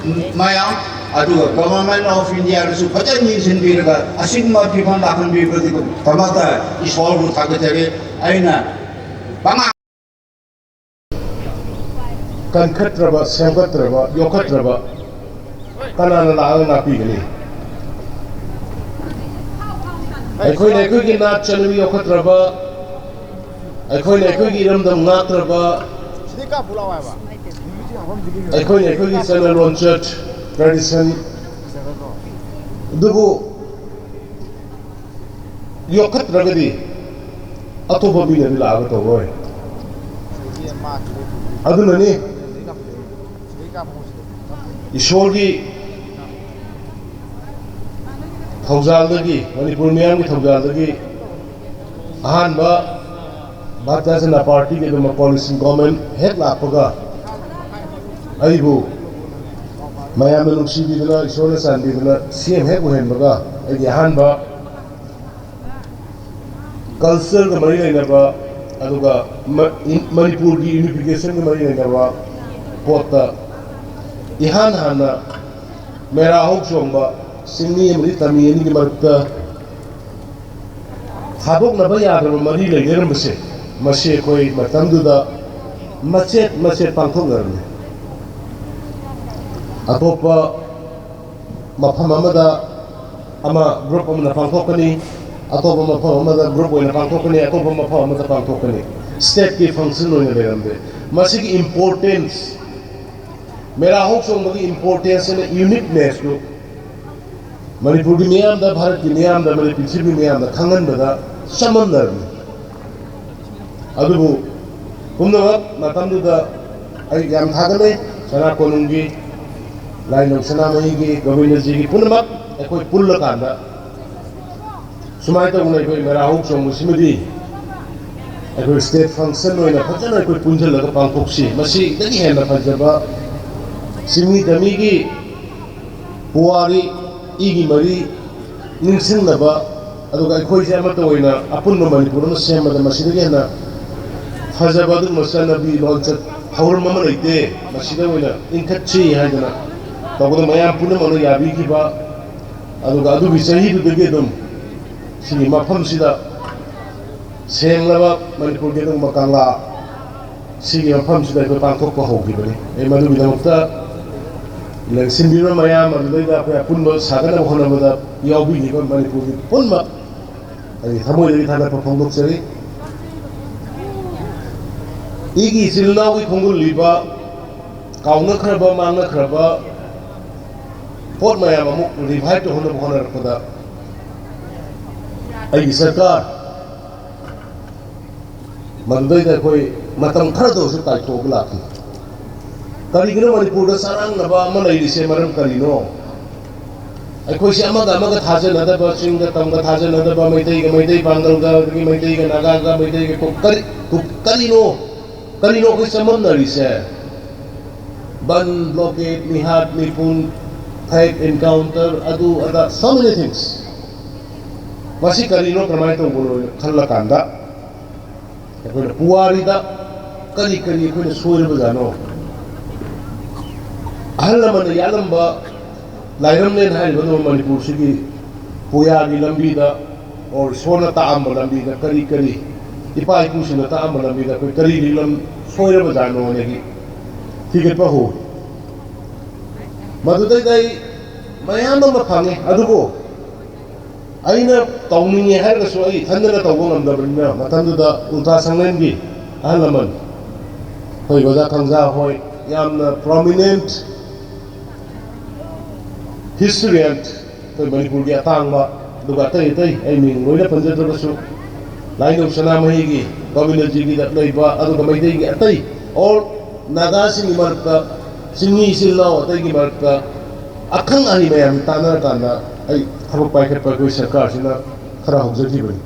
ꯃꯌꯥꯝ ꯑꯗꯨꯒ ꯒꯚꯔꯟꯃꯦꯟ ꯑꯣꯐ ꯏꯟꯗꯤꯌꯥꯗꯁꯨ ꯐꯖꯅ ꯌꯦꯡꯁꯤꯟꯕꯤꯔꯒ ꯑꯁꯤꯒꯨꯝꯕ ꯐꯤꯕꯝ ꯂꯥꯛꯍꯟꯕꯤꯕꯗꯒꯤꯗꯃꯛꯇ ꯏꯁꯣꯔꯕꯨ ꯊꯥꯒꯠꯆꯔꯤ꯫ ꯑꯩꯅ ꯄꯉꯥꯡ ꯀꯟꯈꯠꯇ꯭ꯔꯕ, ꯁꯦꯝꯒꯠꯇ꯭ꯔꯕ, ꯌꯣꯛꯈꯠꯇ꯭ꯔꯕ ꯀꯅꯥꯅ ꯂꯥꯛꯑꯒ ꯉꯥꯛꯄꯤꯒꯅꯤ? ꯑꯩꯈꯣꯏꯅ ꯑꯩꯈꯣꯏꯒꯤ ꯅꯥꯠ ꯆꯠꯅꯕꯤ ꯌꯣꯛꯈꯠꯇ꯭ꯔꯕ, ꯑꯩꯈꯣꯏꯅ ꯑꯩꯈꯣꯏꯒꯤ ꯏꯔꯝꯗꯝ ꯉꯥꯛꯇ꯭ꯔꯕ, ꯑꯩꯈꯣꯏꯅ ꯑꯩꯈꯣꯏꯒꯤ ꯆꯠꯅ ꯂꯣꯟꯆꯠ, ꯇ꯭ꯔꯦꯗꯤꯁꯟ ꯑꯗꯨꯕꯨ ꯌꯣꯛꯈꯠꯇ꯭ꯔꯒꯗꯤ ꯑꯇꯣꯞꯄ ꯃꯤꯅꯗꯤ ꯂꯥꯛꯑꯒ ꯇꯧꯔꯣꯏ꯫ ꯑꯗꯨꯅꯅꯤ ꯏꯁꯣꯔꯒꯤ ꯊꯧꯖꯥꯜꯗꯒꯤ, ꯃꯅꯤꯄꯨꯔ ꯃꯤꯌꯥꯝꯒꯤ ꯊꯧꯖꯥꯜꯗꯒꯤ ꯑꯍꯥꯟꯕ ꯚꯥꯔꯇꯤꯌ ꯖꯅꯇꯥ ꯄꯥꯔꯇꯤꯒꯤ ꯑꯗꯨꯝ ꯀꯣꯂꯤꯁꯟ ꯒꯣꯔꯃꯦꯟ ꯍꯦꯛ ꯂꯥꯛꯄꯒ ꯑꯩꯕꯨ ꯃꯌꯥꯝꯅ ꯅꯨꯡꯁꯤꯕꯤꯗꯨꯅ, ꯏꯁꯣꯔꯅ ꯆꯥꯟꯕꯤꯗꯨꯅ ꯁꯤ ꯑꯦꯝ ꯍꯦꯛ ꯑꯣꯏꯍꯟꯕꯒ ꯑꯩꯒꯤ ꯑꯍꯥꯟꯕ ꯀꯜꯆꯔꯒ ꯃꯔꯤ ꯂꯩꯅꯕ, ꯑꯗꯨꯒ ꯃ-, ꯏꯟ-, ꯃꯅꯤꯄꯨꯔꯒꯤ ꯌꯨꯅꯤꯐꯤꯀꯦꯁꯟꯒ ꯃꯔꯤ ꯂꯩꯅꯕ ꯄꯣꯠꯇ ꯏꯍꯥꯟ ꯍꯥꯟꯅ ꯃꯦꯔꯥ ꯍꯧ ꯆꯣꯡꯕ ꯆꯤꯡꯃꯤ ꯑꯃꯗꯤ ꯇꯝꯃꯤ ꯑꯅꯤꯒꯤ ꯃꯔꯛꯇ ꯊꯥꯗꯣꯛꯅꯕ ꯌꯥꯗ꯭ꯔꯕ ꯃꯔꯤ ꯂꯩꯅꯔꯝꯕꯁꯦ, ꯃꯁꯤ ꯑꯩꯈꯣꯏ ꯃꯇꯝꯗꯨꯗ ꯃꯆꯦꯠ ꯃꯆꯦꯠ ꯄꯥꯡꯊꯣꯛꯅꯔꯝꯃꯤ꯫ ꯑꯇꯣꯞꯄ ꯃꯐꯝ ꯑꯃꯗ ꯑꯃ ꯒ꯭ꯔꯨꯞ ꯑꯃꯅ ꯄꯥꯡꯊꯣꯛꯀꯅꯤ, ꯑꯇꯣꯞꯄ ꯃꯐꯝ ꯑꯃꯗ ꯒ꯭ꯔꯨꯞ ꯑꯣꯏꯅ ꯄꯥꯡꯊꯣꯛꯀꯅꯤ, ꯑꯇꯣꯞꯄ ꯃꯐꯝ ꯑꯃꯗ ꯄꯥꯡꯊꯣꯛꯀꯅꯤ꯫ ꯁ꯭ꯇꯦꯠꯀꯤ ꯐꯪꯁꯟ ꯑꯣꯏꯅ ꯂꯩꯔꯝꯗꯦ꯫ ꯃꯁꯤꯒꯤ ꯏꯝꯄꯣꯔꯇꯦꯟꯁ, ꯃꯦꯔꯥ ꯍꯧ ꯆꯣꯡꯕꯒꯤ ꯏꯝꯄꯣꯔꯇꯦꯟꯁ ꯑꯃ ꯌꯨꯅꯤꯛꯅꯦꯁꯇꯨ ꯃꯅꯤꯄꯨꯔꯒꯤ ꯃꯤꯌꯥꯝꯗ, ꯚꯥꯔꯠꯀꯤ ꯃꯤꯌꯥꯝꯗ, ꯑꯃꯗꯤ ꯄ꯭ꯔꯤꯊꯤꯕꯤ ꯃꯤꯌꯥꯝꯗ ꯈꯪꯍꯟꯕꯗ ꯆꯃꯝꯅꯔꯝꯃꯤ꯫ ꯑꯗꯨꯕꯨ ꯄꯨꯝꯅꯃꯛ ꯃꯇꯝꯗꯨꯗ ꯑꯩ ꯌꯥꯝ ꯊꯥꯒꯠꯂꯦ꯫ ꯁꯅꯥ ꯀꯣꯅꯨꯡꯒꯤ, ꯂꯥꯏꯅꯤꯡꯊꯧ ꯁꯅꯥꯃꯍꯤꯒꯤ, ꯒꯣꯕꯤꯟꯗꯖꯤꯒꯤ ꯄꯨꯝꯅꯃꯛ ꯑꯩꯈꯣꯏ ꯄꯨꯜꯂꯀꯥꯟꯗ ꯁꯨꯃꯥꯏꯅ ꯇꯧꯗꯅ ꯑꯩꯈꯣꯏ ꯃꯦꯔꯥ ꯍꯧ ꯆꯣꯡꯕꯁꯤꯃꯗꯤ ꯑꯩꯈꯣꯏ ꯁ꯭ꯇꯦꯠ ꯐꯪꯁꯟ ꯑꯣꯏꯅ ꯐꯖꯅ ꯑꯩꯈꯣꯏ ꯄꯨꯟꯁꯤꯜꯂꯒ ꯄꯥꯡꯊꯣꯛꯁꯤ꯫ ꯃꯁꯤꯗꯒꯤ ꯍꯦꯟꯅ ꯐꯖꯕ ꯆꯤꯡꯃꯤ ꯇꯝꯃꯤꯒꯤ ꯄꯨꯋꯥꯔꯤ, ꯏꯒꯤ ꯃꯔꯤ ꯅꯤꯡꯁꯤꯡꯅꯕ, ꯑꯗꯨꯒ ꯑꯩꯈꯣꯏꯁꯦ ꯑꯃꯠꯇ ꯑꯣꯏꯅ ꯑꯄꯨꯟꯕ ꯃꯅꯤꯄꯨꯔ ꯑꯃ ꯁꯦꯝꯕꯗ ꯃꯁꯤꯗꯒꯤ ꯍꯦꯟꯅ ꯐꯖꯕ ꯑꯗꯨꯒꯨꯝꯕ ꯆꯠꯅꯕꯤ ꯂꯣꯟꯆꯠ ꯊꯧꯔꯝ ꯑꯃ ꯂꯩꯇꯦ꯫ ꯃꯁꯤꯗ ꯑꯣꯏꯅ ꯏꯟꯈꯠꯁꯤ ꯍꯥꯏꯗꯅ ꯇꯧꯕꯗ ꯃꯌꯥꯝ ꯄꯨꯝꯅꯃꯛꯅ ꯌꯥꯕꯤꯈꯤꯕ, ꯑꯗꯨꯒ ꯑꯗꯨꯒꯤ ꯆꯍꯤꯗꯨꯗꯒꯤ ꯑꯗꯨꯝ ꯁꯤꯒꯤ ꯃꯐꯝꯁꯤꯗ ꯁꯦꯡꯂꯕ ꯃꯅꯤꯄꯨꯔꯒꯤ ꯑꯗꯨꯒꯨꯝꯕ ꯀꯪꯂꯥ ꯁꯤꯒꯤ ꯃꯐꯝꯁꯤꯗ ꯑꯩꯈꯣꯏ ꯄꯥꯡꯊꯣꯛꯄ ꯍꯧꯈꯤꯕꯅꯤ꯫ ꯑꯩ ꯃꯗꯨꯒꯤꯗꯃꯛꯇ ꯂꯦꯡꯁꯤꯟꯕꯤꯔꯤꯕ ꯃꯌꯥꯝ, ꯑꯗꯨꯗꯩꯗ ꯑꯩꯈꯣꯏ ꯑꯄꯨꯟꯕ ꯁꯥꯒꯠꯅꯕ ꯍꯣꯠꯅꯕꯗ ꯌꯥꯎꯕꯤꯈꯤꯕ ꯃꯅꯤꯄꯨꯔꯒꯤ ꯄꯨꯝꯅꯃꯛ ꯑꯩꯒꯤ ꯊꯃꯣꯏꯗꯒꯤ ꯊꯥꯒꯠꯄ ꯐꯣꯡꯗꯣꯛꯆꯔꯤ꯫ ꯑꯩꯒꯤ ꯏꯆꯤꯜ ꯏꯅꯥꯎꯒꯤ ꯈꯣꯡꯒꯨꯜꯂꯤꯕ, ꯀꯥꯎꯅꯈ꯭ꯔꯕ, ꯃꯥꯡꯅꯈ꯭ꯔꯕ ꯄꯣꯠ ꯃꯌꯥꯝ ꯑꯃꯨꯛ ꯔꯤꯚꯥꯏꯚ ꯇꯧꯍꯟꯅꯕ ꯍꯣꯠꯅꯔꯛꯄꯗ ꯑꯩꯒꯤ ꯁꯔꯀꯥꯔ ꯃꯗꯨꯗꯩꯗ ꯑꯩꯈꯣꯏ ꯃꯇꯝ ꯈꯔꯗ ꯑꯣꯏꯔꯁꯨ ꯀꯥꯏꯊꯣꯛꯑꯒ ꯂꯥꯛꯈꯤ꯫ ꯀꯔꯤꯒꯤꯅꯣ ꯃꯅꯤꯄꯨꯔꯗ ꯆꯔꯥꯡꯅꯕ ꯑꯃ ꯂꯩꯔꯤꯁꯦ? ꯃꯔꯝ ꯀꯔꯤꯅꯣ? ꯑꯩꯈꯣꯏꯁꯦ ꯑꯃꯒ ꯑꯃꯒ ꯊꯥꯖꯅꯗꯕ, ꯆꯤꯡꯒ ꯇꯝꯒ ꯊꯥꯖꯅꯗꯕ, ꯃꯩꯇꯩꯒ ꯃꯩꯇꯩ, ꯄꯥꯡꯒꯜꯒ, ꯑꯗꯒꯤ ꯃꯩꯇꯩꯒ ꯅꯥꯒꯥꯒ, ꯃꯩꯇꯩꯒ ꯀꯣ-, ꯀꯔꯤ, ꯀꯔꯤꯅꯣ? ꯀꯔꯤꯅꯣ ꯑꯩꯈꯣꯏ ꯆꯃꯝꯅꯔꯤꯁꯦ? ꯕꯟ, ꯕ꯭ꯂꯣꯀꯦꯠ, ꯃꯤꯍꯥꯠ, ꯃꯤꯄꯨꯟ, ꯐꯦꯛ ꯑꯦꯟꯀꯥꯎꯟꯇꯔ, ꯑꯗꯨ ꯑꯗꯥ, so many things꯫ ꯃꯁꯤ ꯀꯔꯤꯅꯣ, ꯀꯃꯥꯏꯅ ꯇꯧꯕꯅꯣ ꯈꯜꯂꯀꯥꯟꯗ ꯑꯩꯈꯣꯏꯅ ꯄꯨꯋꯥꯔꯤꯗ ꯀꯔꯤ ꯀꯔꯤ ꯑꯩꯈꯣꯏꯅ ꯁꯣꯏꯔꯕꯖꯥꯠꯅꯣ? ꯑꯍꯜ ꯂꯃꯟꯅ ꯌꯥꯠꯂꯝꯕ ꯂꯥꯏꯔꯝꯂꯦꯟ ꯍꯥꯏꯔꯤꯕ ꯑꯗꯨ ꯃꯅꯤꯄꯨꯔꯁꯤꯒꯤ ꯄꯨꯌꯥꯒꯤ ꯂꯝꯕꯤꯗ, ꯑꯣꯔ ꯏꯁꯣꯔꯅ ꯇꯥꯛꯑꯝꯕ ꯂꯝꯕꯤꯗ ꯀꯔꯤ ꯀꯔꯤ, ꯏꯄꯥ ꯏꯄꯨꯁꯤꯡꯅ ꯇꯥꯛꯑꯝꯕ ꯂꯝꯕꯤꯗ ꯑꯩꯈꯣꯏ ꯀꯔꯤ ꯂꯤꯛꯂꯝ ꯁꯣꯏꯔꯕꯖꯥꯠꯅꯣ ꯍꯥꯏꯅꯒꯤ ꯊꯤꯒꯠꯄ ꯍꯧꯏ꯫ ꯃꯗꯨꯗꯩꯗ ꯑꯩ ꯃꯌꯥꯝ ꯑꯃ ꯐꯪꯉꯦ, ꯑꯗꯨꯕꯨ ꯑꯩꯅ ꯇꯧꯅꯤꯡꯉꯦ ꯍꯥꯏꯔꯒꯁꯨ ꯑꯩ ꯏꯊꯟꯗꯅ ꯇꯧꯕ ꯉꯝꯗꯕꯅꯤꯅ, ꯃꯇꯝꯗꯨꯗ ꯎꯜꯇꯥ ꯁꯪꯂꯦꯟꯒꯤ ꯑꯍꯜ ꯂꯃꯟ, ꯑꯩꯈꯣꯏ ꯑꯣꯖꯥ ꯊꯪꯖꯥ ꯍꯣꯏ, ꯌꯥꯝꯅ ꯄ꯭ꯔꯣꯃꯤꯅꯦꯟꯠ ꯍꯤꯁꯇꯣꯔꯤꯌꯟ, ꯑꯩꯈꯣꯏ ꯃꯅꯤꯄꯨꯔꯒꯤ ꯑꯇꯥꯡꯕ, ꯑꯗꯨꯒ ꯑꯇꯩ ꯑꯇꯩ ꯑꯩ ꯃꯤꯡ ꯂꯣꯏꯅ ꯄꯟꯖꯗ꯭ꯔꯒꯁꯨ, ꯂꯥꯏꯅꯤꯡꯊꯧ ꯁꯅꯥꯃꯍꯤꯒꯤ, ꯒꯣꯕꯤꯟꯗꯖꯤꯒꯤꯗ ꯂꯩꯕ, ꯑꯗꯨꯒ ꯃꯩꯇꯩꯒꯤ ꯑꯇꯩ ꯑꯣꯜ ꯅꯥꯒꯥꯁꯤꯡꯒꯤ ꯃꯔꯛꯇ, ꯆꯤꯡꯃꯤ ꯏꯆꯤꯜ ꯏꯅꯥꯎ ꯑꯇꯩꯒꯤ ꯃꯔꯛꯇ ꯑꯈꯪ ꯑꯍꯩ ꯃꯌꯥꯝ ꯇꯥꯟꯅꯔꯀꯥꯟꯗ ꯑꯩ ꯊꯕꯛ ꯄꯥꯏꯈꯠꯄ ꯑꯩꯈꯣꯏ ꯁꯔꯀꯥꯔꯁꯤꯅ ꯈꯔ ꯍꯧꯖꯈꯤꯕꯅꯤ꯫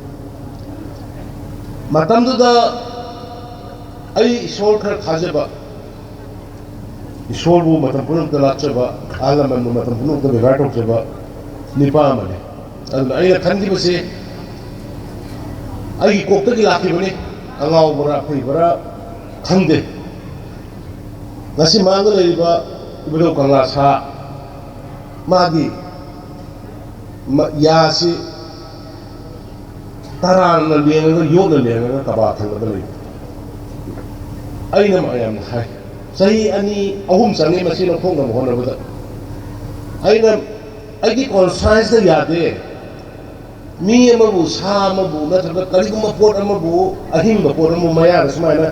ꯃꯇꯝꯗꯨꯗ ꯑꯩ ꯏꯁꯣꯔ ꯈꯔ ꯊꯥꯖꯕ, ꯏꯁꯣꯔꯕꯨ ꯃꯇꯝ ꯄꯨꯝꯅꯃꯛꯇ ꯂꯥꯠꯆꯕ, ꯑꯍꯜ ꯂꯃꯟꯕꯨ ꯃꯇꯝ ꯄꯨꯝꯅꯃꯛꯇ ꯕꯦꯕꯥꯔ ꯇꯧꯖꯕ ꯅꯤꯄꯥ ꯑꯃꯅꯤ꯫ ꯑꯗꯨꯅ ꯑꯩꯅ ꯈꯟꯈꯤꯕꯁꯤ ꯑꯩꯒꯤ ꯀꯣꯛꯇꯒꯤ ꯂꯥꯛꯈꯤꯕꯅꯤ꯫ ꯑꯉꯥꯎꯕꯔꯥ ꯑꯐꯩꯕꯔꯥ ꯈꯪꯗꯦ꯫ ꯉꯁꯤ ꯃꯥꯡꯗ ꯂꯩꯔꯤꯕ ꯏꯕꯨꯙꯧ ꯀꯪꯂꯥ ꯁꯥ, ꯃꯥꯒꯤ ꯃ-, ꯌꯥꯁꯤ ꯇꯔꯥꯅ ꯂꯦꯡꯉꯒ, ꯌꯣꯠꯅ ꯂꯦꯡꯉꯒ ꯀꯕꯥ ꯊꯪꯒꯗ ꯂꯩ꯫ ꯑꯩꯅ ꯃꯌꯥꯝꯗ ꯍꯥꯏ, ꯆꯍꯤ ꯑꯅꯤ ꯑꯍꯨꯝ ꯆꯪꯉꯤ ꯃꯁꯤ ꯂꯧꯊꯣꯛꯅꯕ ꯍꯣꯠꯅꯕꯗ꯫ ꯑꯩꯅ ꯑꯩꯒꯤ ꯀꯣꯟꯁꯥꯏꯟꯁꯇ ꯌꯥꯗꯦ꯫ ꯃꯤ ꯑꯃꯕꯨ, ꯁꯥ ꯑꯃꯕꯨ ꯅꯠꯇ꯭ꯔꯒ ꯀꯔꯤꯒꯨꯝꯕ ꯄꯣꯠ ꯑꯃꯕꯨ, ꯑꯍꯤꯡꯕ ꯄꯣꯠ ꯑꯃꯕꯨ ꯃꯌꯥꯗ ꯁꯨꯃꯥꯏꯅ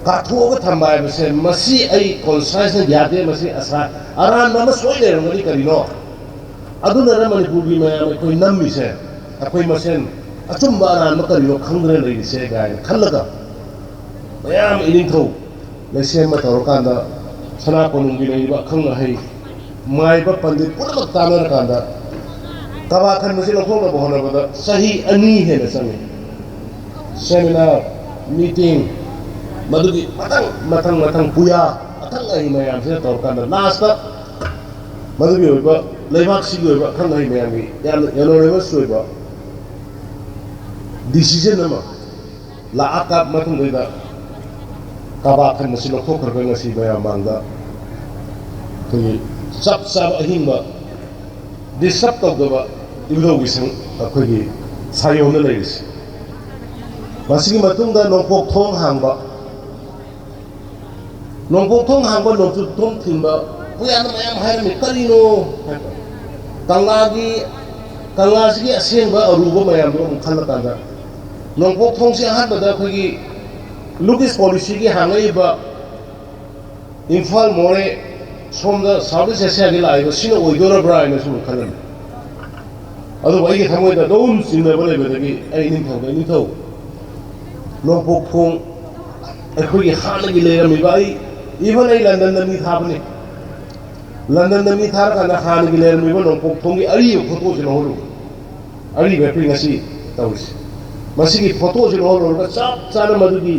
ꯀꯥꯊꯣꯛꯑꯒ ꯊꯝꯕ ꯍꯥꯏꯕꯁꯦ, ꯃꯁꯤ ꯑꯩ ꯀꯣꯟꯁꯥꯏꯟꯁꯅ ꯌꯥꯗꯦ꯫ ꯃꯁꯤ ꯑꯁꯥ-, ꯑꯔꯥꯟꯕ ꯑꯃ ꯁꯣꯏ ꯂꯩꯔꯝꯒꯅꯤ꯫ ꯀꯔꯤꯅꯣ? ꯑꯗꯨꯅꯔ ꯃꯅꯤꯄꯨꯔꯒꯤ ꯃꯌꯥꯝ ꯑꯩꯈꯣꯏ ꯅꯝꯃꯤꯁꯦ? ꯑꯩꯈꯣꯏ ꯃꯁꯦꯟ ꯑꯆꯨꯝꯕ ꯑꯔꯥꯟꯕ ꯀꯔꯤꯅꯣ ꯈꯪꯗꯅ ꯂꯩꯔꯤꯁꯦ ꯀꯥꯏꯅ ꯈꯜꯂꯒ, ꯃꯌꯥꯝ ꯏꯅꯤꯡꯊꯧ ꯂꯩꯁꯦꯝꯕ ꯇꯧꯔꯀꯥꯟꯗ, ꯁꯅꯥ ꯀꯣꯅꯨꯡꯒꯤ ꯂꯩꯔꯤꯕ ꯑꯈꯪ ꯑꯍꯩ, ꯃꯥꯏꯕ ꯄꯟꯗꯤꯠ ꯄꯨꯝꯅꯃꯛ ꯇꯥꯟꯅꯔꯀꯥꯟꯗ ꯀꯕꯥ ꯈꯟꯕꯁꯤ ꯂꯧꯊꯣꯛꯅꯕ ꯍꯣꯠꯅꯕꯗ ꯆꯍꯤ ꯑꯅꯤ ꯍꯦꯟꯅ ꯆꯪꯉꯤ꯫ ꯁꯦꯃꯤꯅꯥꯔ, ꯃꯤꯇꯤꯡ, ꯃꯗꯨꯒꯤ ꯃꯊꯪ, ꯃꯊꯪ, ꯃꯊꯪ ꯄꯨꯌꯥ, ꯑꯈꯪ ꯑꯍꯩ ꯃꯌꯥꯝꯁꯤꯅ ꯇꯧꯔꯀꯥꯟꯗ ꯂꯥꯁꯇ ꯃꯗꯨꯒꯤ ꯑꯣꯏꯕ ꯂꯩꯕꯥꯛꯁꯤꯒꯤ ꯑꯣꯏꯕ ꯑꯈꯪ ꯑꯍꯩ ꯃꯌꯥꯝꯒꯤ ꯌꯥꯝꯅ unanimous ꯑꯣꯏꯕ decision ꯑꯃ ꯂꯥꯛꯑꯀꯥꯟ ꯃꯇꯨꯡꯗꯩꯗ ꯀꯕꯥ ꯈꯟꯕꯁꯤ ꯂꯧꯊꯣꯛꯈ꯭ꯔꯒ ꯉꯁꯤ ꯃꯌꯥꯝ ꯃꯥꯡꯗ ꯑꯩꯈꯣꯏꯒꯤ ꯆꯞ ꯆꯥꯕ ꯑꯍꯤꯡꯕ disturb ꯇꯧꯗꯕ ꯏꯕꯨꯙꯧꯒꯤ ꯁꯪ-, ꯑꯩꯈꯣꯏꯒꯤ ꯁꯥꯌꯣꯝꯗ ꯂꯩꯔꯤꯁꯤ꯫ ꯃꯁꯤꯒꯤ ꯃꯇꯨꯡꯗ ꯅꯣꯡꯄꯣꯛ ꯊꯣꯡ ꯍꯥꯡꯕ, ꯅꯣꯡꯄꯣꯛ ꯊꯣꯡ ꯍꯥꯡꯕ, ꯅꯣꯡꯆꯨꯞ ꯊꯣꯡ ꯊꯤꯡꯕ, ꯄꯨꯌꯥꯅ ꯃꯌꯥꯝ ꯍꯥꯏꯔꯝꯃꯤ꯫ ꯀꯔꯤꯅꯣ ꯍꯥꯏꯕ? ꯀꯪꯂꯥꯒꯤ, ꯀꯪꯂꯥꯁꯤꯒꯤ ꯑꯁꯦꯡꯕ ꯑꯔꯨꯕ ꯃꯌꯥꯝꯗꯣ ꯑꯃꯨꯛ ꯈꯜꯂꯀꯥꯟꯗ, ꯅꯣꯡꯄꯣꯛ ꯊꯣꯡꯁꯦ ꯑꯍꯥꯟꯕꯗ ꯑꯩꯈꯣꯏꯒꯤ Look East policyꯒꯤ ꯍꯥꯡꯉꯛꯏꯕ ꯏꯝꯐꯥꯜ, ꯃꯣꯔꯦ, ꯁꯣꯝꯗ South East Asiaꯒꯤ ꯂꯥꯛꯏꯕ ꯁꯤꯅ ꯑꯣꯏꯗꯣꯔꯕ꯭ꯔꯥ ꯍꯥꯏꯅ ꯁꯨꯝ ꯈꯜꯂꯝꯃꯤ꯫ ꯑꯗꯨꯕꯨ ꯑꯩꯒꯤ ꯊꯃꯣꯏꯗ ꯑꯗꯨꯝ ꯆꯤꯡꯅꯕ ꯂꯩꯕꯗꯒꯤ ꯑꯩ ꯅꯤꯡꯊꯧꯗ, "ꯅꯤꯡꯊꯧ, ꯅꯣꯡꯄꯣꯛ ꯊꯣꯡ ꯑꯩꯈꯣꯏꯒꯤ ꯍꯥꯟꯅꯒꯤ ꯂꯩꯔꯝꯃꯤꯕ", ꯑꯩ, even ꯑꯩ ꯂꯟꯗꯟꯗ ꯃꯤ ꯊꯥꯕꯅꯤ꯫ ꯂꯟꯗꯟꯗ ꯃꯤ ꯊꯥꯔꯀꯥꯟꯗ ꯍꯥꯟꯅꯒꯤ ꯂꯩꯔꯝꯃꯤꯕ ꯅꯣꯡꯄꯣꯛ ꯊꯣꯡꯒꯤ ꯑꯔꯤꯕ ꯐꯣꯇꯣꯁꯤ ꯂꯧꯍꯜꯂꯨ꯫ ꯑꯔꯤꯕ ꯑꯩꯈꯣꯏ ꯉꯁꯤ ꯇꯧꯔꯤꯁꯤ꯫ ꯃꯁꯤꯒꯤ ꯐꯣꯇꯣꯁꯤ ꯂꯧꯍꯜꯂꯨꯔꯒ ꯆꯞ ꯆꯥꯅ ꯃꯗꯨꯒꯤ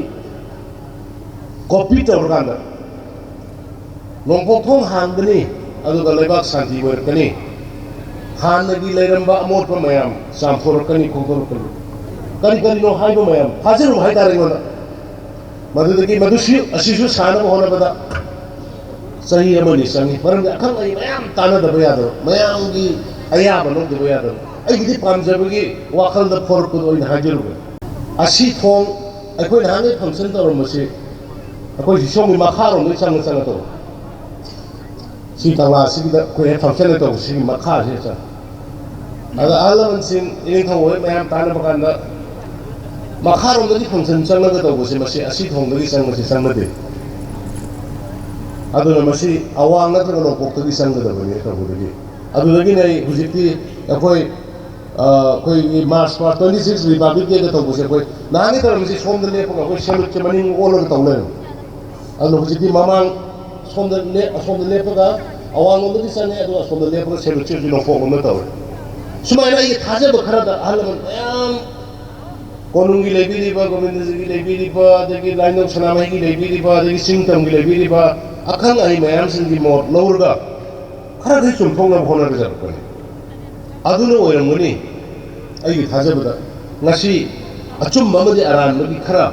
ꯀꯣꯄꯤ ꯇꯧꯔꯀꯥꯟꯗ ꯅꯣꯡꯄꯣꯛ ꯊꯣꯡ ꯍꯥꯡꯒꯅꯤ, ꯑꯗꯨꯒ ꯂꯩꯕꯥꯛ ꯁꯥꯟꯇꯤ ꯑꯣꯏꯔꯛꯀꯅꯤ, ꯍꯥꯟꯅꯒꯤ ꯂꯩꯔꯝꯕ ꯑꯃꯣꯠꯄ ꯃꯌꯥꯝ ꯆꯥꯝꯊꯣꯔꯛꯀꯅꯤ, ꯈꯣꯛꯇꯣꯔꯛꯀꯅꯤ, ꯀꯔꯤ ꯀꯔꯤꯅꯣ ꯍꯥꯏꯕ ꯃꯌꯥꯝ ꯊꯥꯖꯔꯨꯕ ꯍꯥꯏꯇꯥꯔꯦ ꯑꯩꯉꯣꯟꯗ꯫ ꯃꯗꯨꯗꯒꯤ ꯃꯗꯨꯁꯨ, ꯑꯁꯤꯁꯨ ꯁꯥꯅꯕ ꯍꯣꯠꯅꯕꯗ ꯆꯍꯤ ꯑꯃꯅꯤ ꯆꯪꯉꯤ꯫ ꯃꯔꯝꯗꯤ ꯑꯈꯪ ꯑꯍꯩ ꯃꯌꯥꯝ ꯇꯥꯟꯅꯗꯕ ꯌꯥꯗꯕ, ꯃꯌꯥꯝꯒꯤ ꯑꯌꯥꯕ ꯂꯧꯗꯕ ꯌꯥꯗꯕ꯫ ꯑꯩꯒꯤꯗꯤ ꯄꯥꯝꯖꯕꯒꯤ ꯋꯥꯈꯜꯗ ꯐꯣꯔꯛꯄꯗꯣ ꯑꯣꯏꯅ ꯍꯥꯏꯖꯔꯨꯕꯅꯤ꯫ ꯑꯁꯤ ꯊꯣꯡ, ꯑꯩꯈꯣꯏ ꯅꯍꯥꯟꯒꯩ ꯐꯪꯁꯟ ꯇꯧꯔꯝꯕꯁꯤ ꯑꯩꯈꯣꯏ ꯁꯤ ꯁꯣꯝꯒꯤ ꯃꯈꯥꯔꯣꯝꯗꯒꯤ ꯆꯪꯉ ꯆꯪꯉ ꯇꯧꯕ꯫ ꯁꯤ ꯀꯪꯂꯥꯁꯤꯒꯤꯗ ꯑꯩꯈꯣꯏ ꯍꯦꯛ ꯐꯪꯁꯟ ꯍꯦꯛ ꯇꯧꯕ ꯁꯤꯒꯤ ꯃꯈꯥꯁꯤꯗ ꯆꯪꯉ꯫ ꯑꯗ ꯑꯍꯜ ꯂꯃꯟꯁꯤꯡ, ꯏꯅꯤꯡꯊꯧ ꯍꯣꯏ ꯃꯌꯥꯝ ꯇꯥꯟꯅꯕ ꯀꯥꯟꯗ ꯃꯈꯥꯔꯣꯝꯗꯒꯤ ꯐꯪꯁꯟ ꯆꯪꯉꯒ ꯇꯧꯕꯁꯦ, ꯃꯁꯤ ꯑꯁꯤ ꯊꯣꯡꯗꯒꯤ ꯆꯪꯕꯁꯦ ꯆꯪꯅꯗꯦ꯫ ꯑꯗꯨꯅ ꯃꯁꯤ ꯑꯋꯥꯡ ꯅꯠꯇ꯭ꯔꯒ ꯅꯣꯡꯄꯣꯛꯇꯒꯤ ꯆꯪꯒꯗꯕꯅꯤ ꯇꯧꯕꯗꯒꯤ꯫ ꯑꯗꯨꯗꯒꯤꯅꯦ ꯑꯩ ꯍꯧꯖꯤꯛꯇꯤ ꯑꯩꯈꯣꯏ, ꯑ, ꯑꯩꯈꯣꯏꯒꯤ March March twenty six republic ꯗꯦꯒ ꯇꯧꯕꯁꯦ ꯑꯩꯈꯣꯏ ꯅꯍꯥꯟꯒꯤ ꯇꯧꯔꯝꯃꯤꯁꯦ ꯁꯣꯝꯗ ꯂꯦꯞꯄꯒ ꯑꯩꯈꯣꯏ ꯁꯦꯂꯨꯠꯁꯦ ꯃꯅꯤꯡ ꯑꯣꯜꯂꯒ ꯇꯧ ꯂꯩꯔꯝꯃꯦ꯫ ꯑꯗꯨꯅ ꯍꯧꯖꯤꯛꯇꯤ ꯃꯃꯥꯡ ꯁꯣꯝꯗ ꯂꯦꯞ-, ꯑꯁꯣꯝꯗ ꯂꯦꯞꯄꯒ ꯑꯋꯥꯡꯂꯣꯝꯗꯒꯤ ꯆꯪꯉꯦ, ꯑꯗꯨꯒ ꯑꯁꯣꯝꯗ ꯂꯦꯞꯄꯒ ꯁꯦꯂꯨꯠꯁꯦ ꯍꯧꯖꯤꯛ ꯅꯣꯡꯄꯣꯛꯂꯣꯝꯗ ꯇꯧꯔꯦ꯫ ꯁꯨꯃꯥꯏꯅ ꯑꯩꯒꯤ ꯊꯥꯖꯕ ꯈꯔꯗ ꯑꯍꯜ ꯂꯃꯟ ꯃꯌꯥꯝ, ꯀꯣꯅꯨꯡꯒꯤ ꯂꯩꯕꯤꯔꯤꯕ, ꯒꯣꯕꯤꯟꯗꯖꯤꯒꯤ ꯂꯩꯕꯤꯔꯤꯕ, ꯑꯗꯒꯤ ꯂꯥꯏꯅꯤꯡꯊꯧ ꯁꯅꯥꯃꯍꯤꯒꯤ ꯂꯩꯕꯤꯔꯤꯕ, ꯑꯗꯒꯤ ꯆꯤꯡ ꯇꯝꯒꯤ ꯂꯩꯕꯤꯔꯤꯕ ꯑꯈꯪ ꯑꯍꯩ ꯃꯌꯥꯝꯁꯤꯡꯒꯤ ꯃꯣꯠ ꯂꯧꯔꯒ ꯈꯔ ꯈꯔ ꯆꯨꯝꯊꯣꯛꯅꯕ ꯍꯣꯠꯅꯖꯔꯛꯄꯅꯤ꯫ ꯑꯗꯨꯅ ꯑꯣꯏꯔꯝꯒꯅꯤ ꯑꯩꯒꯤ ꯊꯥꯖꯕꯗ ꯉꯁꯤ ꯑꯆꯨꯝꯕ ꯑꯃꯗꯤ ꯑꯔꯥꯟꯕꯒꯤ ꯈꯔ,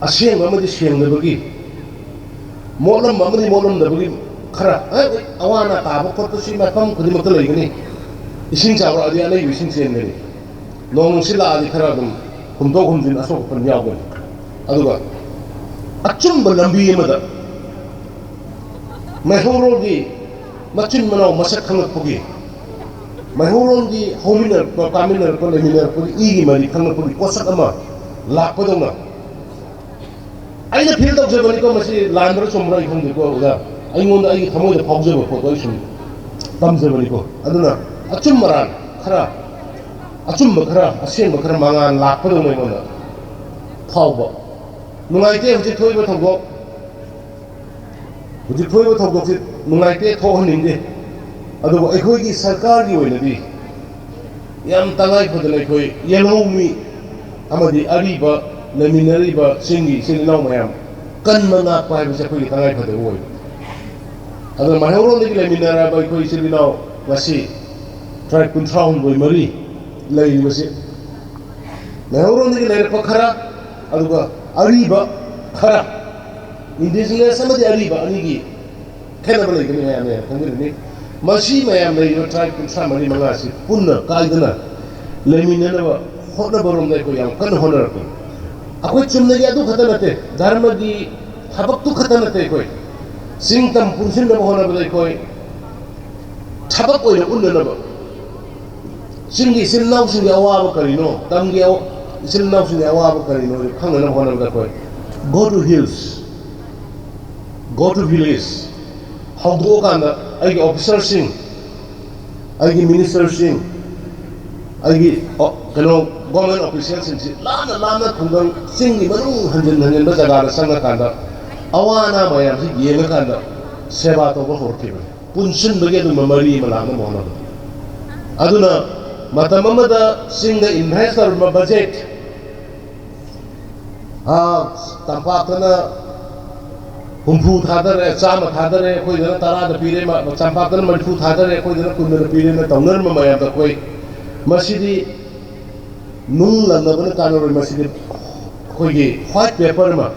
ꯑꯁꯦꯡꯕ ꯑꯃꯗꯤ ꯁꯦꯡꯗꯕꯒꯤ, ꯃꯣꯠꯂꯝꯕ ꯑꯃꯗꯤ ꯃꯣꯠꯂꯝꯗꯕꯒꯤ ꯈꯔ, ꯑꯦ, ꯑꯋꯥ ꯑꯅꯥ ꯇꯥꯕ ꯈꯣꯠꯄꯁꯤ ꯃꯐꯝ ꯈꯨꯗꯤꯡꯃꯛꯇ ꯂꯩꯒꯅꯤ꯫ ꯏꯁꯤꯡ ꯆꯥꯎꯔꯛꯑꯗꯤ ꯑꯅꯩꯕ ꯏꯁꯤꯡ ꯆꯦꯟꯒꯅꯤ꯫ ꯅꯣꯡ ꯅꯨꯡꯁꯤꯠ ꯂꯥꯛꯑꯗꯤ ꯈꯔ ꯑꯗꯨꯝ ꯍꯨꯝꯗꯣꯛ ꯍꯨꯝꯖꯤꯟ ꯑꯁꯣꯛ ꯑꯄꯟ ꯌꯥꯎꯒꯅꯤ꯫ ꯑꯗꯨꯒ ꯑꯆꯨꯝꯕ ꯂꯝꯕꯤ ꯑꯃꯗ ꯃꯩꯍꯧꯔꯣꯜꯒꯤ ꯃꯆꯤꯟ ꯃꯅꯥꯎ ꯃꯁꯛ ꯈꯪꯂꯛꯄꯒꯤ, ꯃꯩꯍꯧꯔꯣꯜꯒꯤ ꯍꯧꯃꯤꯟꯅꯔꯛꯄ, ꯀꯥꯃꯤꯟꯅꯔꯛꯄ, ꯂꯩꯃꯤꯟꯅꯔꯛꯄꯒꯤ ꯏꯒꯤ ꯃꯔꯤ ꯈꯪꯂꯛꯄꯒꯤ ꯄꯣꯠꯁꯛ ꯑꯃ ꯂꯥꯛꯄꯗꯧꯅ ꯑꯩꯅ ꯐꯤꯜ ꯇꯧꯖꯕꯅꯤꯀꯣ, ꯃꯁꯤ ꯂꯥꯟꯕ꯭ꯔꯥ ꯆꯨꯝꯕ꯭ꯔꯥ ꯑꯩ ꯈꯪꯗꯦꯀꯣ ꯑꯣꯖꯥ꯫ ꯑꯩꯉꯣꯟꯗ ꯑꯩꯒꯤ ꯊꯃꯣꯏꯗ ꯐꯥꯎꯖꯕ ꯄꯣꯠꯇꯣ ꯑꯩ ꯁꯨꯝ ꯇꯝꯖꯕꯅꯤꯀꯣ꯫ ꯑꯗꯨꯅ ꯑꯆꯨꯝ ꯑꯔꯥꯟ ꯈꯔ, ꯑꯆꯨꯝꯕ ꯈꯔ, ꯑꯁꯦꯡꯕ ꯈꯔ ꯃꯉꯥꯜ ꯂꯥꯛꯄꯗꯧꯅ ꯑꯩꯉꯣꯟꯗ ꯐꯥꯎꯕ꯫ ꯅꯨꯡꯉꯥꯏꯇꯦ ꯍꯧꯖꯤꯛ ꯊꯣꯛꯏꯕ ꯊꯧꯗꯣꯛ꯫ ꯍꯧꯖꯤꯛ ꯊꯣꯛꯏꯕ ꯊꯧꯗꯣꯛꯁꯤ ꯅꯨꯡꯉꯥꯏꯇꯦ, ꯊꯣꯛꯍꯟꯅꯤꯡꯗꯦ꯫ ꯑꯗꯨꯕꯨ ꯑꯩꯈꯣꯏꯒꯤ ꯁꯔꯀꯥꯔꯒꯤ ꯑꯣꯏꯅꯗꯤ ꯌꯥꯝ ꯇꯉꯥꯏ ꯐꯗꯅ ꯑꯩꯈꯣꯏ ꯌꯦꯜꯍꯧꯃꯤ ꯑꯃꯗꯤ ꯑꯔꯤꯕ ꯂꯩꯃꯤꯟꯅꯔꯤꯕ ꯆꯤꯡꯒꯤ ꯏꯆꯤꯜ ꯏꯅꯥꯎ ꯃꯌꯥꯝ ꯀꯟꯕ ꯉꯥꯛꯄ ꯍꯥꯏꯕꯁꯦ ꯑꯩꯈꯣꯏꯒꯤ ꯇꯉꯥꯏ ꯐꯗꯕ ꯑꯣꯏꯕ꯫ ꯑꯗꯨꯅ ꯃꯩꯍꯧꯔꯣꯟꯗꯒꯤ ꯂꯩꯃꯤꯟꯅꯔꯕ ꯑꯩꯈꯣꯏ ꯏꯆꯤꯜ ꯏꯅꯥꯎ ꯉꯁꯤ ꯇ꯭ꯔꯥꯏꯕ ꯀꯨꯟꯊ꯭ꯔꯥ ꯍꯨꯝꯗꯣꯏ ꯃꯔꯤ ꯂꯩꯔꯤꯕꯁꯤ, ꯃꯩꯍꯧꯔꯣꯟꯗꯒꯤ ꯂꯩꯔꯛꯄ ꯈꯔ, ꯑꯗꯨꯒ ꯑꯔꯤꯕ ꯈꯔ, ꯏꯟꯗꯤꯖꯤꯅꯁ ꯑꯃꯗꯤ ꯑꯔꯤꯕ ꯑꯅꯤꯒꯤ ꯈꯦꯠꯅꯕ ꯂꯩꯒꯅꯤ ꯃꯌꯥꯝꯅ ꯈꯪꯕꯤꯔꯅꯤ꯫ ꯃꯁꯤ ꯃꯌꯥꯝ ꯂꯩꯔꯤꯕ ꯇ꯭ꯔꯥꯏꯕ ꯀꯨꯟꯊ꯭ꯔꯥ ꯃꯔꯤ ꯃꯉꯥ ꯑꯁꯤ ꯄꯨꯟꯅ ꯀꯥꯏꯗꯅ ꯂꯩꯃꯤꯟꯅꯅꯕ ꯍꯣꯠꯅꯕꯔꯣꯝꯗ ꯑꯩꯈꯣꯏ ꯌꯥꯝ ꯀꯟꯅ ꯍꯣꯠꯅꯔꯛꯄꯅꯤ꯫ ꯑꯩꯈꯣꯏ ꯆꯨꯝꯅꯒꯤ ꯑꯗꯨ ꯈꯛꯇ ꯅꯠꯇꯦ, ꯙꯔꯃꯒꯤ ꯊꯕꯛꯇꯨ ꯈꯛꯇ ꯅꯠꯇꯦ, ꯑꯩꯈꯣꯏ ꯆꯤꯡ ꯇꯝ ꯄꯨꯟꯁꯤꯟꯅꯕ ꯍꯣꯠꯅꯕꯗ ꯑꯩꯈꯣꯏ ꯊꯕꯛ ꯑꯣꯏꯅ ꯎꯠꯅꯅꯕ, ꯆꯤꯡꯒꯤ ꯏꯆꯤꯜ ꯏꯅꯥꯎꯁꯤꯡꯒꯤ ꯑꯋꯥꯕ ꯀꯔꯤꯅꯣ, ꯇꯝꯒꯤ ꯑꯋ-, ꯏꯆꯤꯜ ꯏꯅꯥꯎꯁꯤꯡꯒꯤ ꯑꯋꯥꯕ ꯀꯔꯤꯅꯣ ꯈꯪꯅꯅꯕ ꯍꯣꯠꯅꯕꯗ ꯑꯩꯈꯣꯏ Go to Hills, Go to Village ꯍꯧꯗꯣꯛꯑꯀꯥꯟꯗ ꯑꯩꯒꯤ ꯑꯣꯐꯤꯁꯥꯔꯁꯤꯡ, ꯑꯩꯒꯤ ꯃꯤꯅꯤꯁꯇꯔꯁꯤꯡ, ꯑꯩꯒꯤ ꯑꯣ-, ꯀꯩꯅꯣ, ꯒꯣꯔꯃꯦꯟ ꯑꯣꯐꯤꯁꯤꯌꯦꯜꯁꯤꯡꯁꯤ ꯂꯥꯞꯅ ꯂꯥꯞꯅ ꯈꯨꯡꯒꯪ ꯆꯤꯡꯒꯤ ꯃꯅꯨꯡ ꯍꯟꯖꯤꯟ ꯍꯟꯖꯤꯟꯕ ꯖꯒꯥꯗ ꯆꯪꯉꯀꯥꯟꯗ ꯑꯋꯥ ꯑꯅꯥ ꯃꯌꯥꯝꯁꯤ ꯌꯦꯡꯉꯀꯥꯟꯗ ꯁꯦꯕꯥ ꯇꯧꯕ ꯍꯧꯔꯛꯈꯤꯕꯅꯤ꯫ ꯄꯨꯟꯁꯤꯟꯕꯒꯤ ꯑꯗꯨꯝꯕ ꯃꯔꯤ ꯑꯃ ꯂꯥꯛꯅꯕ ꯍꯣꯠꯅꯕ꯫ ꯑꯗꯨꯅ ꯃꯇꯝ ꯑꯃꯗ ꯆꯤꯡꯗ ꯏꯟꯚꯦꯁ ꯇꯧꯔꯝꯕ ꯕꯖꯦꯠ, ꯑꯥ, ꯇꯝꯄꯥꯛꯇꯅ ꯍꯨꯝꯐꯨ ꯊꯥꯗꯔꯦ, ꯆꯥꯝꯃ ꯊꯥꯗꯔꯦ, ꯑꯩꯈꯣꯏꯗꯅ ꯇꯔꯥꯗ ꯄꯤꯔꯦ, ꯃ-, ꯇꯝꯄꯥꯛꯇꯅ ꯃꯔꯤꯐꯨ ꯊꯥꯗꯔꯦ, ꯑꯩꯈꯣꯏꯗꯅ ꯀꯨꯟꯗ ꯄꯤꯔꯦꯅ ꯇꯧꯅꯔꯝꯕ ꯃꯌꯥꯝꯗꯣ ꯑꯩꯈꯣꯏ ꯃꯁꯤꯗꯤ ꯅꯨꯡ ꯂꯪꯅꯕꯅ ꯀꯥꯟꯅꯔꯣꯏ꯫ ꯃꯁꯤꯗꯤ ꯑꯩꯈꯣꯏꯒꯤ ꯋꯥꯏꯠ ꯄꯦꯄꯔ ꯑꯃ,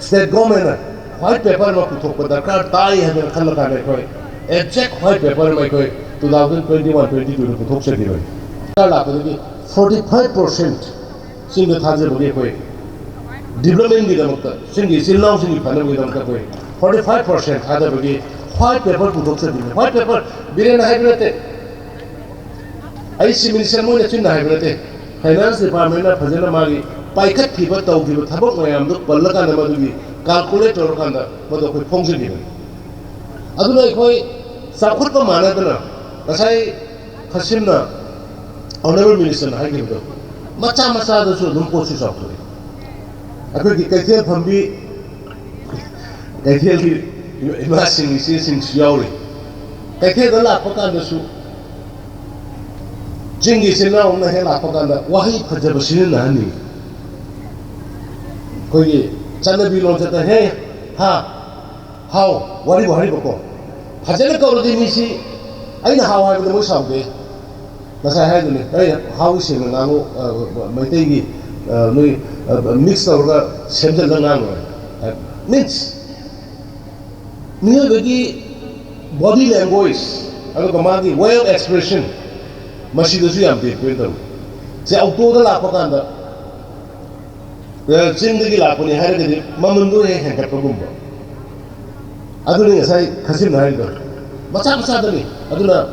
ꯁ꯭ꯇꯦꯠ ꯒꯣꯔꯃꯦꯟꯅ ꯋꯥꯏꯠ ꯄꯦꯄꯔ ꯑꯃ ꯄꯨꯊꯣꯛꯄ ꯗꯔꯀꯥꯔ ꯇꯥꯏ ꯍꯥꯏꯗꯅ ꯈꯜꯂꯀꯥꯟꯗ ꯑꯩꯈꯣꯏ ꯑꯦꯛꯖꯦꯛ ꯋꯥꯏꯠ ꯄꯦꯄꯔ ꯑꯃ ꯑꯩꯈꯣꯏ two thousand twenty one twenty twoꯗ ꯄꯨꯊꯣꯛꯆꯈꯤꯕꯅꯤ꯫ ꯗꯔꯀꯥꯔ ꯂꯥꯛꯄꯗꯒꯤ forty five percent ꯆꯤꯡꯗ ꯊꯥꯖꯕꯒꯤ ꯑꯩꯈꯣꯏ ꯗꯤꯕ꯭ꯂꯞꯃꯦꯟꯒꯤꯗꯃꯛꯇ, ꯆꯤꯡꯒꯤ ꯏꯆꯤꯜ ꯏꯅꯥꯎꯁꯤꯡꯒꯤ ꯐꯅꯕꯒꯤꯗꯃꯛꯇ ꯑꯩꯈꯣꯏ forty five percent ꯊꯥꯗꯕꯒꯤ ꯋꯥꯏꯠ ꯄꯦꯄꯔ ꯄꯨꯊꯣꯛꯆꯈꯤꯕꯅꯤ꯫ ꯋꯥꯏꯠ ꯄꯦꯄꯔ ꯕꯤꯔꯦꯟꯅ ꯍꯥꯏꯕ ꯅꯠꯇꯦ, ꯑꯩ ꯆꯤꯐ ꯃꯤꯅꯤꯁꯇꯔ ꯃꯣꯏꯅ ꯆꯤꯟꯅ ꯍꯥꯏꯕ ꯅꯠꯇꯦ, ꯐꯥꯏꯅꯥꯟꯁ ꯗꯤꯄꯥꯔꯠꯃꯦꯟꯅ ꯐꯖꯅ ꯃꯥꯒꯤ ꯄꯥꯏꯈꯠꯈꯤꯕ ꯇꯧꯈꯤꯕ ꯊꯕꯛ ꯃꯌꯥꯝꯗꯨ ꯄꯜꯂꯀꯥꯟꯗ ꯃꯗꯨꯒꯤ ꯀꯥꯜꯀꯨꯂꯦꯠ ꯇꯧꯔꯀꯥꯟꯗ ꯃꯗꯨ ꯑꯩꯈꯣꯏ ꯐꯣꯡꯖꯈꯤꯕꯅꯤ꯫ ꯑꯗꯨꯅ ꯑꯩꯈꯣꯏ ꯆꯥꯎꯈꯠꯄ ꯃꯥꯟꯅꯗꯅ ꯉꯁꯥꯏ ꯈꯥꯁꯤꯝꯅ, ꯑꯣꯅꯔꯦꯕꯜ ꯃꯤꯅꯤꯁꯇꯔꯅ ꯍꯥꯏꯈꯤꯕꯗꯣ, ꯃꯆꯥ ꯃꯆꯥꯗꯁꯨ ꯑꯗꯨꯝ ꯄꯣꯠꯁꯤ ꯆꯥꯎꯊꯣꯛꯏ꯫ ꯑꯩꯈꯣꯏꯒꯤ ꯀꯩꯊꯦꯜ ꯐꯝꯕꯤ, ꯀꯩꯊꯦꯜꯒꯤ ꯏꯃꯥꯁꯤꯡ ꯏꯆꯦꯁꯤꯡꯁꯨ ꯌꯥꯎꯔꯤ꯫ ꯀꯩꯊꯦꯜꯗ ꯂꯥꯛꯄ ꯀꯥꯟꯗꯁꯨ ꯆꯤꯡꯒꯤ ꯏꯆꯤꯜ ꯏꯅꯥꯎ ꯑꯃꯅ ꯍꯦꯛ ꯂꯥꯛꯄ ꯀꯥꯟꯗ ꯋꯥꯍꯩ ꯐꯖꯕ ꯁꯤꯖꯤꯟꯅꯍꯟꯅꯤꯡꯉꯤ꯫ ꯑꯩꯈꯣꯏꯒꯤ ꯆꯠꯅꯕꯤ ꯂꯣꯟꯆꯠꯇ "ꯍꯦ, ꯍꯥ, ꯍꯥꯎ", ꯋꯥꯔꯤꯕꯨ ꯍꯥꯏꯔꯤꯕꯀꯣ, ꯐꯖꯅ ꯀꯧꯔꯗꯤ ꯃꯤꯁꯤ, ꯑꯩꯅ "ꯍꯥꯎ" ꯍꯥꯏꯕꯗ ꯃꯣꯏ ꯁꯥꯎꯗꯦ꯫ ꯉꯁꯥꯏ ꯍꯥꯏꯗꯨꯅꯤ, ꯑꯩ "ꯍꯥꯎ" ꯁꯦꯡꯅ ꯉꯥꯡꯉꯨ, ꯑ, ꯃꯩꯇꯩꯒꯤ, ꯑ, ꯅꯣꯏ, ꯑ, mix ꯇꯧꯔꯒ ꯁꯦꯝꯖꯤꯜꯂꯒ ꯉꯥꯡꯉꯣꯏ꯫ ꯃꯤꯟꯁ, ꯃꯤꯑꯣꯏꯕꯒꯤ body language ꯑꯗꯨꯒ ꯃꯥꯒꯤ way of expression, ꯃꯁꯤꯗꯁꯨ ꯌꯥꯝ depend ꯇꯧꯏ꯫ ꯁꯦ, ꯑꯣꯇꯣꯗ ꯂꯥꯛꯄ ꯀꯥꯟꯗ, ꯑ, ꯆꯤꯡꯗꯒꯤ ꯂꯥꯛꯄꯅꯤ ꯍꯥꯏꯔꯒꯗꯤ ꯃꯃꯟꯗꯣ ꯍꯦꯛ ꯍꯦꯟꯒꯠꯄꯒꯨꯝꯕ꯫ ꯑꯗꯨꯅꯤ ꯉꯁꯥꯏ ꯈꯖꯤꯟ ꯍꯥꯏꯔꯤꯗꯣ꯫ ꯃꯆꯥ ꯃꯆꯥꯗꯅꯤ꯫ ꯑꯗꯨꯅ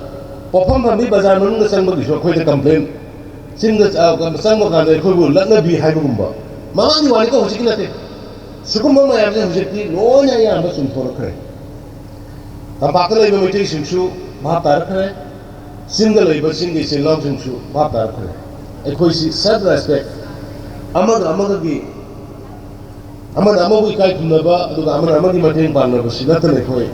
ꯄꯣꯠꯐꯝ ꯐꯝꯕꯤ ꯕꯖꯥꯔ ꯃꯅꯨꯡꯗ ꯆꯪꯕꯒꯤꯁꯨ ꯑꯩꯈꯣꯏꯗ complain꯫ ꯆꯤꯡꯗ, ꯑ, ꯆꯪꯕ ꯀꯥꯟꯗ ꯑꯩꯈꯣꯏꯕꯨ ꯂꯛꯅꯕꯤ ꯍꯥꯏꯕꯒꯨꯝꯕ꯫ ꯃꯃꯥꯡꯒꯤ ꯋꯥꯅꯤꯀꯣ, ꯍꯧꯖꯤꯛꯀꯤ ꯅꯠꯇꯦ꯫ ꯁꯤꯒꯨꯝꯕ ꯃꯌꯥꯝꯁꯦ ꯍꯧꯖꯤꯛꯇꯤ ꯂꯣꯏꯅ ꯑꯌꯥꯝꯕ ꯆꯨꯝꯊꯣꯔꯛꯈ꯭ꯔꯦ꯫ ꯇꯝꯄꯥꯛꯇ ꯂꯩꯕ ꯃꯩꯇꯩꯁꯤꯡꯁꯨ ꯚꯥꯞ ꯇꯥꯔꯛꯈ꯭ꯔꯦ꯫ ꯆꯤꯡꯗ ꯂꯩꯕ ꯆꯤꯡꯒꯤ ꯏꯆꯤꯜ ꯏꯅꯥꯎꯁꯤꯡꯁꯨ ꯚꯥꯞ ꯇꯥꯔꯛꯈ꯭ꯔꯦ꯫ ꯑꯩꯈꯣꯏꯁꯤ self respect, ꯑꯃꯒ ꯑꯃꯒꯒꯤ, ꯑꯃꯅ ꯑꯃꯕꯨ ꯏꯀꯥꯏ ꯈꯨꯝꯅꯕ, ꯑꯗꯨꯒ ꯑꯃꯅ ꯑꯃꯒꯤ ꯃꯇꯦꯡ ꯄꯥꯡꯅꯕꯁꯤ ꯅꯠꯇꯅ ꯑꯩꯈꯣꯏ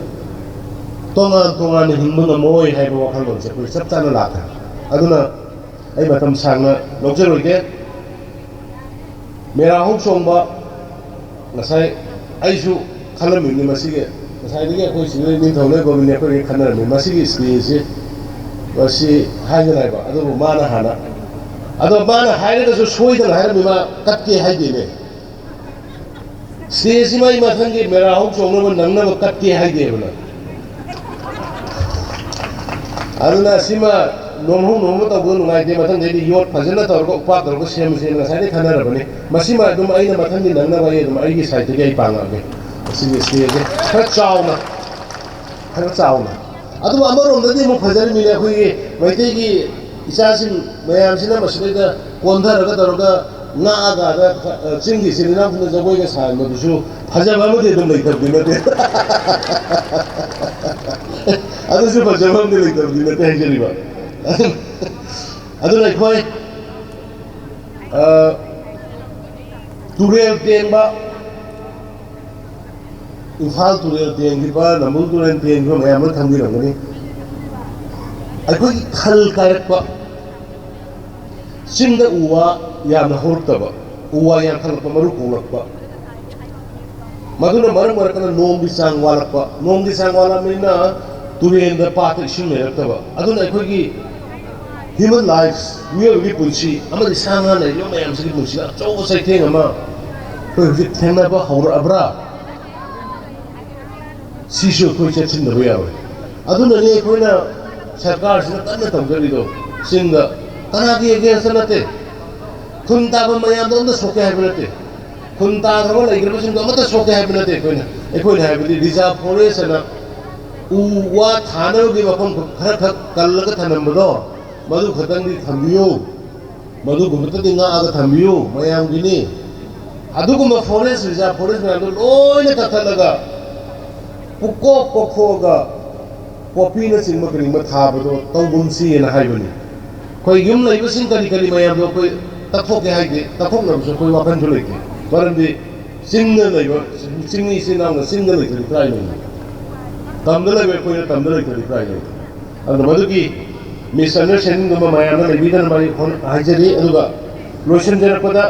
ꯇꯣꯉꯥꯟ ꯇꯣꯉꯥꯟꯅ ꯍꯤꯡꯕ ꯉꯝꯃꯣꯏ ꯍꯥꯏꯕ ꯋꯥꯈꯜꯂꯣꯟꯁꯦ ꯑꯩꯈꯣꯏ ꯆꯞ ꯆꯥꯅ ꯂꯥꯛꯈ꯭ꯔꯦ꯫ ꯑꯗꯨꯅ ꯑꯩ ꯃꯇꯝ ꯁꯥꯡꯅ ꯂꯧꯖꯔꯣꯏꯒꯦ꯫ ꯃꯦꯔꯥ ꯍꯧ ꯆꯣꯡꯕ, ꯉꯁꯥꯏ ꯑꯩꯁꯨ ꯈꯜꯂꯝꯃꯤꯕꯅꯤ ꯃꯁꯤꯒꯤ, ꯉꯁꯥꯏꯗꯒꯤ ꯑꯩꯈꯣꯏ ꯁꯤꯗ ꯅꯤꯡꯊꯧ ꯂꯩꯕ ꯃꯤꯅꯤ ꯑꯩꯈꯣꯏꯒꯤ ꯈꯟꯅꯔꯝꯃꯤ ꯃꯁꯤꯒꯤ stageꯁꯤ, ꯃꯁꯤ ꯍꯥꯏꯒꯅꯤ ꯍꯥꯏꯕ, ꯑꯗꯨꯕꯨ ꯃꯥꯅ ꯍꯥꯟꯅ, ꯑꯗꯣ ꯃꯥꯅ ꯍꯥꯏꯔꯒꯁꯨ ꯁꯣꯏꯗꯅ ꯍꯥꯏꯔꯝꯃꯤ, ꯃꯥ ꯀꯠꯀꯦ ꯍꯥꯏꯗꯦꯅꯦ꯫ Stageꯁꯤ ꯃꯥꯏ ꯃꯊꯪꯒꯤ ꯃꯦꯔꯥ ꯍꯧ ꯆꯣꯡꯅꯕ ꯅꯪꯅꯕ ꯀꯠꯀꯦ ꯍꯥꯏꯗꯦꯕ ꯅꯪ꯫ ꯑꯗꯨꯅ ꯁꯤꯃ ꯅꯣꯝꯍꯧ ꯅꯣꯝꯍꯧ ꯇꯧꯕꯗꯣ ꯅꯨꯡꯉꯥꯏꯇꯦ꯫ ꯃꯊꯪꯗꯩꯗꯤ ꯌꯣꯠ ꯐꯖꯅ ꯇꯧꯔꯒ ꯎꯄꯥꯛ ꯇꯧꯔꯒ ꯁꯦꯝꯃꯁꯦꯅ ꯉꯁꯥꯏꯗꯩ ꯈꯟꯅꯔꯕꯅꯤ꯫ ꯃꯁꯤꯃ ꯑꯗꯨꯝ ꯑꯩꯅ ꯃꯊꯪꯒꯤ ꯅꯪꯅꯕ ꯑꯩ ꯑꯗꯨꯝ ꯑꯩꯒꯤ sideꯇꯒꯤ ꯑꯩ ꯄꯥꯡꯉꯛꯑꯒꯦ꯫ ꯃꯁꯤꯒꯤ stageꯁꯦ ꯈꯔ ꯆꯥꯎꯅ, ꯈꯔ ꯆꯥꯎꯅ꯫ ꯑꯗꯨꯕꯨ ꯑꯃꯔꯣꯝꯗꯗꯤ ꯑꯃꯨꯛ ꯐꯖꯔꯤꯃꯤꯅꯦ, ꯑꯩꯈꯣꯏꯒꯤ ꯃꯩꯇꯩꯒꯤ ꯏꯆꯥꯁꯤꯡ ꯃꯌꯥꯝꯁꯤꯅ ꯃꯁꯤꯗꯩꯗ ꯀꯣꯟꯊꯔꯒ ꯇꯧꯔꯒ ꯉꯥꯛꯑꯒ ꯑꯗ, ꯑ, ꯆꯤꯡꯒꯤ ꯏꯆꯤꯜ ꯏꯅꯥꯎꯁꯤꯡꯅ ꯖꯒꯣꯏꯒ ꯁꯥꯍꯟꯕꯗꯨꯁꯨ ꯐꯖꯕ ꯑꯃꯗꯤ ꯑꯗꯨꯝ ꯂꯩꯇꯕꯗꯤ ꯅꯠꯇꯦ꯫ ꯑꯗꯨꯁꯨ ꯐꯖꯕ ꯑꯃꯗꯤ ꯂꯩꯇꯕꯗꯤ ꯅꯠꯇꯦ ꯍꯥꯏꯖꯔꯤꯕ꯫ ꯑꯗꯨꯅ ꯑꯩꯈꯣꯏ, ꯑ, ꯇꯨꯔꯦꯜ ꯇꯦꯡꯕ, ꯏꯝꯐꯥꯜ ꯇꯨꯔꯦꯜ ꯇꯦꯡꯈꯤꯕ, ꯅꯝꯕꯨꯜ ꯇꯨꯔꯦꯜ ꯇꯦꯡꯈꯤꯕ ꯃꯌꯥꯝ ꯑꯃ ꯈꯪꯕꯤꯔꯝꯒꯅꯤ꯫ ꯑꯩꯈꯣꯏꯒꯤ ꯈꯜ ꯀꯥꯏꯔꯛꯄ, ꯆꯤꯡꯗ ꯎ ꯋꯥ ꯌꯥꯝꯅ ꯍꯧꯔꯛꯇꯕ, ꯎ ꯋꯥ ꯌꯥꯟꯊꯠꯂꯛꯄ, ꯃꯔꯨ ꯀꯣꯛꯂꯛꯄ, ꯃꯗꯨꯅ ꯃꯔꯝ ꯑꯣꯏꯔꯀꯥꯟꯗ ꯅꯣꯡꯒꯤ ꯆꯥꯡ ꯋꯥꯠꯂꯛꯄ, ꯅꯣꯡꯒꯤ ꯆꯥꯡ ꯋꯥꯠꯂꯛꯑꯕꯅꯤꯅ ꯇꯨꯔꯦꯜꯗ, ꯄꯥꯠꯇ ꯏꯁꯤꯡ ꯂꯩꯔꯛꯇꯕ꯫ ꯑꯗꯨꯅ ꯑꯩꯈꯣꯏꯒꯤ human life, ꯃꯤꯑꯣꯏꯕꯒꯤ ꯄꯨꯟꯁꯤ ꯑꯃꯗꯤ ꯁꯥ ꯉꯥ ꯂꯩꯔꯤꯕ ꯃꯌꯥꯝꯁꯤꯒꯤ ꯄꯨꯟꯁꯤꯗ ꯑꯆꯧꯕ ꯆꯩꯊꯦꯡ ꯑꯃ ꯑꯩꯈꯣꯏ ꯍꯧꯖꯤꯛ ꯊꯦꯡꯅꯕ ꯍꯧꯔꯛꯑꯕ꯭ꯔꯥ? ꯁꯤꯁꯨ ꯑꯩꯈꯣꯏ ꯆꯦꯛꯁꯤꯟꯗꯕ ꯌꯥꯔꯣꯏ꯫ ꯑꯗꯨꯅꯅꯤ ꯑꯩꯈꯣꯏꯅ ꯁꯔꯀꯥꯔꯁꯤꯅ ꯀꯟꯅ ꯇꯧꯖꯔꯤꯗꯣ꯫ ꯆꯤꯡꯗ ꯀꯅꯥꯒꯤ against ꯅꯠꯇꯦ, ꯈꯨꯟ ꯇꯥꯕ ꯃꯌꯥꯝꯗꯣ ꯑꯝꯇ ꯁꯣꯛꯀꯦ ꯍꯥꯏꯕ ꯅꯠꯇꯦ, ꯈꯨꯟ ꯇꯥꯈ꯭ꯔꯕ ꯂꯩꯈ꯭ꯔꯕꯁꯤꯡꯗꯣ ꯑꯃꯠꯇ ꯁꯣꯛꯀꯦ ꯍꯥꯏꯕ ꯅꯠꯇꯦ꯫ ꯑꯩꯈꯣꯏꯅ, ꯑꯩꯈꯣꯏꯅ ꯍꯥꯏꯕꯗꯤ reserve forest ꯑꯅ ꯎ ꯋꯥ ꯊꯥꯅꯕꯒꯤ ꯃꯐꯝ ꯈꯔ ꯈꯛ ꯀꯜꯂꯒ ꯊꯝꯂꯝꯕꯗꯣ, ꯃꯗꯨ ꯈꯛꯇꯪꯗꯤ ꯊꯝꯕꯤꯌꯨ, ꯃꯗꯨꯒꯨꯝꯕꯇꯗꯤ ꯉꯥꯛꯑꯒ ꯊꯝꯕꯤꯌꯨ, ꯃꯌꯥꯝꯒꯤꯅꯤ꯫ ꯑꯗꯨꯒꯨꯝꯕ forest, reserve forest ꯃꯌꯥꯝꯗꯣ ꯂꯣꯏꯅ ꯀꯛꯊꯠꯂꯒ ꯄꯨꯀꯣꯛ ꯀꯣꯛꯊꯣꯛꯑꯒ ꯄꯣꯄꯤꯅꯆꯤꯡꯕ ꯀꯔꯤꯒꯨꯝꯕ ꯊꯥꯕꯗꯣ ꯇꯧꯒꯨꯝꯁꯤꯅ ꯍꯥꯏꯕꯅꯤ꯫ ꯑꯩꯈꯣꯏ ꯌꯨꯝ ꯂꯩꯕꯁꯤꯡ ꯀꯔꯤ ꯀꯔꯤ ꯃꯌꯥꯝꯗꯣ ꯑꯩꯈꯣꯏ ꯇꯛꯊꯣꯛꯀꯦ ꯍꯥꯏꯗꯦ, ꯇꯛꯊꯣꯛꯅꯕꯁꯨ ꯑꯩꯈꯣꯏ ꯋꯥꯈꯜꯁꯨ ꯂꯩꯇꯦ꯫ ꯃꯔꯝꯗꯤ ꯆꯤꯡꯗ ꯂꯩꯕ, ꯆꯤꯡꯃꯤ ꯏꯆꯤꯟ ꯏꯅꯥꯎꯅ ꯆꯤꯡꯗ ꯂꯩꯇ꯭ꯔꯗꯤ ꯀꯗꯥꯏ ꯂꯩꯅꯤ? ꯇꯝꯗ ꯂꯩꯕ ꯑꯩꯈꯣꯏꯅ ꯇꯝꯗ ꯂꯩꯇ꯭ꯔꯗꯤ ꯀꯗꯥꯏ ꯂꯩꯅꯤ? ꯑꯗꯨꯅ ꯃꯗꯨꯒꯤ misunderstandingꯗꯨꯃ ꯃꯌꯥꯝꯅ ꯂꯩꯕꯤꯗꯅꯕ ꯑꯩ ꯍꯣꯠ-, ꯍꯥꯏꯖꯔꯤ꯫ ꯑꯗꯨꯒ ꯂꯣꯏꯁꯤꯟꯖꯔꯛꯄꯗ,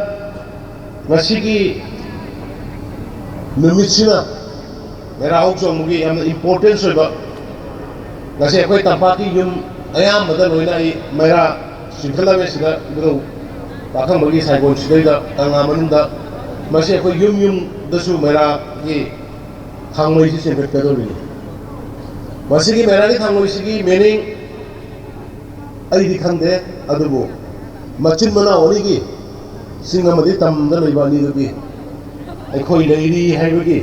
ꯉꯁꯤꯒꯤ ꯅꯨꯃꯤꯠꯁꯤꯅ ꯃꯦꯔꯥ ꯍꯧ ꯆꯣꯡꯕꯒꯤ ꯌꯥꯝꯅ importance ꯑꯣꯏꯕ, ꯉꯁꯤ ꯑꯩꯈꯣꯏ ꯇꯝꯄꯥꯛꯀꯤ ꯌꯨꯝ ꯑꯌꯥꯝꯕꯗ ꯂꯣꯏꯅ ꯑꯩ ꯃꯩꯔꯥ ꯆꯤꯡꯈꯠꯂꯝꯃꯦ꯫ ꯁꯤꯗ ꯏꯕꯨꯙꯧ ꯄꯥꯈꯪꯕꯒꯤ ꯁꯥꯏꯒꯣꯟ ꯁꯤꯗꯩꯗ ꯀꯪꯂꯥ ꯃꯅꯨꯡꯗ, ꯃꯁꯤ ꯑꯩꯈꯣꯏ ꯌꯨꯝ ꯌꯨꯝꯗꯁꯨ ꯃꯩꯔꯥꯒꯤ ꯊꯥꯡꯃꯩꯁꯤ ꯆꯤꯡꯈꯠꯀꯗꯧꯔꯤꯅꯤ꯫ ꯃꯁꯤꯒꯤ ꯃꯩꯔꯥꯒꯤ ꯊꯥꯡꯃꯩꯁꯤꯒꯤ meaning ꯑꯩꯗꯤ ꯈꯪꯗꯦ, ꯑꯗꯨꯕꯨ ꯃꯆꯤꯟ ꯃꯅꯥꯎ ꯑꯅꯤꯒꯤ, ꯆꯤꯡ ꯑꯃꯗꯤ ꯇꯝꯗ ꯂꯩꯕ ꯑꯅꯤꯗꯨꯒꯤ ꯑꯩꯈꯣꯏ ꯂꯩꯔꯤ ꯍꯥꯏꯕꯒꯤ,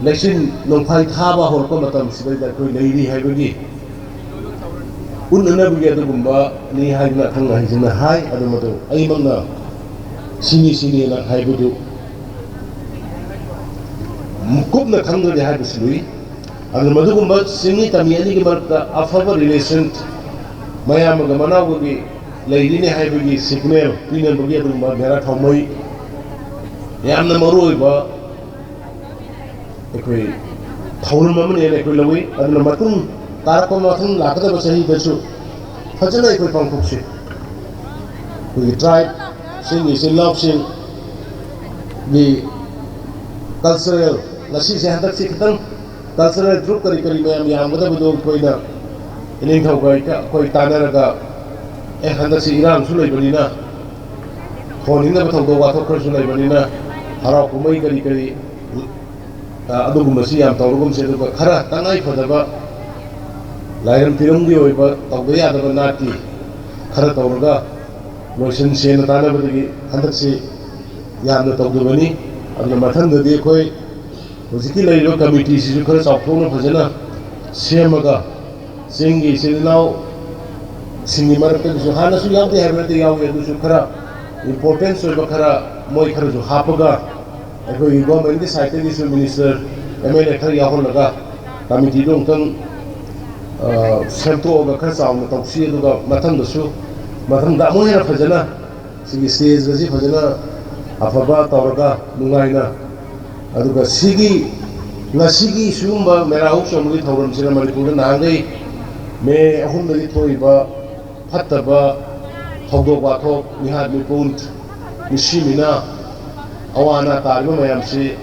ꯂꯩꯆꯤꯟ ꯅꯣꯡꯐꯥꯏ ꯊꯥꯕ ꯍꯧꯔꯛꯄ ꯃꯇꯝꯁꯤꯗꯩꯗ ꯑꯩꯈꯣꯏ ꯂꯩꯔꯤ ꯍꯥꯏꯕꯒꯤ ꯎꯠꯅꯅꯕꯒꯤ ꯑꯗꯨꯒꯨꯝꯕꯅꯤ ꯍꯥꯏꯗꯨꯅ ꯑꯈꯪ ꯑꯍꯩꯁꯤꯡꯅ ꯍꯥꯏ꯫ ꯑꯗꯨ ꯃꯗꯨ ꯑꯩꯃꯛꯅ ꯁꯤꯅꯤ ꯁꯤꯅꯤꯅ ꯍꯥꯏꯕꯗꯨ ꯀꯨꯞꯅ ꯈꯪꯗ꯭ꯔꯗꯤ ꯍꯥꯏꯕꯁꯨ ꯂꯨꯏ꯫ ꯑꯗꯨꯅ ꯃꯗꯨꯒꯨꯝꯕ ꯆꯤꯡꯃꯤ ꯇꯝꯃꯤ ꯑꯅꯤꯒꯤ ꯃꯔꯛꯇ ꯑꯐꯕ relation, ꯃꯌꯥꯝꯕꯒ ꯃꯅꯥꯎꯕꯒꯤ ꯂꯩꯔꯤꯅꯦ ꯍꯥꯏꯕꯒꯤ signal ꯄꯤꯅꯕꯒꯤ ꯑꯗꯨꯒꯨꯝꯕ ꯃꯦꯔꯥ ꯊꯥꯎꯃꯩ ꯌꯥꯝꯅ ꯃꯔꯨ ꯑꯣꯏꯕ ꯑꯩꯈꯣꯏ ꯊꯧꯔꯝ ꯑꯃꯅꯦꯅ ꯑꯩꯈꯣꯏ ꯂꯧꯏ꯫ ꯑꯗꯨꯅ ꯃꯇꯨꯡ ꯇꯥꯔꯛꯄ, ꯃꯊꯪ ꯂꯥꯛꯀꯗꯕ ꯆꯍꯤꯗꯁꯨ ꯐꯖꯅ ꯑꯩꯈꯣꯏ ꯄꯥꯡꯊꯣꯛꯁꯤ꯫ ꯑꯩꯈꯣꯏꯒꯤ ꯇ꯭ꯔꯥꯏꯕꯁꯤꯡꯒꯤ ꯏꯆꯤꯜ ꯏꯅꯥꯎꯁꯤꯡꯒꯤ ꯀꯜꯆꯔꯦꯜ, ꯉꯁꯤꯁꯦ ꯍꯟꯗꯛꯁꯤ ꯈꯤꯇꯪ ꯀꯜꯆꯔꯦꯜ ꯒ꯭ꯔꯨꯞ ꯀꯔꯤ ꯀꯔꯤ ꯃꯌꯥꯝ ꯌꯥꯝꯒꯗꯕꯗꯣ ꯑꯩꯈꯣꯏꯅ ꯏꯅꯤꯡꯊꯧꯒ ꯑꯩꯈꯣꯏ ꯇꯥꯟꯅꯔꯒ, ꯑꯦ, ꯍꯟꯗꯛꯁꯤ ꯏꯔꯥꯡꯁꯨ ꯂꯩꯕꯅꯤꯅ, ꯊꯣꯟꯅꯤꯡꯗꯕ ꯊꯧꯗꯣꯛ ꯋꯥꯊꯣꯛ ꯈꯔꯁꯨ ꯂꯩꯕꯅꯤꯅ, ꯍꯔꯥꯎ ꯀꯨꯝꯍꯩ ꯀꯔꯤ ꯀꯔꯤ, ꯑ, ꯑꯗꯨꯒꯨꯝꯕꯁꯤ ꯌꯥꯝ ꯇꯧꯔꯒꯨꯝꯁꯦ꯫ ꯑꯗꯨꯒ ꯈꯔ ꯇꯉꯥꯏ ꯐꯗꯕ ꯂꯥꯏꯔꯝ ꯇꯤꯔꯝꯒꯤ ꯑꯣꯏꯕ ꯇꯧꯗ ꯌꯥꯗꯕ ꯅꯥꯠꯀꯤ ꯈꯔ ꯇꯧꯔꯒ ꯂꯣꯏꯁꯤꯟꯁꯦꯅ ꯇꯥꯟꯅꯕꯗꯒꯤ ꯍꯟꯗꯛꯁꯤ ꯌꯥꯝꯅ ꯇꯧꯗꯕꯅꯤ꯫ ꯑꯗꯨꯅ ꯃꯊꯪꯗꯗꯤ ꯑꯩꯈꯣꯏ ꯍꯧꯖꯤꯛꯀꯤ ꯂꯩꯔꯤꯕ ꯀꯃꯤꯇꯤꯁꯤꯁꯨ ꯈꯔ ꯆꯥꯎꯊꯣꯛꯅ ꯐꯖꯅ ꯁꯦꯝꯃꯒ, ꯆꯤꯡꯒꯤ ꯏꯆꯤꯜ ꯏꯅꯥꯎꯁꯤꯡꯒꯤ ꯃꯔꯛꯇꯒꯤꯁꯨ, ꯍꯥꯟꯅꯁꯨ ꯌꯥꯎꯗꯦ ꯍꯥꯏꯕ ꯅꯠꯇꯦ, ꯌꯥꯎꯏ, ꯑꯗꯨꯁꯨ ꯈꯔ ꯏꯝꯄꯣꯔꯇꯦꯟꯁ ꯑꯣꯏꯕ ꯈꯔ ꯃꯣꯏ ꯈꯔꯁꯨ ꯍꯥꯞꯄꯒ, ꯑꯩꯈꯣꯏꯒꯤ ꯒꯣꯔꯃꯦꯟꯒꯤ ꯁꯥꯏꯠꯇꯒꯤꯁꯨ ꯃꯤꯅꯤꯁꯇꯔ, ꯑꯦꯝ ꯑꯦꯜ ꯑꯦ ꯈꯔ ꯌꯥꯎꯍꯜꯂꯒ ꯀꯃꯤꯇꯤꯗꯣ ꯑꯃꯨꯛꯇꯪ, ꯑ, ꯁꯦꯝꯗꯣꯛꯑꯒ ꯈꯔ ꯆꯥꯎꯅ ꯇꯧꯁꯤ꯫ ꯑꯗꯨꯒ ꯃꯊꯪꯗꯁꯨ, ꯃꯊꯪꯗ ꯑꯃꯨꯛ ꯍꯦꯟꯅ ꯐꯖꯅ ꯁꯤꯒꯤ ꯁ꯭ꯇꯦꯖ ꯑꯁꯤ ꯐꯖꯅ ꯑꯐꯕ ꯇꯧꯔꯒ ꯅꯨꯡꯉꯥꯏꯅ, ꯑꯗꯨꯒ ꯁꯤꯒꯤ, ꯉꯁꯤꯒꯤ ꯁꯤꯒꯨꯝꯕ ꯃꯦꯔꯥ ꯍꯧ ꯆꯣꯡꯕꯒꯤ ꯊꯧꯔꯝꯁꯤꯅ ꯃꯅꯤꯄꯨꯔꯗ ꯅꯍꯥꯟꯈꯩ ꯃꯦ ꯑꯍꯨꯝꯗꯒꯤ ꯊꯣꯛꯏꯕ ꯐꯠꯇꯕ ꯊꯧꯗꯣꯛ ꯋꯥꯊꯣꯛ, ꯃꯤꯍꯥꯠ ꯃꯤꯄꯨꯟ, ꯃꯤꯁꯤ ꯃꯤꯅꯥ, ꯑꯋꯥ ꯑꯅꯥ ꯇꯥꯔꯤꯕ ꯃꯌꯥꯝꯁꯤ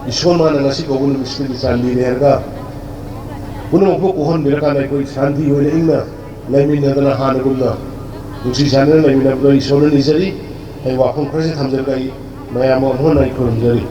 ꯏꯁꯣꯔ ꯃꯥꯅ ꯉꯁꯤ ꯀꯧꯕ ꯅꯨꯃꯤꯠꯁꯤꯗꯒꯤ ꯆꯥꯟꯕꯤꯔꯦ ꯍꯥꯏꯔꯒ ꯄꯨꯝꯅꯃꯛꯄꯨ ꯀꯣꯛꯍꯟꯕꯤꯔꯀꯥꯟꯗ ꯑꯩꯈꯣꯏ ꯁꯥꯟꯇꯤ ꯑꯣꯏꯅ ꯏꯪꯅ ꯂꯩꯃꯤꯟꯅꯗꯅ ꯍꯥꯟꯅꯒꯨꯝꯅ ꯅꯨꯡꯁꯤ ꯆꯥꯟꯅꯅ ꯂꯩꯃꯤꯟꯅꯕꯗꯣ ꯏꯁꯣꯔꯅ ꯅꯤꯖꯔꯤ꯫ ꯑꯩ ꯋꯥꯐꯝ ꯈꯔꯁꯤ ꯊꯝꯖꯔꯒ ꯑꯩ ꯃꯌꯥꯝ ꯑꯃꯨꯛ ꯍꯟꯅ ꯑꯩ ꯈꯨꯔꯨꯝꯖꯔꯤ꯫